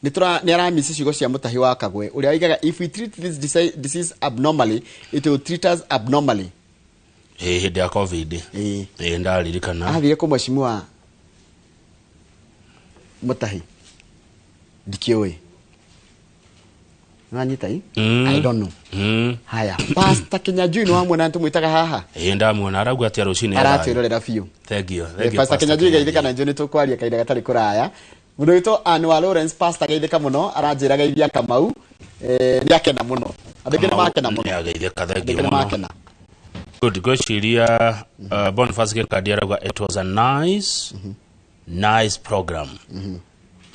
Nĩ aramisi ciugo cia Mũtahi wa Kagwe ũrĩa oigaga if we treat this disease abnormally it will treat us abnormally. Ĩĩ hĩndĩ ya COVID. Ĩĩ ndaririkana. Athire kũ mheshimiwa Mũtahi ndikĩũĩ. Nĩwanyita i? I don't know. Haya Pastor Kinyanjui nĩ wamwona tũmwĩtaga haha. Ĩĩ ndamuona arauga atĩa rũcinĩ. Aratwĩrorera biũ. Thank you. Thank you. Pastor Kinyanjui geithĩka na ithuĩ nĩ tũkwaria kahinda gatarĩ kũraya. Mũndũ witũ Anne wa Lawrence Pastor geithĩka mũno aranjĩra geithia Kamau. Nĩ akena mũno. Andũ aingĩ nĩ makena mũno. Nĩ ageithĩka thank you Andũ aingĩ nĩ mũno. makena. Good ngwĩciria Boniface Gĩkandi arauga it was a nice nice program.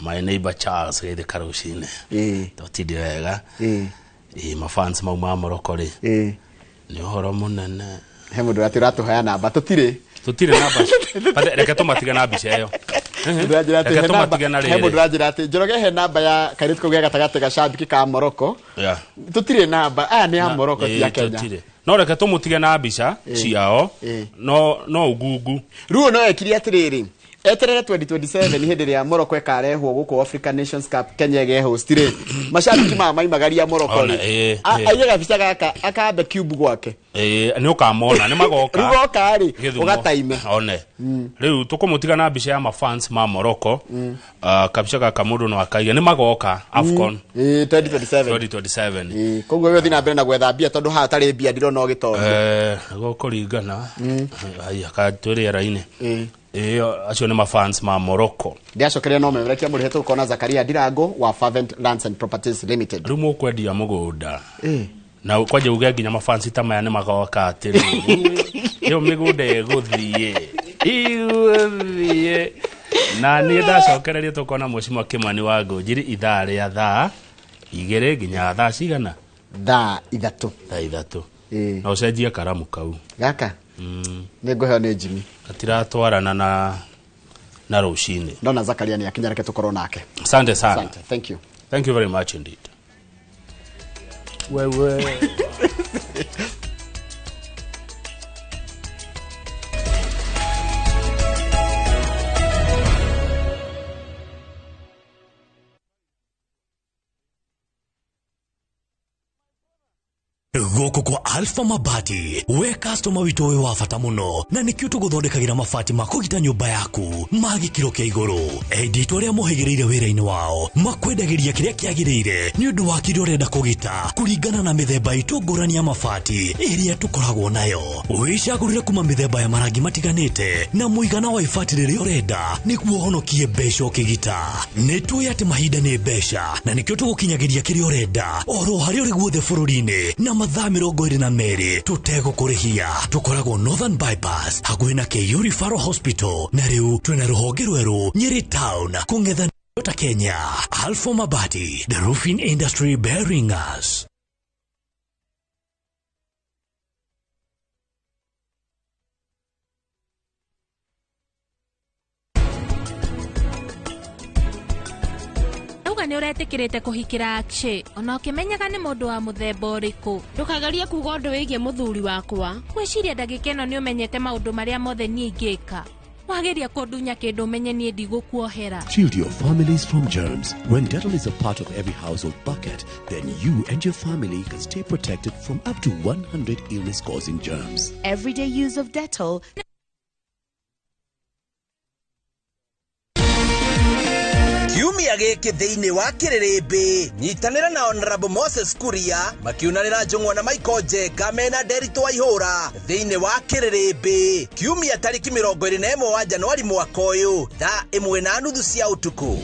My neighbor Charles geithĩka rũcinĩ. Tũtinde wega. Ĩĩ mafans mau ma Morocco rĩ. Nĩ ũhoro mũnene. He mũndũ ũratĩ ũratũhaya namba tũtirĩ. Tũtirĩ namba. Reke tũmatige na mbica ĩyo. Reke tũmatige na He mũndũ rĩrĩ. ũranjĩra atĩ Njoroge he namba ya kairĩtu kau ge gatagatĩ gacambiki ka Morocco. Yeah. Tũtirĩ namba aya nĩ a Morocco ti a Kenya. Tũtirĩ. No reke tũmũtige na mbica ciao no ugungu. Rĩu no ekire atĩrĩrĩ eterere 2027 hĩndĩ ĩrĩa Morocco ĩkarehwo gũkũ African Nations Cup Kenya ĩge host rĩ macambiki maya maimagaria Morocco Ona, rĩ aige gabica gaka akambe cube gwake. Ĩĩ nĩ ũkamona nĩ magoka. Rĩu goka rĩ Gĩthumo. ũgataime. One. Rĩu tũkũmũtiga na mbica ya mafans ma Morocco. Kabica gaka mũndũ no akaiga nĩ magoka AFCON 2027. 2027. Koguo we ũthiĩ na mbere na gwetha mbia tondũ haha ũtarĩ mbia ndĩrona ũgĩtonga. Gũkũringana. Haya ka twĩ rĩera-inĩ. Ĩĩ acio nĩ mafans ma Morocco. Ndiacokeria no memerekia mũrĩhe tũkona Zakaria Ndirango wa Fervent Lands and Properties Limited. Rĩu mũkwendia mũgũnda. Na kwanja uge nginya mafansi ta maya nĩ magoka atĩrĩ. Ĩyo mĩgũnda ĩgũthiĩ. Ĩgũthiĩ. Na niĩ ndacokereria tũkona Mheshimiwa Kimani wa Ngũnjiri ithaa rĩa thaa 2 nginya thaa cigana? Thaa 3. Thaa 3. Na ũcenjie karamu kau. Gaka? Nĩ ngũheo nĩ Jimmy. Gatiratwarana na rũcinĩ. Ndona Zakaria nĩ akinya reke tũkorwo nake. Asante sana. Asante. Thank you. Thank you very much indeed. Wewe. Gũkũ kwa Alpha Mabati we customer witũ wĩ wa bata mũno na nĩkĩo tũgũthondekagĩra mabati ma kũgita nyũmba yaku ma gĩkĩro kĩa igũrũ. Endia itũ arĩa mohĩgĩrĩire wĩra-inĩ wao makwendagĩria kĩrĩa kĩagĩrĩire nĩ ũndũ wa kĩrĩa ũrenda kũgita kũringana na mĩthemba itũ ngũrani ya mabati ĩrĩa tũkoragwo nayo. Wĩcagũrĩre kuma mĩthemba ya marangi matiganĩte na mũigana wa ibati rĩrĩa ũrenda nĩguo ũhonokie mbeca ũkĩgita. Nĩ tũĩ atĩ mahinda nĩ mbeca na nĩkĩo tũgũkinyagĩria kĩrĩa ũrenda oro harĩa ũrĩ guothe bũrũri-inĩ na mathaa 22 tũtegũkũrĩhia. Tũkoragwo Northern Bypass hakuhĩ na KU Referral Hospital na rĩu twĩna rũhonge rwerũ Nyeri Town kũng'etha ta Kenya. Alpha Mabati, the roofing industry bearing us. nĩ ũretĩkĩrĩte kũhikĩra Akshay ona ũkĩmenyaga nĩ mũndũ wa mũthemba ũrĩkũ. Ndũkagerie kuga ũndũ wĩgiĩ mũthuri wakwa. Ngwĩciria ndagĩka ĩno nĩ ũmenyete maũndũ marĩa mothe niĩ ingĩka. Wageria kũndunya kĩndũ ũmenye niĩ ndigũkuohera. Shield your families from germs. When Dettol is a part of every household bucket, then you and your family can stay protected from up to 100 illness-causing germs. Everyday use of Dettol. Kiumia gĩkĩ thĩinĩ wa kĩrĩrĩmbĩ nyitanĩra na Honorable Moses Kuria makiunanĩra Njũng'wa na Michael Njenga mena Nderitu Waihũra thĩinĩ wa kĩrĩrĩmbĩ kiumia tarĩki 21 wa Januari mwaka ũyũ thaa 1:30 cia ũtukũ.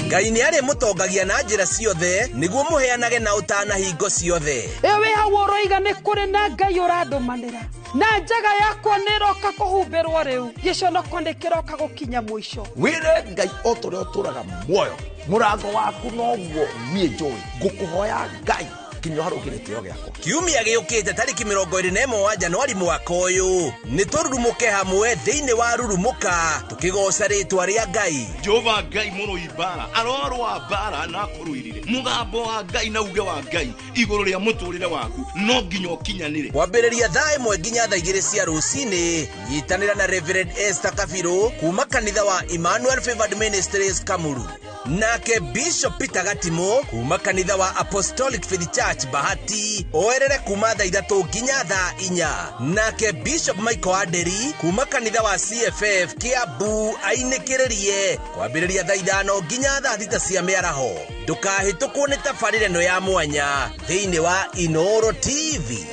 Ngai nĩ arĩ mũtongagia na njĩra ciothe nĩguo mũheanage na ũtana hingo ciothe. Ĩ wĩ hau ũroiga nĩ kũrĩ na Ngai ũrandũmanĩra na njaga yakwa nĩ ĩroka kũhumbĩrwo rĩu gĩconoko nĩ kĩroka gũkinya mũico. Wĩre Ngai o ta ũrĩa ũtũũraga muoyo mũrango waku noguo niĩ njũĩ ngũkũhoya Ngai kinya harũkĩre gĩtĩo gĩakwa. Kiumia gĩũkĩte tarĩki 21 wa Januari mwaka ũyũ nĩ tũrurumũke hamwe thĩinĩ wa Rurumũka tũkĩgoca rĩtwa rĩa Ngai. Jehova Ngai mũrũi mbara arorũa mbara na akũrũirire mũgambo wa Ngai na uge wa Ngai igũrũ rĩa mũtũrĩre waku no nginya ũkinyanĩre. Kwambĩrĩria thaa 1 nginya thaa 2 cia rũcinĩ nyitanĩra na Reverend Esther Kabirũ kuma kanitha wa Emmanuel Favored Ministries Kamuru, nake Bishop Peter Gatimo kuma kanitha wa Apostolic Faith Church Bahati oerere kuma thaa 3 nginya thaa 4, nake Bishop Michael Aderi kuma kanitha wa CFF Kiambu ainĩkĩrĩrie kwambĩrĩria thaa 5 nginya thaa 6 cia mĩaraho. Ndũkahĩtũkwo nĩ tabarĩra ĩno ya mwanya thĩinĩ wa Inooro TV.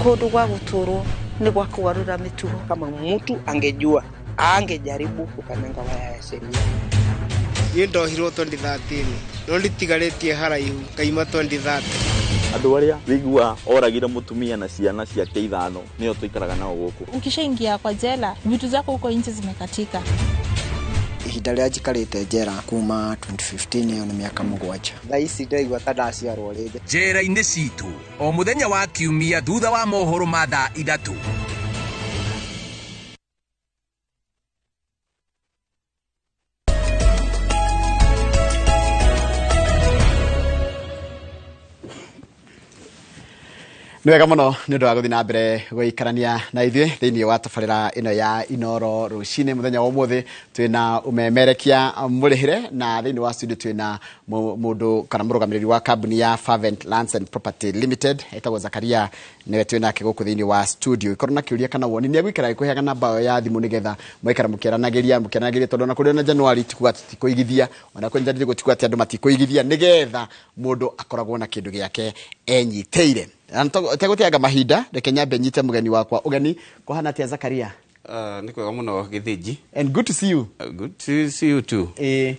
Kũndũ gwa gũtũrwo nĩ gwa kũgarũra mĩtugo. Kama mtu angejua angejaribu kukanyanga waya ya sheria. Niĩ ndohirwo 2013 no nditigarĩtie haraihu ngaima 2030. Andũ arĩa wĩigua oragire mũtumia na ciana ciake 5 nĩo tũikaraga nao gũkũ. Ukishaingia kwa jela vitu zako huko nje zimekatika. Ihinda rĩrĩa njikarĩte njera kuma 2015 ĩyo nĩ mĩaka 7. Thaa ici ndĩraigua ta ndaciarwo rĩngĩ. Njera-inĩ citũ o mũthenya wa kiumia thutha wa mohoro ma thaa 3. Nĩ wega mũno nĩ ũndũ wa gũthiĩ na mbere gũikarania na ithuĩ thĩinĩ wa tabarĩra ĩno ya Inooro rũcinĩ. Mũthenya wa ũmũthĩ twĩna ũmemerekia mũrĩhĩre na thĩinĩ wa studio twĩna mũndũ kana mũrũgamĩrĩri wa kambuni ya Fervent Lands and Property Limited etagwo Zakaria, nĩwe twĩnake gũkũ thĩinĩ wa studio. Ikorwo na kĩũria kana woni nĩ egũikara agĩkũheaga namba ya thimũ nĩgetha mwaikara mũkĩaranagĩria tondũ ona kũrĩ na Januari tikuga tũtikũigithia, ona kũrĩ Januari gũtikuga atĩ andũ matikũigithia, nĩgetha mũndũ akoragwo na kĩndũ gĩake enyitĩire. Tegũteanga mahinda reke nyambe nyite mũgeni wakwa ũgeni. Kũhana atĩa Zakaria? Nĩ kwega mũno Gĩthĩnji. And good to see you. Good to see you too.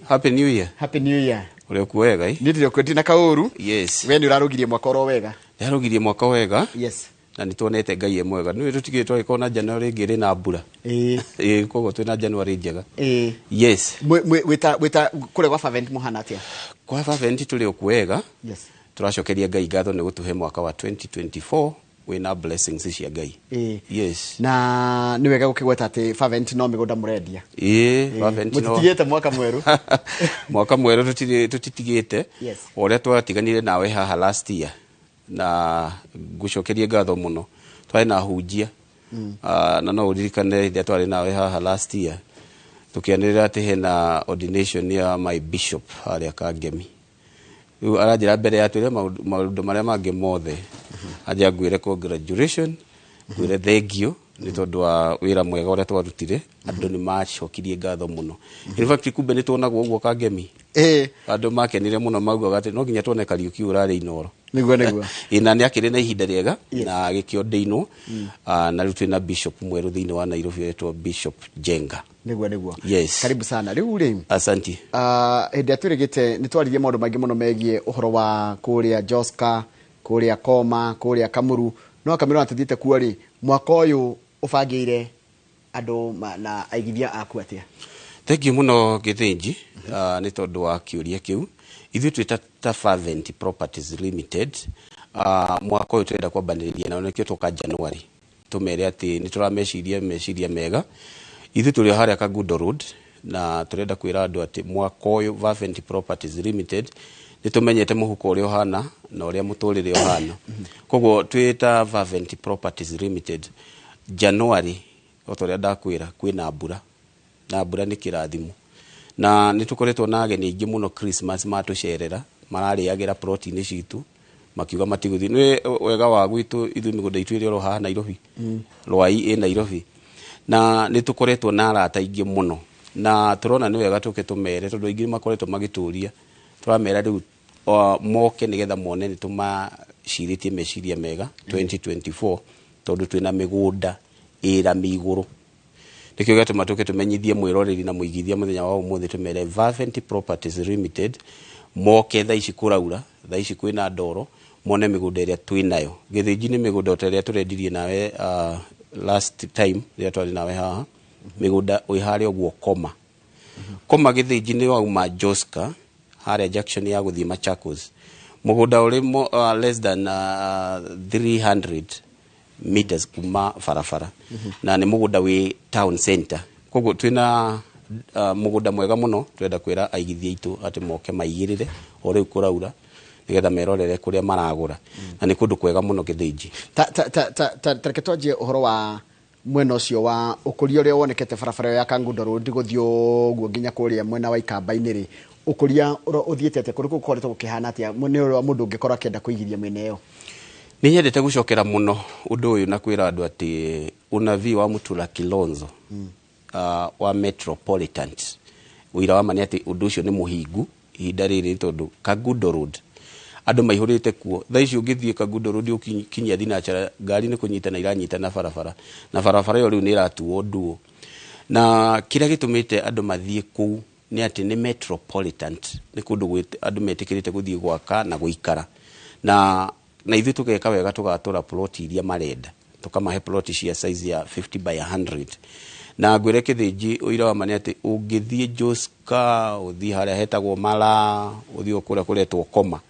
Happy New Year. Happy New Year. Ũrĩa ũkuo wega? Niĩ ndirĩ ũkuo, ndina kaũru. Yes. We nĩ ũrarũgirie mwaka oro wega? Ndarũgirie mwaka wega. Yes. Na nĩ tuonete Ngai e mwega. Nĩ tũtigĩte twagĩkorwo na January ĩngĩ ĩrĩ na mbura. Ĩĩ, koguo twĩna January njega. Yes. Wĩta kũrĩa gwa Fervent mũhana atĩa? Kwa Fervent tũrĩ ũkuo wega. Yes. Tũracokeria Ngai ngatho nĩ gũtũhe mwaka wa 2024 wĩna blessings cia Ngai. Yes. Na nĩ wega gũkĩgweta atĩ Fervent no mĩgũnda mũrendia. Ĩĩ, Fervent no. Mũtitigĩte mwaka mwerũ. Mwaka mwerũ tũtitigĩte. Yes. O ũrĩa twatiganire nawe haha last year na ngũcokerie ngatho mũno. Twarĩ na hunjia. Na no ũririkane hĩndĩ ĩrĩa twarĩ nawe haha last year tũkĩanĩrĩra atĩ hena ordination ya my bishop harĩa Kangemi. Rĩu aranjĩra mbere ya twĩre maũndũ marĩa mangĩ mothe anja ngwĩre congratulation, ngwĩre thank you nĩ tondũ wa wĩra mwega ũrĩa twarutire. Andũ nĩ macokirie ngatho mũno. In fact kumbe nĩ tuonagwo ũguo Kangemi. Andũ makenire mũno maugaga atĩ no nginya tuone Kariũki ũrarĩ Inooro. Nĩguo nĩguo. Ĩ, na nĩ akĩrĩ na ihinda rĩega na agĩkĩordainwo. Na rĩu twĩna bishop mwerũ thĩinĩ wa Nairobi wetwo Bishop Jenga. Nĩguo nĩguo. Yes. Karibu sana. Rĩu rĩ, Asanti. Hĩndĩ ĩrĩa twĩrĩgĩte nĩ twaririe maũndũ maingĩ mũno megiĩ ũhoro wa kũrĩa Joska, kũrĩa Koma, kũrĩa Kamuru, no kamĩro tũthiĩte kuo rĩ, mwaka ũyũ ũbangĩire andũ na aigithia aku atĩa? Thank you mũno, Gĩthĩnji, nĩ tondũ wa kĩũria kĩu. Ithuĩ twĩ ta Fervent Properties Limited, mwaka ũyũ tũrenda kwambanĩrĩria nao, nĩkĩo tũka January tũmere atĩ nĩ tũrameciria meciria mega. Ithuĩ tũrĩ o harĩa Kangundo Road, na tũrenda kwĩra andũ atĩ mwaka ũyũ Fervent Properties Limited nĩ tũmenyete mũhuko ũrĩa ũhana na ũrĩa mũtũrĩre ũhana. Koguo twĩ ta Fervent Properties Limited, January, o ta ũrĩa ndakwĩra, kwĩna mbura, na mbura nĩ kĩrathimo, na nĩ tũkoretwo na ageni aingĩ mũno Christmas matũcerera, mararĩagĩra ploti-inĩ citũ makiuga matigũthiĩ. Nĩ wega wa gwitũ ithuĩ, mĩgũnda itũ ĩrĩ oro haha Nairobi, Rwai ĩ Nairobi, na nĩ tũkoretwo na arata aingĩ mũno, na tũrona nĩ wega tũke tũmere, tondũ aingĩ makoretwo magĩtũria. Tũramera rĩu moke nĩgetha mone nĩ tũmacirĩtie meciria mega 2024, tondũ twĩna mĩgũnda ĩrami igũrũ. Nĩkĩo gĩatũma tũke tũmenyithie mwĩroreri na mũigithia mũthenya wa ũmũthĩ, tũmere Fervent Properties Limited moke thaa ici kũraura, thaa ici kwĩna ndoro, mone mĩgũnda ĩrĩa twĩnayo Gĩthĩnji. Nĩ mĩgũnda ta ĩrĩa tũrendirie nawe last time rĩrĩa twarĩ nawe haha, mĩgũnda wĩ harĩa ũguo Koma. Koma Gĩthĩnji nĩ wauma Joska harĩa junction ya gũthiĩ Machakos, mũgũnda ũrĩ less than 300 meters kuma barabara, na nĩ mũgũnda wĩ town center. Koguo twĩna mũgũnda mwega mũno. Twenda kwĩra aigithia aitũ atĩ moke maigĩrĩre o rĩu kũraura, nĩgetha merorere kũrĩa maragũra, na nĩ kũndũ kwega mũno Gĩthĩnji. Ta reke twanjie ũhoro wa mwena ũcio wa ũkũria ũrĩa wonekete barabara ĩyo ya Kangundo Road gũthiĩ ũguo nginya kũrĩa mwena wa Ikamba-inĩ rĩ, ũkũria ũthiĩte atĩa kũrĩ kũu? Gũkoretwo gũkĩhana atĩa nĩ ũrĩa mũndũ ũngĩkorwo akĩenda kũigithia mĩena ĩyo? Nĩ nyendete gũcokera mũno ũndũ ũyũ na kwĩra andũ atĩ ũnabii wa Mutula Kilonzo wa Metropolitan, ũira wa ma nĩ atĩ ũndũ ũcio nĩ mũhingu ihinda rĩrĩ, tondũ Kangundo Road andũ maihũrĩte kuo. Thaa ici ũngĩthiĩ Kangundo Road ũkinyia thinacara, ngari nĩ kũnyitana iranyitana barabara, na barabara ĩyo rĩu nĩ ĩratuo nduo. Na kĩrĩa gĩtũmĩte andũ mathiĩ kũu nĩ atĩ nĩ metropolitan, nĩ kũndũ andũ metĩkĩrĩte gũthiĩ gwaka na gũikara, na ithuĩ tũgeka wega tũgatũra plot iria marenda, tũkamahe plot cia size ya 50 by 100. Na ngwĩre Kĩthĩnji, ũira wa ma nĩ atĩ ũngĩthiĩ Joska, ũthiĩ harĩa hetagwo Mara, ũthiĩ o kũrĩa kũretwo Koma,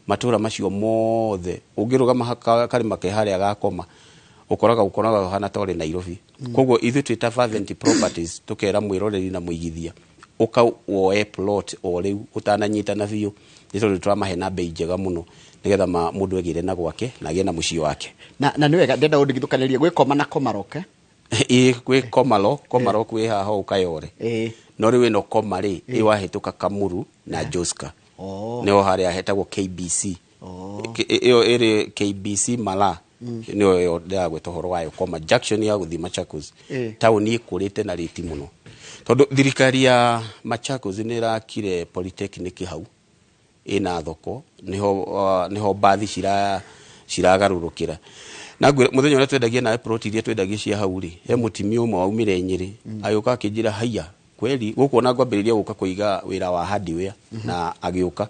matũra macio mothe ũngĩrũgama karĩma ke harĩa ga Koma, ũkoraga ũhana ta ũrĩ Nairobi. Koguo ithuĩ twĩ ta Fervent Properties tũkera mwĩroreri na mũigithia, ũka woe plot o rĩu ũtananyitana biũ, nĩ tondũ tũramahe na bei njega mũno, nĩgetha mũndũ egĩre na gwake na agĩe na mũciĩ wake. Na nĩ wega ndenda ũndigithũkanĩrie gwĩ Koma na Komarok, eh? Ĩ, gwĩ Komalo. Komarok wĩ haha ũũ Kayore, no rĩu ĩno Koma rĩ, ĩ wahĩtũka Kamuru na Joska, nĩho harĩa hetagwo KBC. Ĩyo ĩrĩ KBC Mala, nĩyo ĩyo ndĩragweta ũhoro wayo, Koma junction ya gũthiĩ Machakos. Taũni ĩkũrĩte na rĩti mũno, tondũ thirikari ya Machakos nĩ ĩrakire polytechnic hau, ĩna thoko, nĩho mbathi ciragarũrũkĩra. Na ngwĩre, mũthenya ũrĩa twendagia nawe plot iria twendagia cia hau rĩ, he mũtumia ũmwe waumire Nyĩrĩ, agĩũka akĩnjĩra, "Haiya, kweli gũkũ ona ngwambĩrĩria gũka kũiga wĩra wa hardware." Na agĩũka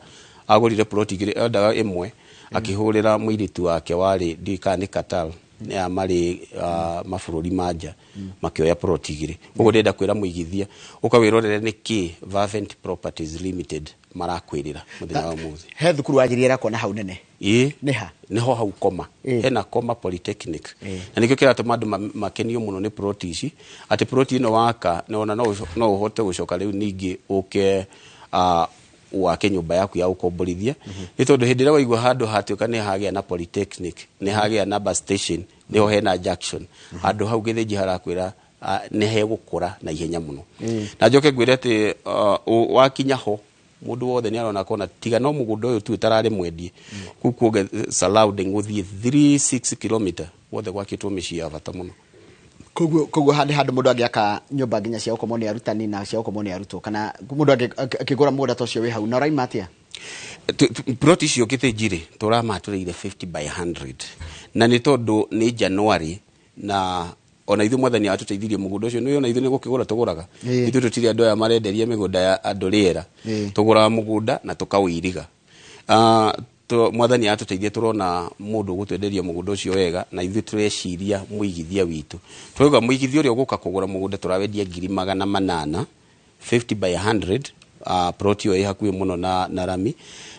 agũrire plot igĩrĩ, endaga ĩmwe, akĩhũrĩra mũirĩtu wake warĩ, ndiũĩ kana nĩ Qatar, nĩa marĩ mabũrũri ma nja, makĩoya plot igĩrĩ. Koguo ndĩrenda kwĩra mũigithia, ũka wĩrorere nĩkĩ Fervent Properties Limited marakwĩrĩra mũthenya wa ũmũthĩ. He thukuru wanjirie ĩrakwo na hau nene? Ĩ. Nĩ ha? Nĩho hau Koma. Hena Koma Polytechnic, na nĩkĩo kĩratũma andũ makenio mũno nĩ plot ici, atĩ plot ĩno waka na ona no ũhote gũcoka rĩu ningĩ ũke wake nyũmba yaku ya gũkomborithia, nĩ tondũ hĩndĩ ĩrĩa waigua handũ hatuĩka nĩ hagĩa na polytechnic, nĩ hagĩa na bus station, nĩho hena junction, handũ hau Gĩthĩnji harakwĩra nĩ hegũkũra na ihenya mũno. Na njoke ngwĩre atĩ wakinya ho, mũndũ wothe nĩ arona kona, tiga no mũgũnda ũyũ tu ũtararĩ mwendie, kũu kuoge surrounding gũthiĩ 36 kilometer wothe gwakĩtwo mĩciĩ ya bata mũno. Koguo handũ mũndũ angĩaka nyũmba nginya cia gũkomwo nĩ arutani na cia gũkomwo nĩ arutwo, kana mũndũ akĩgũra mũgũnda ta ũcio wĩ hau na ũraima atĩa? Plot icio Gĩthĩnji rĩ, tũramatũrĩire 50 by 100, na nĩ tondũ nĩ January, na ona ithuĩ Mwathani atũteithirie mũgũnda ũcio nĩ ona ithuĩ nĩ gũkĩgũra tũgũraga. Ithuĩ tũtirĩ andũ aya marenderia mĩgũnda ya andũ rĩera. Tũgũraga mũgũnda na tũkawĩiriga. Mwathani atũteithie, tũrona mũndũ ũgũtwenderia mũgũnda ũcio wega, na ithuĩ tũreciria mũigithia witũ, twauga mũigithia ũrĩa ũgũka kũgũra mũgũnda tũrawendia 800,000, 50 by 100. Plot ĩyo ĩ hakuhĩ mũno na rami,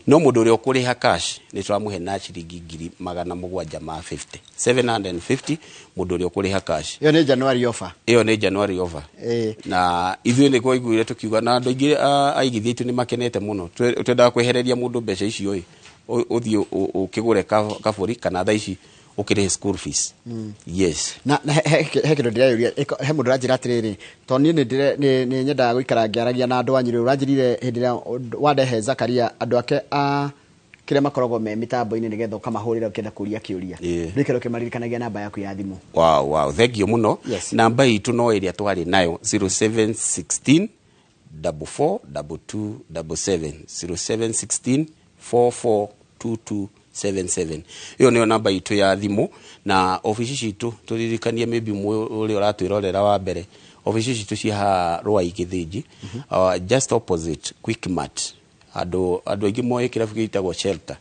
no mũndũ ũrĩa ũkũrĩha cash nĩ tũramũhe na ciringi 750,000, 750, mũndũ ũrĩa ũkũrĩha cash. Ĩyo nĩ January offer. Ĩyo nĩ January offer. Na ithuĩ nĩ kwaiguire tũkiuga na andũ aingĩ, aigithia aitũ nĩ makenete mũno. Twendaga kwehereria mũndũ mbeca icio ĩ ũthiĩ ũkĩgũre kabũri kana thaa ici ũkĩrĩhe school fees. Yes. Na he kĩndũ ndĩreyũria. He mũndũ ũranjĩra atĩrĩrĩ, tondũ niĩ nĩ nyendaga gũikara ngĩaragia na andũ anyu. Rĩu ũranjĩrire hĩndĩ ĩrĩa wandehe Zakaria, andũ ake a kĩrĩa makoragwo me mĩtambo-inĩ, nĩgetha ũkamahũrĩra ũkĩenda kũria kĩũria. Ndũikare ũkĩmaririkanagia namba yaku ya thimũ. Wow, thank you mũno. Namba itũ no ĩrĩa twarĩ nayo, 0716 44 22 77, 0716 44 2277. Ĩyo nĩyo namba itũ ya thimũ. Na obici citũ, tũririkanie maybe ũrĩa ũratwĩrorera wa mbere, obici citũ ci haha Rwai Gĩthĩnji, just opposite Quickmart. Andũ aingĩ moĩ kĩrabu gĩtagwo Shelter,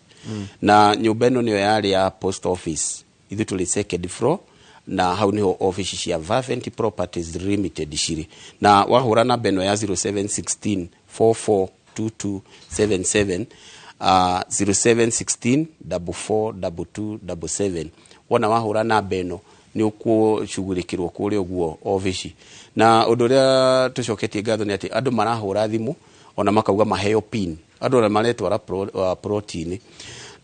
na nyũmba ĩno nĩyo yarĩ ya post office. Ithuĩ tũrĩ second floor, na hau niho ofici cia Vavent Properties Limited cirĩ. Na wahũra namba ĩno ya 0716 442277, 0716 442277, wona wahũra namba ĩno nĩ ũkũcugurĩkĩrwo kũrĩa ũguo ofici. Na ũndũ ũrĩa tũcoketie ngatho nĩ atĩ andũ marahũra thimũ ona makauga maheo pin, andũ arĩa maretwara plot-inĩ.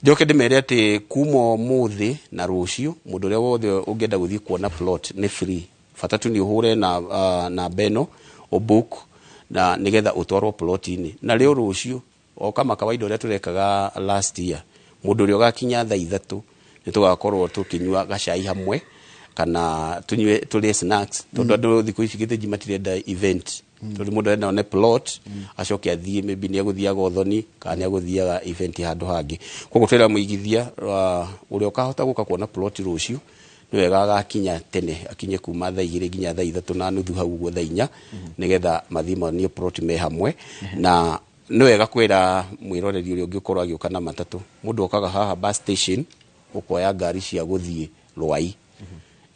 Njoke ndĩmere atĩ kuma ũmũthĩ na rũciũ, mũndũ ũrĩa wothe ũngĩenda gũthiĩ kuona plot nĩ free. Bata tu nĩ ũhũre na namba ĩno, ũbook na nĩgetha ũtwarwo plot-inĩ. Na rĩo rũciũ, o kama kawaida ũrĩa tũrekaga last year, mũndũ ũrĩa ũgakinya thaa 3 nĩ tũgakorwo tũkĩnyua gacai hamwe kana tunyue tũrĩe snacks, tondũ andũ thikũ ici Gĩthĩnji matirenda event, tondũ mũndũ arenda one plot acoke athiĩ, maybe nĩ egũthiaga ũthoni kana nĩ egũthiaga event handũ hangĩ. Koguo twĩra mũigithia ũrĩa ũkahota gũka kuona plot rũciũ, nĩ wega agakinya tene, akinye kuma thaa 2 nginya thaa 3:30 hau ũguo, thaa 4, nĩgetha mathiĩ monio plot me hamwe. Na nĩ wega kwĩra mwĩroreri ũrĩa ũngĩkorwo agĩũka na matatũ, mũndũ okaga haha bus station, ũkoya ngari cia gũthiĩ Rwai,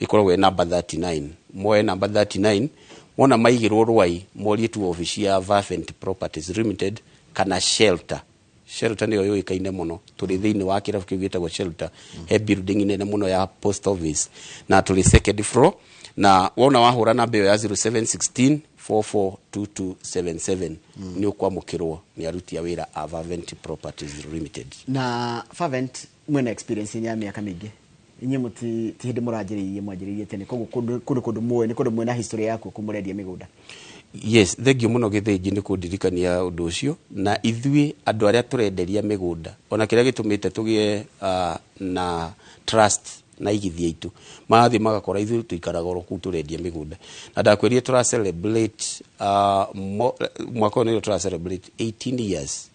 ĩkoragwo ĩ namba 39. Moe namba 39, mona maigĩrwo Rwai, morie tu ofici ya Vavent Properties Limited kana Shelter. Shelter nĩyo yũĩkaine mũno. Tũrĩ thĩinĩ wa kĩrabu kĩu gĩtagwo Shelter, he building nene mũno ya post office, na tũrĩ second floor. Na wona wahũra namba ĩyo ya 0716 442277, nĩ ũkwamũkĩrwo nĩ aruti a wĩra a Vavent Properties Limited. Na Favent mwena experience ya mĩaka mĩingĩ, inyuĩ mũti ti hĩndĩ mũranjĩrĩirie, mwanjĩrĩirie tene, koguo kũndũ mũĩ nĩ kũndũ mwĩna history yakuo kũmũrendia mĩgũnda. Yes, thank you mũno Gĩthĩnji nĩ kũndirikania ũndũ ũcio. Na ithuĩ andũ arĩa tũrenderia mĩgũnda, ona kĩrĩa gĩtũmĩte tũgĩe na trust na igithia aitũ, marathiĩ magakora ithuĩ tũikaraga oro kũu tũrendia mĩgũnda. Na ndakwĩrire tũra celebrate mwaka ũyũ nĩrĩo tũra celebrate 18 years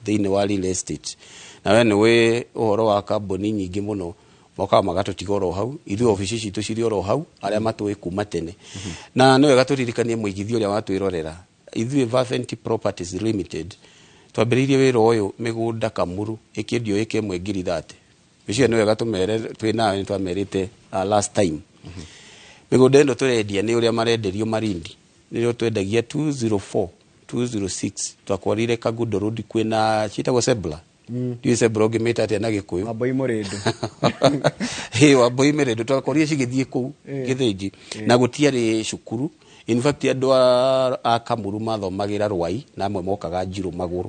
thĩinĩ wa real estate. Na we nĩ wĩ ũhoro wa kambuni nyingĩ mũno mokaga magatũtiga oro hau, ithuĩ obici citũ cirĩ oro hau, arĩa matũĩ kuma tene. Na nĩ wega tũririkanie mũigithia ũrĩa watwĩrorera, ithuĩ Vavent Properties Limited twambĩrĩirie wĩra ũyũ mĩgũnda Kamuru ĩkĩendio ĩka ĩmwe ngiri 30. Ũcio nĩ wega tũmere twĩ nawe nĩ twamerĩte last time, mĩgũnda ĩno tũrendia nĩ ũrĩa marenderio Marindi, nĩrĩo twendagia 204, 206. Twakwarire Kangundo Road, kwĩna ciĩtagwo Sebla. Ndiũĩ Sebla ũngĩmĩta atĩa na Gĩkũyũ. Wambui Mũrĩndũ. Ĩ, Wambui Mĩrĩndũ, twakorire cigĩthiĩ kũu Gĩthĩnji, na gũtiarĩ cukuru. In fact, andũ a Kamuru mathomagĩra Rwai na amwe mokaga Njirũ magũrũ.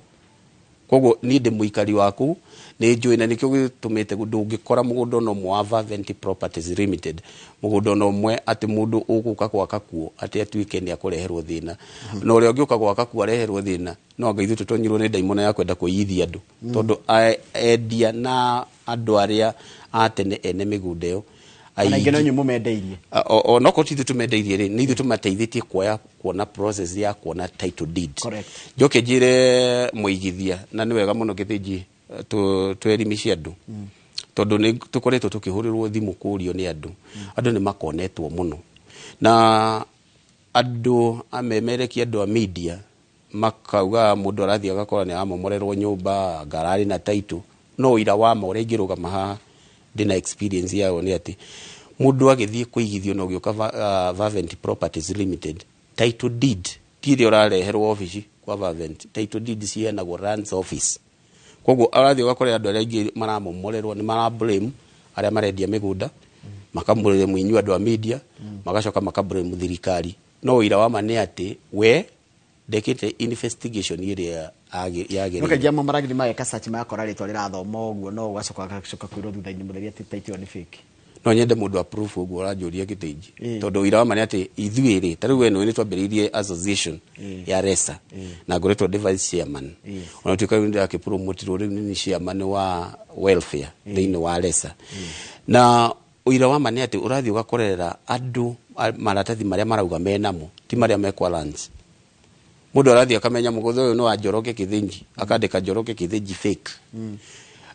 Koguo niĩ ndĩ mũikari wa kũu, nĩ njũĩ, na nĩkĩo gĩtũmĩte ndũngĩkora mũgũnda ona ũmwe wa Vavent Properties Limited, mũgũnda ona ũmwe atĩ mũndũ ũgũka gwaka kuo atĩ atuĩke nĩ akũreherwo thĩna. Na ũrĩa ũngĩũka gwaka kuo areherwo thĩna, no anga ithuĩ tũtonyirwo nĩ ndaimono ya kwenda kũiyithia andũ, tondũ endia na andũ arĩa a tene ene mĩgũnda ĩyo Ona ingĩ no inyuĩ mũmendeirie. Onokorwo ti ithuĩ tũmendeirie rĩ, nĩ ithuĩ tũmateithĩtie kuoya kuona process ya kuona title deed. Njoke njĩre mũigithia, na nĩ wega mũno Gĩthĩnji twerimishe andũ, tondũ nĩ tũkoretwo tũkĩhũrĩrwo thimũ kũrio nĩ andũ. Andũ nĩ makonetwo mũno na andũ amemerekia, andũ a media makauga mũndũ arathiĩ agakora nĩ aramomorerwo nyũmba anga ararĩ na title. No ũira wa ma ũrĩa ingĩrũgama haha ndĩna experience yayo nĩ atĩ mũndũ agĩthiĩ kũigithio na ũgĩũka Vavent Properties Limited, title deed ti ĩrĩa ũrareherwo obici kwa Vavent, title deed ciheanagwo lands office. Koguo arathiĩ ũgakora andũ arĩa aingĩ maramomorerwo nĩ mara blame arĩa marendia mĩgũnda, makamblame inyuĩ andũ a media, magacoka makablame thirikari. No ũira wa ma nĩ atĩ we ndekĩte investigation ĩrĩa yagĩrĩire. No kaingĩ amwe maragĩthiĩ mageka search magakora rĩtwa rĩrathoma ũguo, no ũgacoka agacoka kwĩrwo thutha-inĩ mũtheri atĩ title ĩyo nĩ fake. No nyende mũndũ approve ũguo ũranjũria Gĩthĩnji, tondũ ũira wa ma nĩ atĩ ithuĩ rĩ, ta rĩu we nĩũĩ nĩ twambĩrĩirie association ya RESA na ngoretwo ndĩ vice chairman. Ona tuĩka rĩu nĩndĩrakĩpromotirwo, rĩu nĩ chairman wa welfare thĩinĩ wa RESA. Na ũira wa ma nĩ atĩ ũrathiĩ ũgakorerera andũ maratathi marĩa marauga menamo ti marĩa mekwa lands. Mũndũ arathiĩ akamenya mũgũnda ũyũ nĩ wa Njoroge Gĩthĩnji, akandĩka Njoroge Gĩthĩnji fake.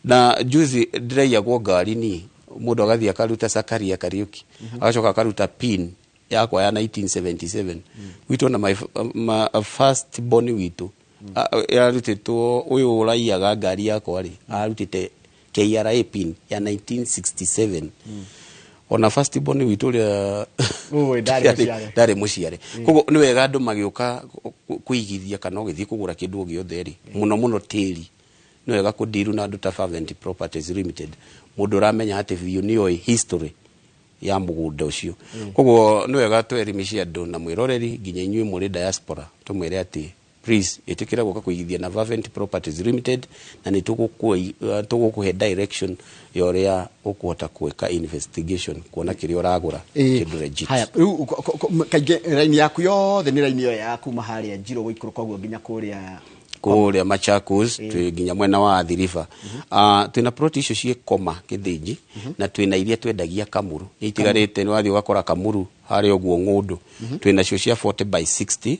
Na juzi ndĩraiyagwo ngari ni mũndũ agathiĩ akaruta Sakaria Kariuki, agacoka akaruta pin yakwa ya 1977 gwitũ na my first born witũ yarutĩtwo ũyũ ũraiyaga ngari yakwa rĩ, arutĩte KRA pin ya 1967. Ona first born witũ ũrĩa Ũĩ, ndarĩ mũciare. Ndarĩ mũciare. Koguo nĩ wega andũ magĩũka kũigithia kana ũgĩthiĩ kũgũra kĩndũ o gĩothe rĩ, mũno mũno tĩri, nĩ wega kũndiru na andũ ta Fervent Properties Limited, mũndũ ũramenya atĩ biũ nĩoĩ history ya mũgũnda ũcio. Koguo nĩ wega twerimishe andũ na mwĩroreri nginya inyuĩ mũrĩ diaspora, tũmwĩre atĩ please ĩtĩkĩra gũka kũigithia na Fervent Properties Limited, na nĩ tũgũkũhe direction ya ũrĩa ũkũhota gwĩka investigation kuona kĩrĩa ũragũra kĩndũ legit. Haya, rĩu kaingĩ raini yaku yothe nĩ raini ĩyo ya kuma harĩa Njirũ gũikũrũka ũguo nginya kũrĩa Machakos, twĩ nginya mwena wa Athi River. Twĩna plot icio ciĩ Koma Gĩthĩnji, na twĩna iria twendagia Kamuru nĩ itigarĩte, nĩ wathiĩ ũgakora Kamuru harĩa ũguo ng'ũndũ. Twĩna cio cia 40 by 60,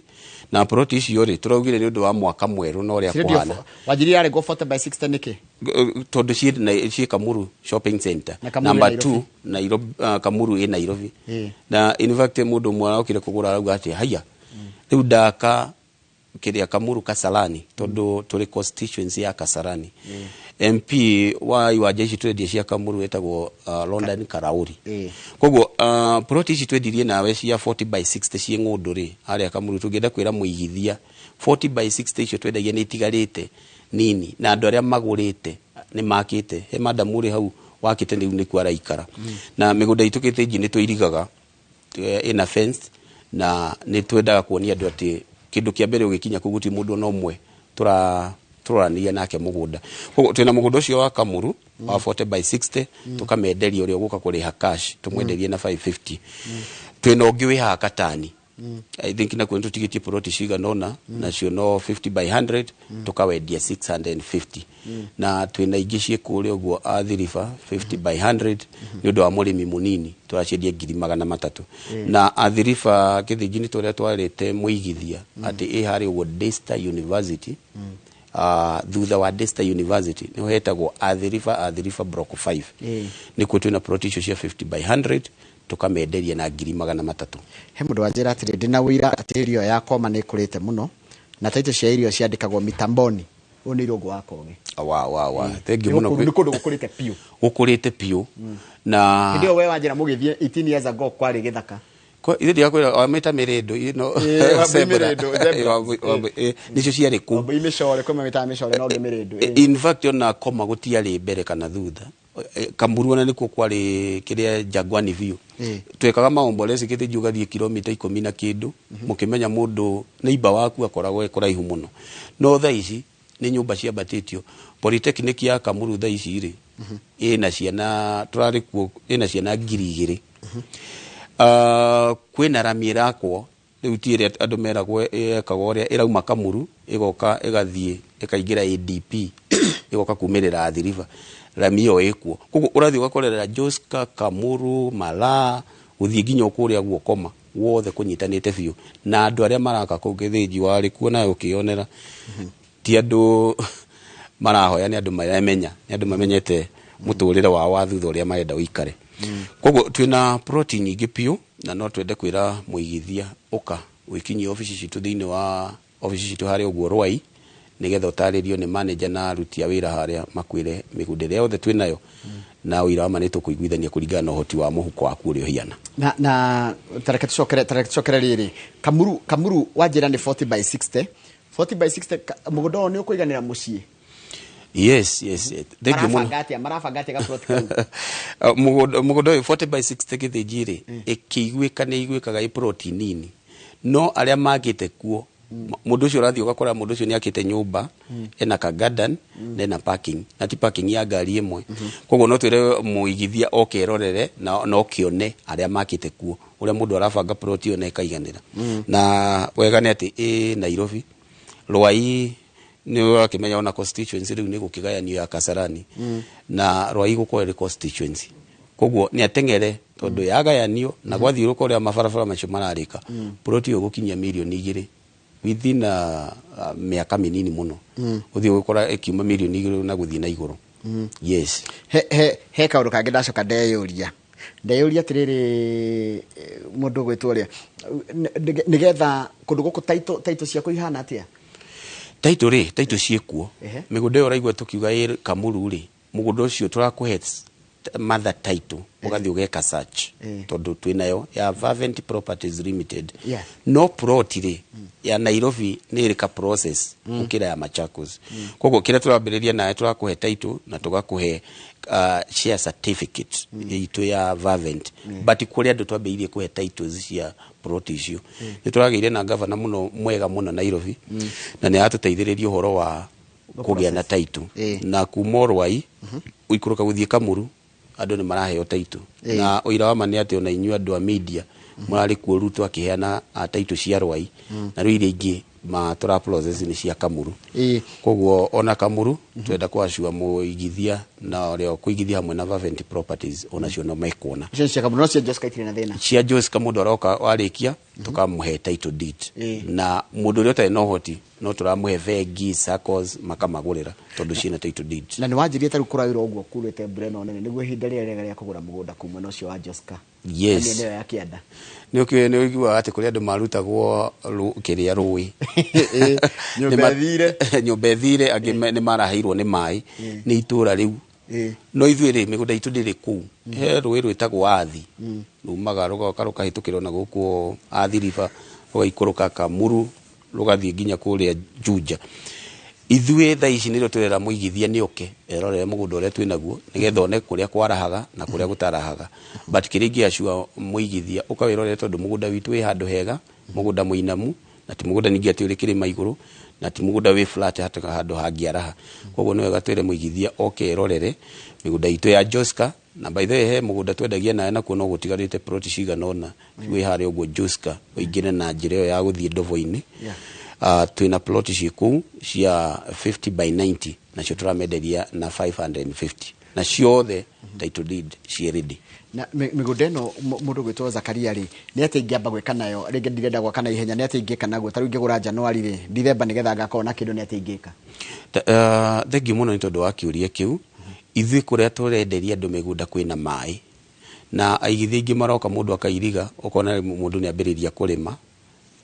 na plot icio rĩ tũraugire nĩ ũndũ wa mwaka mwerũ na ũrĩa Cirendio kũhana. Wanjiri yarĩ 40 by 60 nĩkĩ? Tondũ ciĩ Kamuru shopping center. Na Kamuru Number ĩ 2 Nairobi. Nairobi, Kamuru ĩ Nairobi. Na in fact mũndũ ũmwe araukire kũgũra arauga atĩ haya rĩu ndaka kĩrĩa Kamuru Kasarani, tondũ tũrĩ constituency ya Kasarani. MP wa iwanja ici twendia cia Kamuru etagwo London Karauri. Koguo plot ici twendirie nawe cia 40 by 60 ciĩ ng'ũndũ rĩ harĩa Kamuru, tũngĩenda kwĩra mũigithia 40 by 60 icio twendagia nĩ itigarĩte nini, na andũ arĩa magũrĩte nĩ makĩte. He madam ũrĩ hau wakĩte rĩu nĩkuo araikara. Na mĩgũnda itũ Gĩthĩnji nĩ tũirigaga ĩna fence, na nĩ twendaga kuonia andũ atĩ kĩndũ kĩa mbere ũgĩkinya kũu gũtirĩ mũndũ ona ũmwe tũrorania nake mũgũnda. Koguo twĩna mũgũnda ũcio wa Kamuru wa 40 by 60, tũkamenderia ũrĩa ũgũka kũrĩha cash tũmwenderie na 550. Twĩna ũngĩ wĩ haha Katani, I think nakuo nĩ tũtigĩtie ploti cigana ũna, nacio no 50 by 100, tũkawendia 650. Na twĩna ingĩ ciĩ kũrĩa ũguo Athi River 50 by 100, nĩ ũndũ wa mũrĩmi mũnini tũraciendia 300,000. Na Athi River Gĩthĩnji nĩ tũrĩa twarĩte mũigithia atĩ ĩ harĩa ũguo Daystar University, thutha wa Daystar University nĩho hetagwo Athi River, Athi River block 5. Nĩkuo twĩna plot icio cia 50 by 100, tũkamenderia na 300,000. He mũndũ wanjĩra atĩrĩ, ndĩna ũira atĩ irio ya Koma nĩ ĩkũrĩte mũno na taito cia irio ciandĩkagwo mitamboni. Ũyũ nĩ Irũngũ wa Kogi. Wa wa wa thank you Nĩ mũno. nĩ kũndũ gũkũrĩte biũ. Gũkũrĩte biũ. Na hĩndĩ ĩyo we wanjĩra mũgĩthiĩ 18 years ago kwarĩ gĩthaka. Ithuĩ ndigakwĩra wamĩta mĩrĩndũ ĩno, Wambui zebra. mĩrĩndũ, zebra. Nĩcio ciarĩ kũu. Wambui mĩcore, kwĩ mamĩtaga mĩcore no ũngĩ mĩrĩndũ. In fact ona Koma gũtiarĩ mbere kana thutha. Kamuru ona nĩkuo kwarĩ kĩrĩa Jangwani biũ. Twekaga maombolezi Gĩthĩnji ũgathiĩ kilomita 10 na kĩndũ, mũkĩmenya mũndũ neighbor waku akoragwo e kũraihu mũno. No thaa ici nĩ nyũmba ciambatĩtio. Polytechnic ya Kamuru thaa ici rĩ, ĩna ciana tũrarĩ kuo, ĩna ciana 2,000. Kwĩna rami ĩrakwo rĩu ti ĩrĩa andũ meragwo ĩkagwo ũrĩa ĩrauma Kamuru ĩgoka ĩgathiĩ ĩkaingĩra ADP ĩgoka kumĩrĩra Athi River. Rami ĩyo ĩkuo. Koguo ũrathiĩ ũgakorerera Joska, Kamuru, Malaa, gũthiĩ nginya o kũrĩa guokoma wothe kũnyitanĩte biũ na andũ arĩa maraka kũu. Gĩthĩnji warĩ kuo nawe ũkĩonera, ti andũ marahoya, nĩ andũ maremenya, nĩ andũ mamenyete mũtũrĩre wao wa thutha ũrĩa marenda ũikare. Koguo twĩna ploti nyingĩ biũ, na no twende kwĩra mũigithia ũka wĩkinyie obici citũ, thĩinĩ wa obici citũ harĩa ũguo Rwai, nĩgetha ũtarĩrio nĩ manager na aruti a wĩra harĩa, makwĩre mĩgũnda ĩrĩa yothe twĩnayo, na ũira wa ma nĩ tũkũiguithania kũringana na ũhoti wa mũhuko waku ũrĩa ũhiana. Na tareke tucokere rĩrĩ Kamuru. Kamuru wanjĩra nĩ 40 by 60, 40 by 60, mũgũnda ũyũ nĩ ũkũiganĩra mũciĩ? Yes, thank you mũno. Marabanga atĩa gaplot kau? Mũgũnda ũyũ 40 by 60, Gĩthĩnji rĩ, ĩkĩiguĩka nĩ iguĩkaga ĩ ploti nini, no arĩa makĩte kuo, mũndũ ũcio ũrathiĩ ũgakora mũndũ ũcio nĩ akĩte nyũmba ena ka garden na ena parking, na ti parking ya ngari ĩmwe. Koguo no twĩre mũigithia oke erorere na oke one arĩa makĩte kuo, ũrĩa mũndũ arabanga plot ĩyo na ĩkaiganĩra. Na wega nĩ atĩ ĩ Nairobi Rwai, nĩ ũrakĩmenya ona constituency rĩu nĩ gũkĩgayanio ya Kasarani, na Rwai gũkorwo ĩrĩ constituency. Koguo nĩ ateng'ere, tondũ yagayanio na gwathiũrũka ũrĩa mabarabara macio mararĩka, plot ĩyo gũkinyia 2 mirioni within mĩaka mĩnini mũno. Ũthiĩ ũgũkora ĩkiuma 2 mirioni na gũthiĩ na igũrũ. Yes. He kaũndũ kangĩ ndacoka ndeyũria atĩrĩrĩ, mũndũ ũgwĩtwo ũrĩa, nĩgetha kũndũ gũkũ taito ciaku ihana atĩa? Taito rĩ, taito ciĩkuo. Mĩgũnda ĩyo ũraigua tũkiuga ĩ Kamuru rĩ, mũgũnda ũcio tũrakũhe mother title, ũgathiĩ ũgeka search, tondũ twĩnayo ya Vavent Properties Limited. No plot rĩ ya Nairobi nĩ ĩrĩ ka process gũkĩra ya Machakos. Koguo kĩrĩa tũrambĩrĩria nawe, tũrakũhe title na tũgakũhe share certificate itũ ya Vavent. But kũrĩ andũ twambĩrĩirie kũhe titles cia plot icio. Nĩ tũragĩire na gavana mũno mwega mũno Nairobi, na nĩ aratũteithĩrĩria ũhoro wa kũgĩa na title. Na kuma Rwai ũikũrũka gũthiĩ Kamuru, andũ nĩ maraheo title. Na ũira wa ma nĩ atĩ ona inyuĩ andũ a media mũrarĩ kuo Ruto akĩheana title cia Rwai, na rĩu iria ingĩ ma tũra process nĩ cia Kamuru. Koguo ona Kamuru twenda kwacua mũigithia na ũrĩa ũkũigithia hamwe na Vavent Properties, onacio no mekuona. Icio cia Kamuru, no cia Joska itirĩ na thĩna? Cia Joska, mũndũ aroka warĩkia tũkamũhe title deed, na mũndũ ũrĩa ũtarĩ na ũhoti no tũramũhe bengi, SACCOs makamagũrĩra, tondũ ciĩna title deed. Na nĩ wanjirie ta rĩu kũraura ũguo, kurĩte mbura ĩno nene, nĩguo ihinda rĩrĩa rĩega rĩa kũgũra mũgũnda kuma na ũcio wa Joska? Yes. Na nĩyo ya kĩanda. Nĩ ũkĩũĩ, nĩ ũiguaga atĩ kũrĩ andũ marutagwo kĩrĩa rũĩ. Nyũmba ĩthire. Nyũmba ĩthire, angĩ nĩ maraheirwo nĩ maĩ nĩ itũra rĩu. No ithuĩ rĩ, mĩgũnda itũ ndĩrĩ kũu. He rũĩ rwĩtagwo Athi, rumaga rũgoka rũkahĩtũkĩrwo na gũkũ Athi River, rũgaikũrũka Kamuru, rũgathiĩ nginya kũrĩa Juja. Ithuĩ thaa ici nĩrĩo tũrera mũigithia nĩ oke erorere mũgũnda ũrĩa twĩnaguo, nĩgetha one kũrĩa kwarahaga na kũrĩa gũtarahaga. But kĩrĩa ingĩacua mũigithia, ũkawĩrorere, tondũ mũgũnda witũ wĩ handũ hega, mũgũnda mũinamu, na ti mũgũnda ningĩ atĩ ũrĩ kĩrĩma igũrũ, na ti mũgũnda wĩ flat hatũ handũ hangĩaraha. Koguo nĩ wega twĩre mũigithia oke erorere mĩgũnda itũ ya Joska. Na by the way, he mũgũnda twendagia nawe nakuo, no gũtigarĩte plot cigana ũna, wĩ harĩa ũguo Joska, ũingĩre na njĩra ĩyo ya gũthiĩ Ndovo-inĩ. Twĩna plot ciĩ kũu cia 50 by 90, nacio tũramenderia na 550, na ciothe title deed ciĩ ready. Na mĩgũnda ĩno, mũndũ gwĩtwo Zakaria rĩ, nĩ atĩ ingĩamba gwĩka nayo rĩngĩ, ndirenda gwaka na ihenya, nĩ atĩ ingĩka naguo? Ta rĩu ingĩgũra Januari rĩ, Dithemba nĩgetha ngakorwo na kĩndũ, nĩ atĩ ingĩka? Thengiũ mũno nĩ tondũ wa kĩũria kĩu. Ithuĩ kũrĩa tũrenderia andũ mĩgũnda kwĩna maĩ, na aigithia aingĩ maroka, mũndũ akairiga, ũkona mũndũ nĩ ambĩrĩria kũrĩma,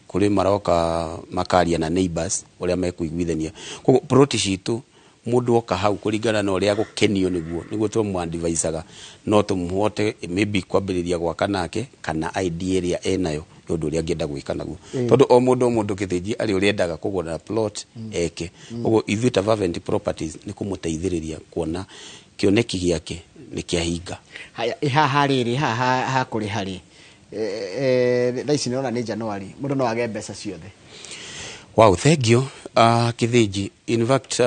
kũrĩ maroka makaria na neighbors ũrĩa mekũiguithania. Koguo plot citũ, mũndũ oka hau kũringana na ũrĩa gũkenio nĩguo tũmũadvisaga, no tũmũhote maybe kwambĩrĩria gwaka nake, kana idea ĩrĩa enayo nĩ ũndũ ũrĩa angĩenda gwĩka naguo. Tondũ o mũndũ Gĩthĩnji arĩ ũrĩa endaga kũgũra plot eke. Koguo ithuĩ ta Vavent Properties nĩ kũmũteithĩrĩria kuona kĩoneki gĩake nĩ kĩahinga. Haya, ĩ haha rĩrĩ, haha ha kũrĩha rĩ, thaa ici nĩrona nĩ Januari, mũndũ no age mbeca ciothe? Wow, thank you. Kithinji, in fact,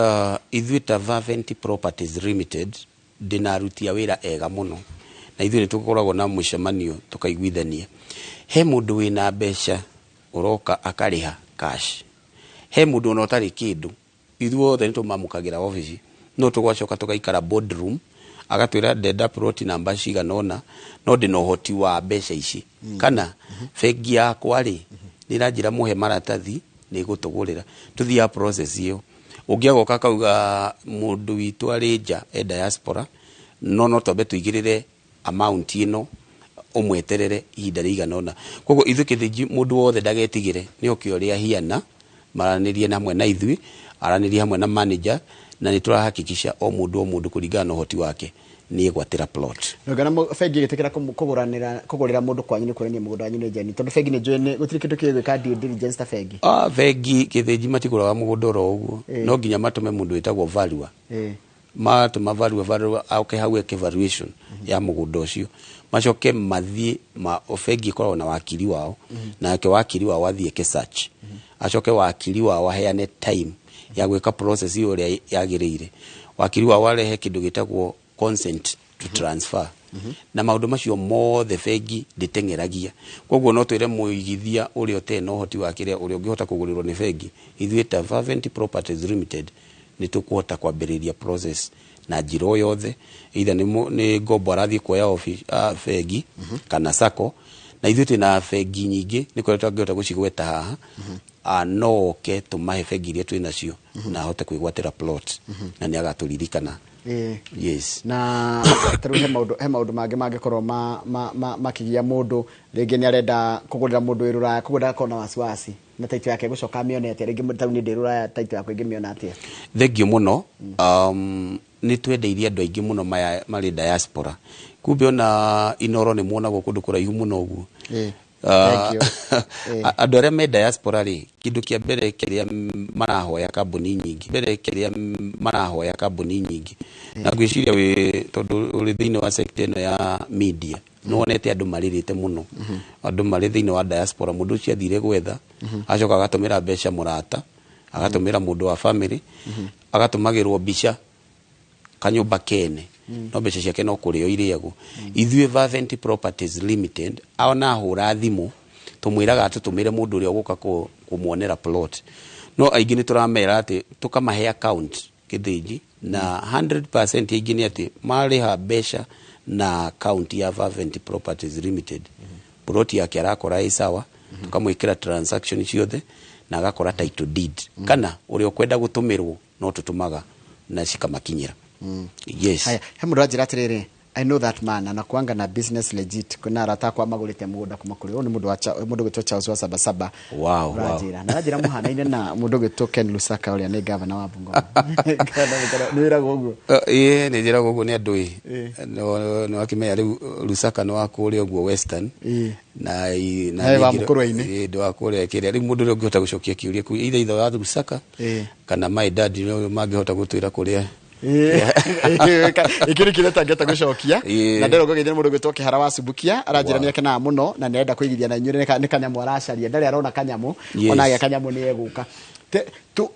ithuĩ ta Vavent Properties Limited ndĩna aruti a wĩra ega mũno, na ithuĩ nĩ tũkoragwo na mũcemanio tũkaiguithania. He mũndũ wĩna mbeca ũroka akarĩha cash, he mũndũ ona ũtarĩ kĩndũ. Ithuothe nĩ tũmamũkagĩra obici, no tũgacoka tũgaikara boardroom. Agatwĩra ndenda plot namba cigana ũna, no ndĩna ũhoti wa mbeca ici, kana bengi yakwa rĩ nĩ ĩranjĩra mũhe maratathi nĩ ĩgũtũgũrĩra. Tũthiaga process ĩyo. Ũngĩ agoka akauga mũndũ witũ arĩ nja e diaspora, no twambe tũigĩrĩre amount ĩno, ũmweterere ihinda rĩigana ũna. Koguo ithuĩ Kĩthĩnji, mũndũ wothe ndagetigĩre, nĩ oke ũrĩa ahiana, maranĩrie hamwe na ithuĩ, aranĩrie hamwe na manager, na nĩ tũrahakikisha o mũndũ o mũndũ kũringana na ũhoti wake nĩ egwatĩra plot. Ngana bengi ĩgĩtĩkĩra kũgũranĩra kũgũrĩra mũndũ kwanyu nĩ kuonania mũgũnda wanyu nĩ genuine, tondũ bengi nĩ njũĩ nĩ gũtirĩ kĩndũ kĩgwĩka due diligence ta bengi. Ah, bengi Kĩthĩnji matigũraga mũgũnda oro ũguo. No nginya matũme mũndũ wĩtagwo valuer. Matũma valuer, valuer oke hau eke valuation ya mũgũnda ũcio, macoke mathiĩ ma bengi ĩkoragwo na wakiri wao, nake wakiri wao athiĩ eke search, acoke wakiri wao aheane time ya gwĩka process ĩyo ũrĩa yagĩrĩire, wakiri wao arehe kĩndũ gĩtagwo consent to transfer na maũndũ macio mothe. Bengi ndĩteng'eragia, koguo no twĩre mũigithia ũrĩa ũtarĩ na ũhoti wa kĩrĩa ũrĩa ũngĩhota kũgũrĩrwo nĩ bengi, ithuĩ ta Fervent Properties Limited nĩ tũkũhota kwambĩrĩria process na njĩra o yothe, either nĩ ngombo arathiĩ kuoya bengi kana sacco, na ithuĩ twĩna bengi nyingĩ nĩ kũrĩa tũngĩhota gũcigweta haha. No oke tũmahe bengi iria twĩ nacio na ahote kwĩgwatĩra plot na nĩ agatũririkana. Yes. Na tarĩu he maũndũ mangĩ mangĩkorwo makĩgia mũndũ, rĩngĩ nĩ arenda kũgũrĩra mũndũ wĩ rũraya, koguo ndagakorwo na wasiwasi na taito yake gũcoka amĩone atĩa? Rĩngĩ tarĩu niĩ ndĩ rũraya, taito yakwa ingĩmĩona atĩa? Thank you mũno. Nĩ twendeirie andũ aingĩ mũno maya marĩ diaspora, kumbe ona Inoro nĩ muonagwo kũndũ kũraihu mũno ũguo. Thank you. Andũ arĩa me diaspora rĩ, kĩndũ kĩa mbere kĩrĩa marahoya kambuni nyingĩ, mbere kĩrĩa marahoya kambuni nyingĩ, na ngwĩciria wĩ tondũ ũrĩ thĩinĩ wa sector ĩno ya media nĩ wonete andũ marĩrĩte mũno, andũ marĩ thĩinĩ wa diaspora. Mũndũ ũcio athire gwetha, acoka agatũmĩra mbeca mũrata, agatũmĩra mũndũ wa family, agatũmagĩrwo mbica kanyũmba kene, no mbeca ciake no kũrĩo irĩagwo. Ithuĩ Fervent Properties Limited, ona ahũra thimũ tũmwĩraga atũtũmĩre mũndũ ũrĩa ũgũka kũmuonera plot, no aingĩ nĩ tũramera atĩ tũkamahe account Kĩthĩnji, na 100% aingĩ nĩ atĩ marĩha mbeca na account ya Fervent Properties Limited, plot yake arakora ĩ sawa, tũkamwĩkĩra transaction ciothe na agakora title deed, kana ũrĩa ũkwenda gũtũmĩrwo no tũtũmaga na cikamakinyĩra. Yes. Haya, he mũndũ anjĩra atĩrĩrĩ, "I know that man, anakuanga na business legit. Kuna arata akwa magũrĩte mũgũnda kuma kũrĩ ũyũ." Nĩ mũndũ wa mũndũ gwĩtwo Charles wa Sabasaba. Ũranjĩra na aranjĩra mũhanaine na mũndũ gwĩtwo Ken Lusaka ũrĩa nĩ gavana wa Bungoma. Nĩ wĩragwo ũguo? Ĩĩ, nĩ njĩragwo ũguo nĩ andũ ĩ. Nĩ wakĩmenya rĩu Lusaka nĩ wa kũrĩa ũguo Western na na Nawe wa ningĩ- Mũkũrwe-inĩ. Ĩĩ, ndĩ wa kũrĩa kĩrĩa. Rĩu mũndũ ũrĩa ũngĩhota gũcokia kĩũria kĩu, either ithe wa Lusaka kana my dad nĩo mangĩhota gũtwĩra kũrĩa. Ĩkĩ nĩ kĩrĩa tangĩhota gũcokia. Na ndĩrona ngũgeithia nĩ mũndũ gwĩtwo Kĩhara wa Subukia, aranjĩra nĩ akenaga mũno na nĩ arenda kũigithia na inyuĩ, nĩ kanyamũ aracaria, ndarĩ arona kanyamũ. Ona agĩa kanyamũ nĩ egũka.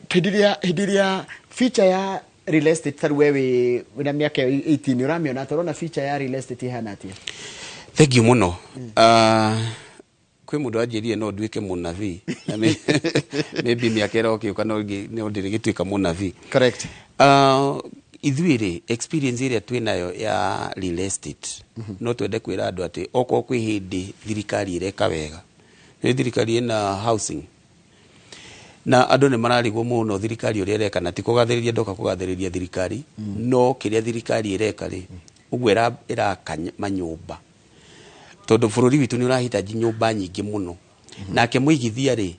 Hĩndĩ ĩrĩa feature ya real estate, tarĩu we wĩna mĩaka ĩyo 18, ũramĩona atĩa? Ũrona feature ya real estate ĩhana atĩa? Thank you mũno. Kwĩ mũndũ anjĩrire no nduĩke mũnabii. Na maybe mĩaka ĩrokĩũka no ndĩrĩgĩtuĩka mũnabii. Correct. Ithuĩ rĩ, experience ĩrĩa twĩ nayo ya real estate, no twende kwĩra andũ atĩ okorwo kwĩ hĩndĩ thirikari ĩreka wega, nĩ thirikari ĩna housing, na andũ nĩ mararigwo mũno thirikari ũrĩa ĩreka, na ti kũgathĩrĩria ndoka kũgathĩrĩria thirikari, no kĩrĩa thirikari ĩreka rĩ, ũguo ĩraka manyũmba, tondũ bũrũri witũ nĩ ũrahitaji nyũmba nyingĩ mũno. Nake mũigithia rĩ,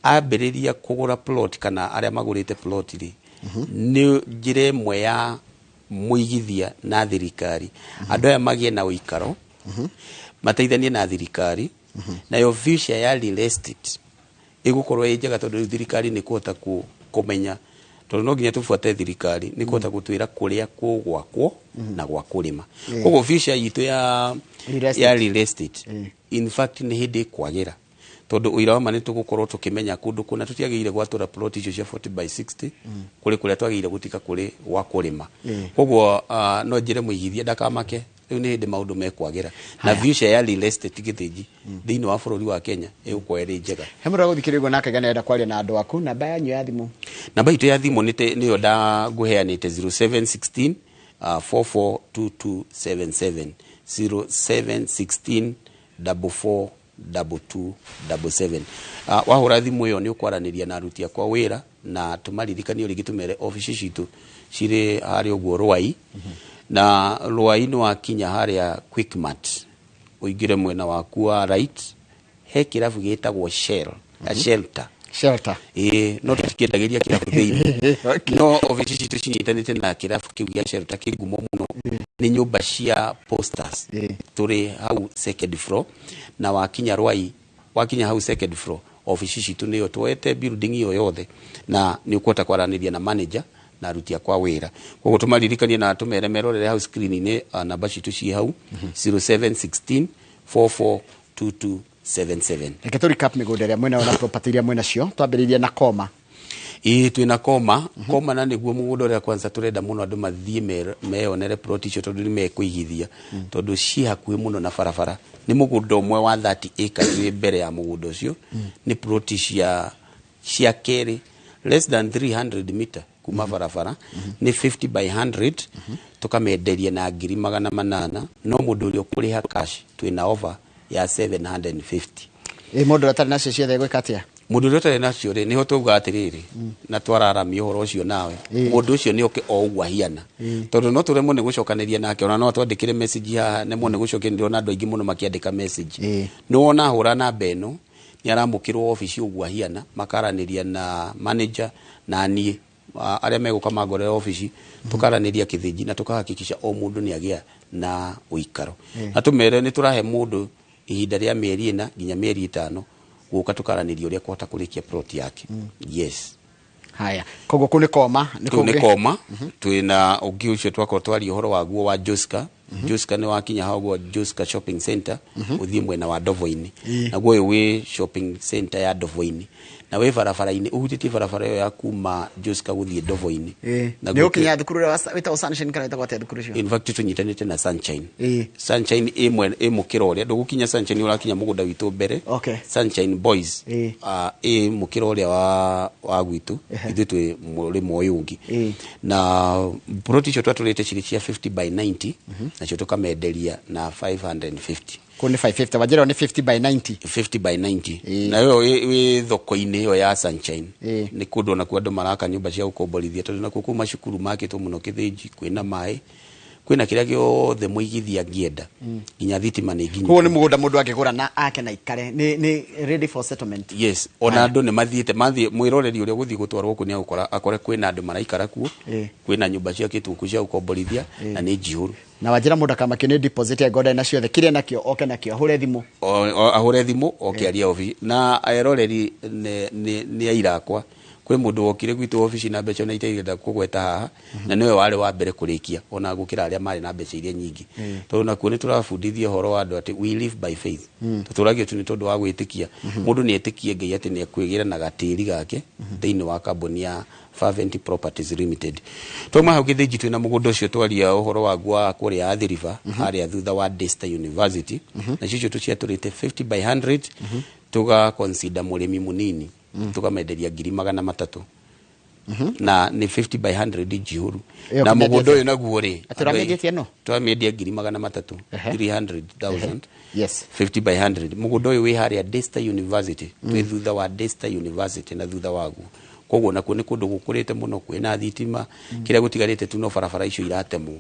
ambĩrĩria kũgũra plot kana arĩa magũrĩte plot rĩ, nĩ njĩra ĩmwe ya mũigithia na thirikari, andũ aya magĩe na ũikaro, mateithanie na thirikari, nayo future ya real estate ĩgũkorwo ĩ njega, tondũ rĩu thirikari nĩ kũhota kũmenya, tondũ no nginya tũbuate thirikari, nĩ kũhota gũtwĩra kũrĩa kũgwakwo na gwa kũrĩma. Koguo future itũ ya Real estate. ya real estate, in fact, nĩ hĩndĩ ĩkwagĩra, tondũ ũira wa ma nĩ tũgũkorwo tũkĩmenya kũndũ kũna tũtiagĩrĩire gwatũra plot icio cia 40 by 60, kũrĩ kũrĩa twagĩrĩire gũtiga kũrĩ gwa kũrĩma. Koguo no njĩre mũigithia ndakamake, rĩu nĩ hĩndĩ maũndũ mekwagĩra na future ya real estate Gĩthĩnji thĩinĩ wa bũrũri wa Kenya ĩgũkorwo ĩrĩ njega. He mũndũ agũthikĩrĩria ũguo nake arenda kwaria na andũ aku, namba yanyu ya thimũ? Namba itũ ya thimũ nĩyo ndangũheanĩte, 0716 442277, 0716 442277. Wahũra thimũ ĩyo nĩ ũkwaranĩria na aruti akwa wĩra, na tũmaririkanie rĩngĩ, tũmere obici citũ cirĩ harĩa ũguo Rwai. Na Rwai nĩ wakinya harĩa Quickmart, ũingĩre mwena waku wa right, he kĩrabu gĩtagwo Shell, Shelter. Shelter. Ĩĩ, no tũtikĩendagĩria kĩrabu thĩinĩ, no obici citũ cinyitanĩte na kĩrabu kĩu gĩa Shelter kĩ ngumo mũno, nĩ nyũmba cia posters. Tũrĩ hau second floor, na wakinya Rwai, wakinya hau second floor, obici citũ nĩyo tuoete building ĩyo yothe, na nĩ ũkũhota kwaranĩria na manager na aruti akwa wĩra. Koguo tũmaririkanie na tũmere merorere hau screen-inĩ, namba citũ ciĩ hau, 0716 442277. Reke tũ recap mĩgũnda ĩrĩa mwĩnayo na property iria mwĩnacio, twambĩrĩirie na Koma. Ĩĩ, twĩna Koma. Koma na nĩguo mũgũnda ũrĩa kwanza tũrenda mũno andũ mathiĩ meyonere plot icio, tondũ nĩ mekũigithia, tondũ ciĩ hakuhĩ mũno na barabara. Nĩ mũgũnda ũmwe wa 30 acres wĩ mbere ya mũgũnda ũcio. Nĩ plot cia kerĩ, less than 300 meter kuma barabara, nĩ 50 by 100. Tũkamenderia na 800,000, no mũndũ ũrĩa ũkũrĩha cash twĩna offer ya 750. Ĩ mũndũ ũrĩa ũtarĩ nacio ciothe gwĩka atĩa? Mũndũ ũrĩa ũtarĩ nacio rĩ, nĩho tauga atĩrĩrĩ, na twararamia ũhoro ũcio nawe, mũndũ ũcio nĩ oke o ũguo ahiana, tondũ no tũremwo nĩ gũcokanĩria nake. Ona no atwandĩkĩre message haha, nemwo nĩ gũcokanĩria, ona andũ aingĩ mũno makĩandĩka message. Nĩ wona ahũra namba ĩno, nĩ aramũkĩrwo obici ũguo ahiana, makaranĩria na manager na niĩ, arĩa megũka mangorera obici, tũkaranĩria kĩthĩnji na tũkahakikisha o mũndũ nĩ agĩa na ũikaro. Na tũmere nĩ tũrahe mũndũ ihinda rĩa mĩeri 4 nginya mĩeri 5 gũka tũkaranĩria ũrĩa kũhota kũrĩkia plot yake. Yes. Haya, koguo kũu nĩ Koma. Nĩ Kũu nĩ kũngĩ? Koma. Twĩna ũngĩ ũcio twakorwo twaria ũhoro waguo wa Joska. Joska nĩ wakinya hau ũguo Joska Shopping Center, ũthiĩ mwena wa Ndovo-inĩ. Naguo ũyũ wĩ shopping center ya Ndovo-inĩ, na wĩ barabara-inĩ ũhutĩtie barabara ĩyo ya kuma Joska gũthiĩ Ndovo-inĩ. Nĩ ũkinya thukuru ũrĩa wĩtagwo Sunshine kana wĩtagwo atĩa thukuru ũcio? In fact tũnyitanĩte na Sunshine. Sunshine ĩ mũkĩra ũrĩa ndũgũkinya Sunshine, ũrakinya mũgũnda witũ mbere. Sunshine Boys ĩ mũkĩra ũrĩa wa gwitũ. Ithuĩ twĩ mũrĩmo ũyũ ũngĩ. Na plot icio twatũrĩte cirĩ cia 50 by 90, nacio tũkamenderia na 550. Kũu nĩ 550, wanjĩra nĩ 50 by 90. 50 by 90, nayo wĩ thoko-inĩ ĩyo ya Sunshine. Nĩ kũndũ onakuo andũ maraka nyũmba cia gũkomborithia, tondũ nakuo kũu macukuru makĩtwo mũno Kĩthĩnji, kwĩna maĩ, kwĩna kĩrĩa gĩothe mũigithia angĩenda, nginya thitima nĩ nginyu. Koguo nĩ mũgũnda mũndũ angĩgũra na ake na ikare, nĩ ready for settlement. Yes, ona andũ nĩ mathiĩte mathiĩ, mwĩroreri ũrĩa ũgũthiĩ gũtwarwo kũu nĩ agũkora akore kwĩna andũ maraikara kuo. Kwĩna nyũmba ciakĩtwo kuo cia gũkomborithia na nĩ njihũru. Na wanjĩra mũndũ akamakio nĩ deposit ya ndarĩ na ciothe, kĩrĩa nakĩo oke nakĩo, ahũre thimũ. Ahũre thimũ oke arie obici na eroreri nĩ aira akwa. Kwĩ mũndũ wokire gwitũ obici na mbeca ona itairenda kũgweta haha, na nĩwe warĩ wa mbere kũrĩkia ona gũkĩra arĩa marĩ na mbeca iria nyingĩ, tondũ nakuo nĩ tũrabundithia ũhoro wa andũ atĩ we live by faith. Tũtũragio tu nĩ tondũ wa gwĩtĩkia. Mũndũ nĩ etĩkie Ngai atĩ nĩ ekwĩgĩra na gatĩri gake thĩinĩ wa kambuni ya Fervent Properties Limited. Twauma hau Gĩthĩnji, twĩna mũgũnda ũcio twaria ũhoro waguo wa kũrĩa Athi River, harĩa thutha wa Daystar University. Nacio icio tũciatũrĩte 50 by 100, tũga consider mũrĩmi mũnini, tũkamenderia 300,000, na nĩ 50 by 100 njihũru. Ĩyo Na kũmĩendia mũgũnda atĩa? ũyũ naguo rĩ, Atĩ ũramĩendetie no? Twamendia 300,000, 300,000. 50 by 100, mũgũnda ũyũ wĩ harĩa Daystar University. Twĩ thutha wa Daystar University na thutha waguo, koguo nakuo nĩ kũndũ gũkũrĩte mũno, kwĩna thitima, kĩrĩa gũtigarĩte tu no barabara icio iratemwo.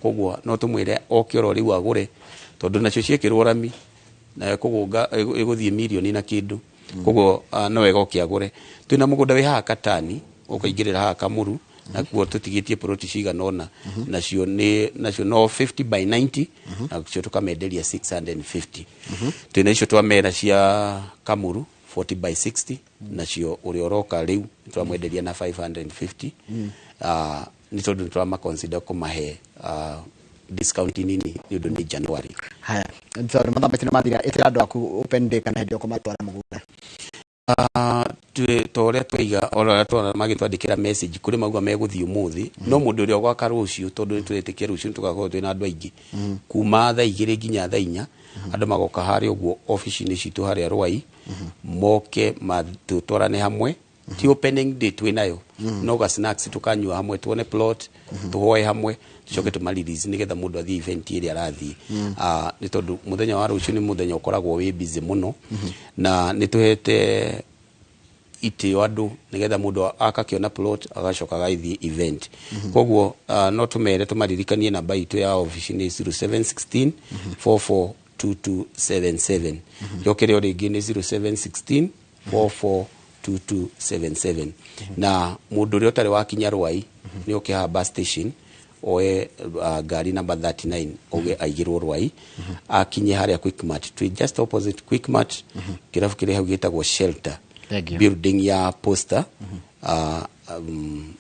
Koguo no tũmwĩre oke oro rĩu agũre, tondũ nacio ciĩkĩrwo rami na ĩkũgũnga ĩgũthiĩ mirioni na kĩndũ. Koguo no wega oke agũre. Twĩna mũgũnda wĩ haha Katani, ũkaingĩrĩra haha Kamuru, nakuo tũtigĩtie ploti cigana ũna, nacio nĩ nacio no 50 by 90, nacio tũkamenderia 650. Twĩna icio twamera cia Kamuru 40 by 60, nacio ũrĩa ũroka rĩu twamwenderia na 550. Nĩ tondũ nĩ tũramaconsider kũmahe discount nini nĩ ũndũ nĩ January. Haya, tondũ mathaa maitũ nĩ mathira, ĩtĩra andũ aku open day kana hĩndĩ ĩyo kũmatwara mũgũnda. Ta ũrĩa twaiga, ona ũrĩa twona magĩtwandĩkĩra message, kũrĩ mauga megũthiĩ ũmũthĩ, no mũndũ ũrĩa ũgwaka rũciũ, tondũ nĩ tũretĩkia rũciũ nĩ tũgakorwo twĩna andũ aingĩ, kuma thaa 2 nginya thaa 4, andũ magoka harĩa ũguo obici-inĩ citũ harĩa Rwai, moke tũtwarane hamwe. Ti opening day twĩ nayo, no ga snacks tukanyua hamwe, tuone plot, tuhoe hamwe, tucoke tũmarelease nĩgetha mũndũ athiĩ event ĩrĩa arathiĩ. Nĩ tondũ mũthenya wa rũciũ nĩ mũthenya ũkoragwo wĩ busy mũno, na nĩ tũhete itĩo andũ nĩgetha mũndũ akakĩona plot agacoka agagĩthiĩ event. Koguo no tũmere tũmaririkanie namba itũ ya ofici nĩ 0716 442277. Njokere o rĩngĩ, nĩ 0716 442277. Na mũndũ ũrĩa ũtarĩ wakinya Rwai nĩ oke haha bus station oe ngari namba 39, auge aigĩrwo Rwai, akinye harĩa Quickmart, twĩ just opposite Quickmart, kĩrabu kĩrĩa hau gĩtagwo Shelter. Thank you. Building ya Posta. Na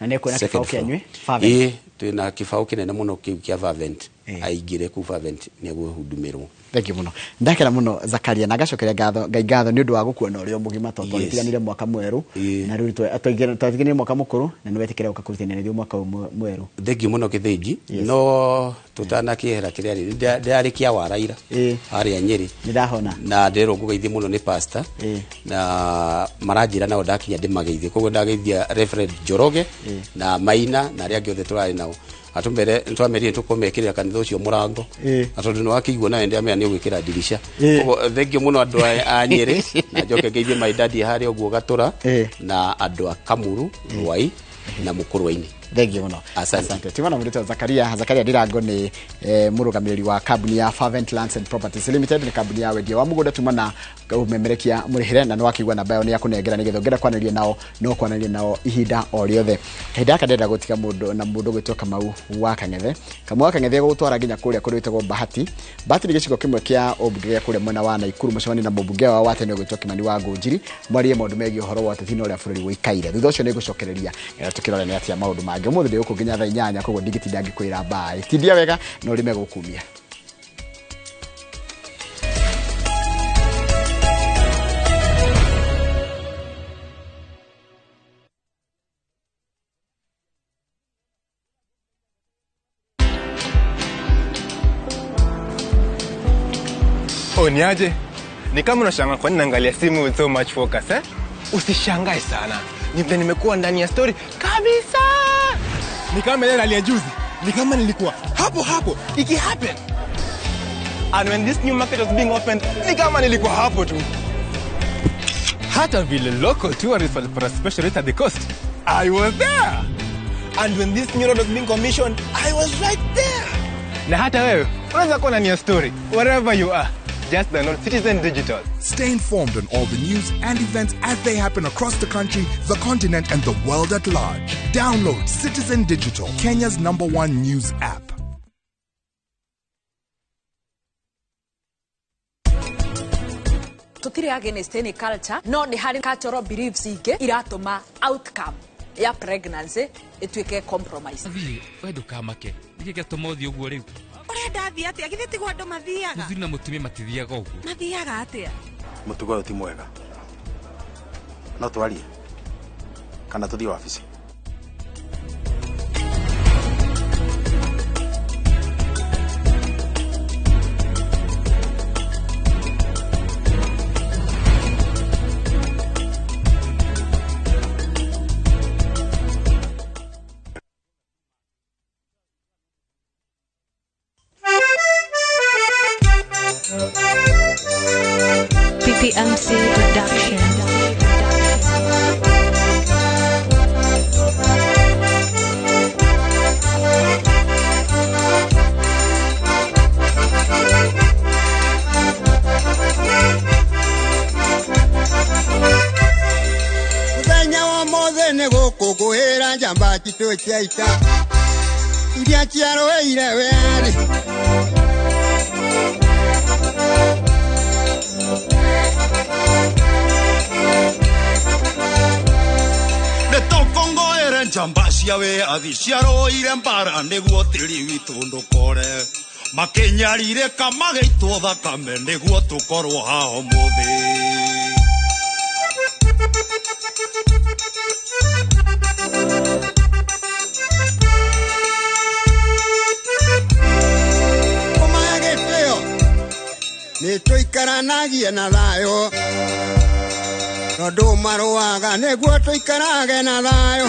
nĩ kuona Second kĩbaũ floor. kĩanyu, Fervent. Ĩĩ, twĩna kĩbaũ kĩnene mũno kĩu kĩa Fervent. Aingĩre kũu Fervent nĩ egũhudumirwo. Thank you muno, ndakena muno Zakaria, na ngacokeria ngatho Ngai ngatho nĩ ũndũ wa gũkuona ũrĩ o mũgima, tondũ twagĩtiganire mwaka mwerũ na rĩu twatiganire mwaka mũkũrũ na nĩ wetĩkĩra gũka kũrutanĩria mwaka ũyũ mwerũ. Thengiũ mũno Gĩthĩnji. No tũtanakĩehera kĩrĩa rĩ, ndĩrarĩ kĩa waraira harĩa Nyĩrĩ. Nĩ ndahona. Na ndĩrwo ngũgeithie mũno nĩ pastor, na maranjĩra nao ndakinya ndĩmageithie, koguo ndageithia Reverend Njoroge na Maina na arĩa angĩ othe tũrarĩ nao, atũmere twamerire tũkũmekĩrĩra kanitha ũcio mũrango, na tondũ nĩ wakĩigua nawe ndĩamenya nĩ ũgwĩkĩra ndirica. Koguo thengiũ mũno andũ a Nyĩrĩ, na njoke ngeithie my daddy harĩa ũguo Gatũra, na andũ a Kamuru, Rwai na Mũkũrwe-inĩ. Thengiũ mũno. Asante. Timana mũrĩtwa Zakaria. Zakaria Ndirango nĩ mũrũgamĩrĩri wa kambuni ya Fervent Lands and Properties Limited, nĩ kambuni ya wendia wa mũgũnda tuma na ũmemerekia mũrĩhĩre, na nĩ wakĩigua namba yao nĩ yakũnengera nĩgetha ũngĩenda kwanĩria nao no kwanĩria nao ihinda o rĩothe. Kahinda gaka ndĩrenda gũtiga mũndũ na mũndũ gwĩtwo Kamau wa Kang'ethe. Kamau wa Kang'ethe gũgũtwara nginya kũrĩa kũrĩa gwĩtagwo Bahati. Bahati nĩ gĩcigo kĩmwe kĩa ũmbunge gĩa kũrĩa mwena wa Naikuru, mũcemanie na mũmbunge wao wa tene ũgwĩtwo Kimani wa Ngũnjiri, mwarie maũndũ megiĩ ũhoro wa ũteti na ũrĩa bũrũri ũikaire. Thutha ũcio nĩ ngũcokereria tũkĩrore nĩ atĩa maũndũ mangĩ. Ũmũthĩ ndĩ gũkũ nginya thaa 8, koguo ndingĩtinda ngĩkwĩra mbaĩ. Tindia wega na ũrĩme gũkumia. Oh, niaje? Ni kama unashangaa kwa nini naangalia simu with so much focus, eh? Usishangae sana. Ni vile nimekuwa ndani ya story kabisa. Ni kama ile rally ya juzi. Ni kama nilikuwa hapo hapo iki happen. And when this new market was being opened, ni kama nilikuwa hapo tu. Hata vile local tourists walipata special rate at the coast, I was there. And when this new road was being commissioned, I was right there. Na hata wewe unaweza kuwa ndani ya story wherever you are. Just download Citizen Digital. Stay informed on all the news and events as they happen across the country, the continent, and the world at large. Download Citizen Digital, Kenya's #1 news app. Tutire against any culture, no nĩ harĩ cultural beliefs ingĩ iratũma outcome ya pregnancy ĩtuĩke compromise. Thiĩ we, ndũkamake, nĩkĩ gĩatũma ũthiĩ ũguo rĩu? Ũrenda thiĩ atĩa? Githĩ tiguo andũ mathiaga? Mũthuri na mũtumia matithiaga ũguo. Mathiaga atĩa? Mũtugo ũyũ ti mwega, no twarie kana tũthiĩ wabici. PPMC Production. Mũthenya wa mothe nĩ gũkũngũĩra njamba citũ cia ita iria ciarũĩire werĩ. Nĩtũkũngũĩre njamba cia wĩyathi ciarũire mbara nĩguo tĩri witũ ndũkore, makĩnyarirĩka magĩitwo thakame nĩguo tũkorwo haha ũmũthĩ. Kũmahe gĩtĩo nĩ tũikaranagie na thayũ. Tondũ marũaga nĩguo tũikarage na thayũ.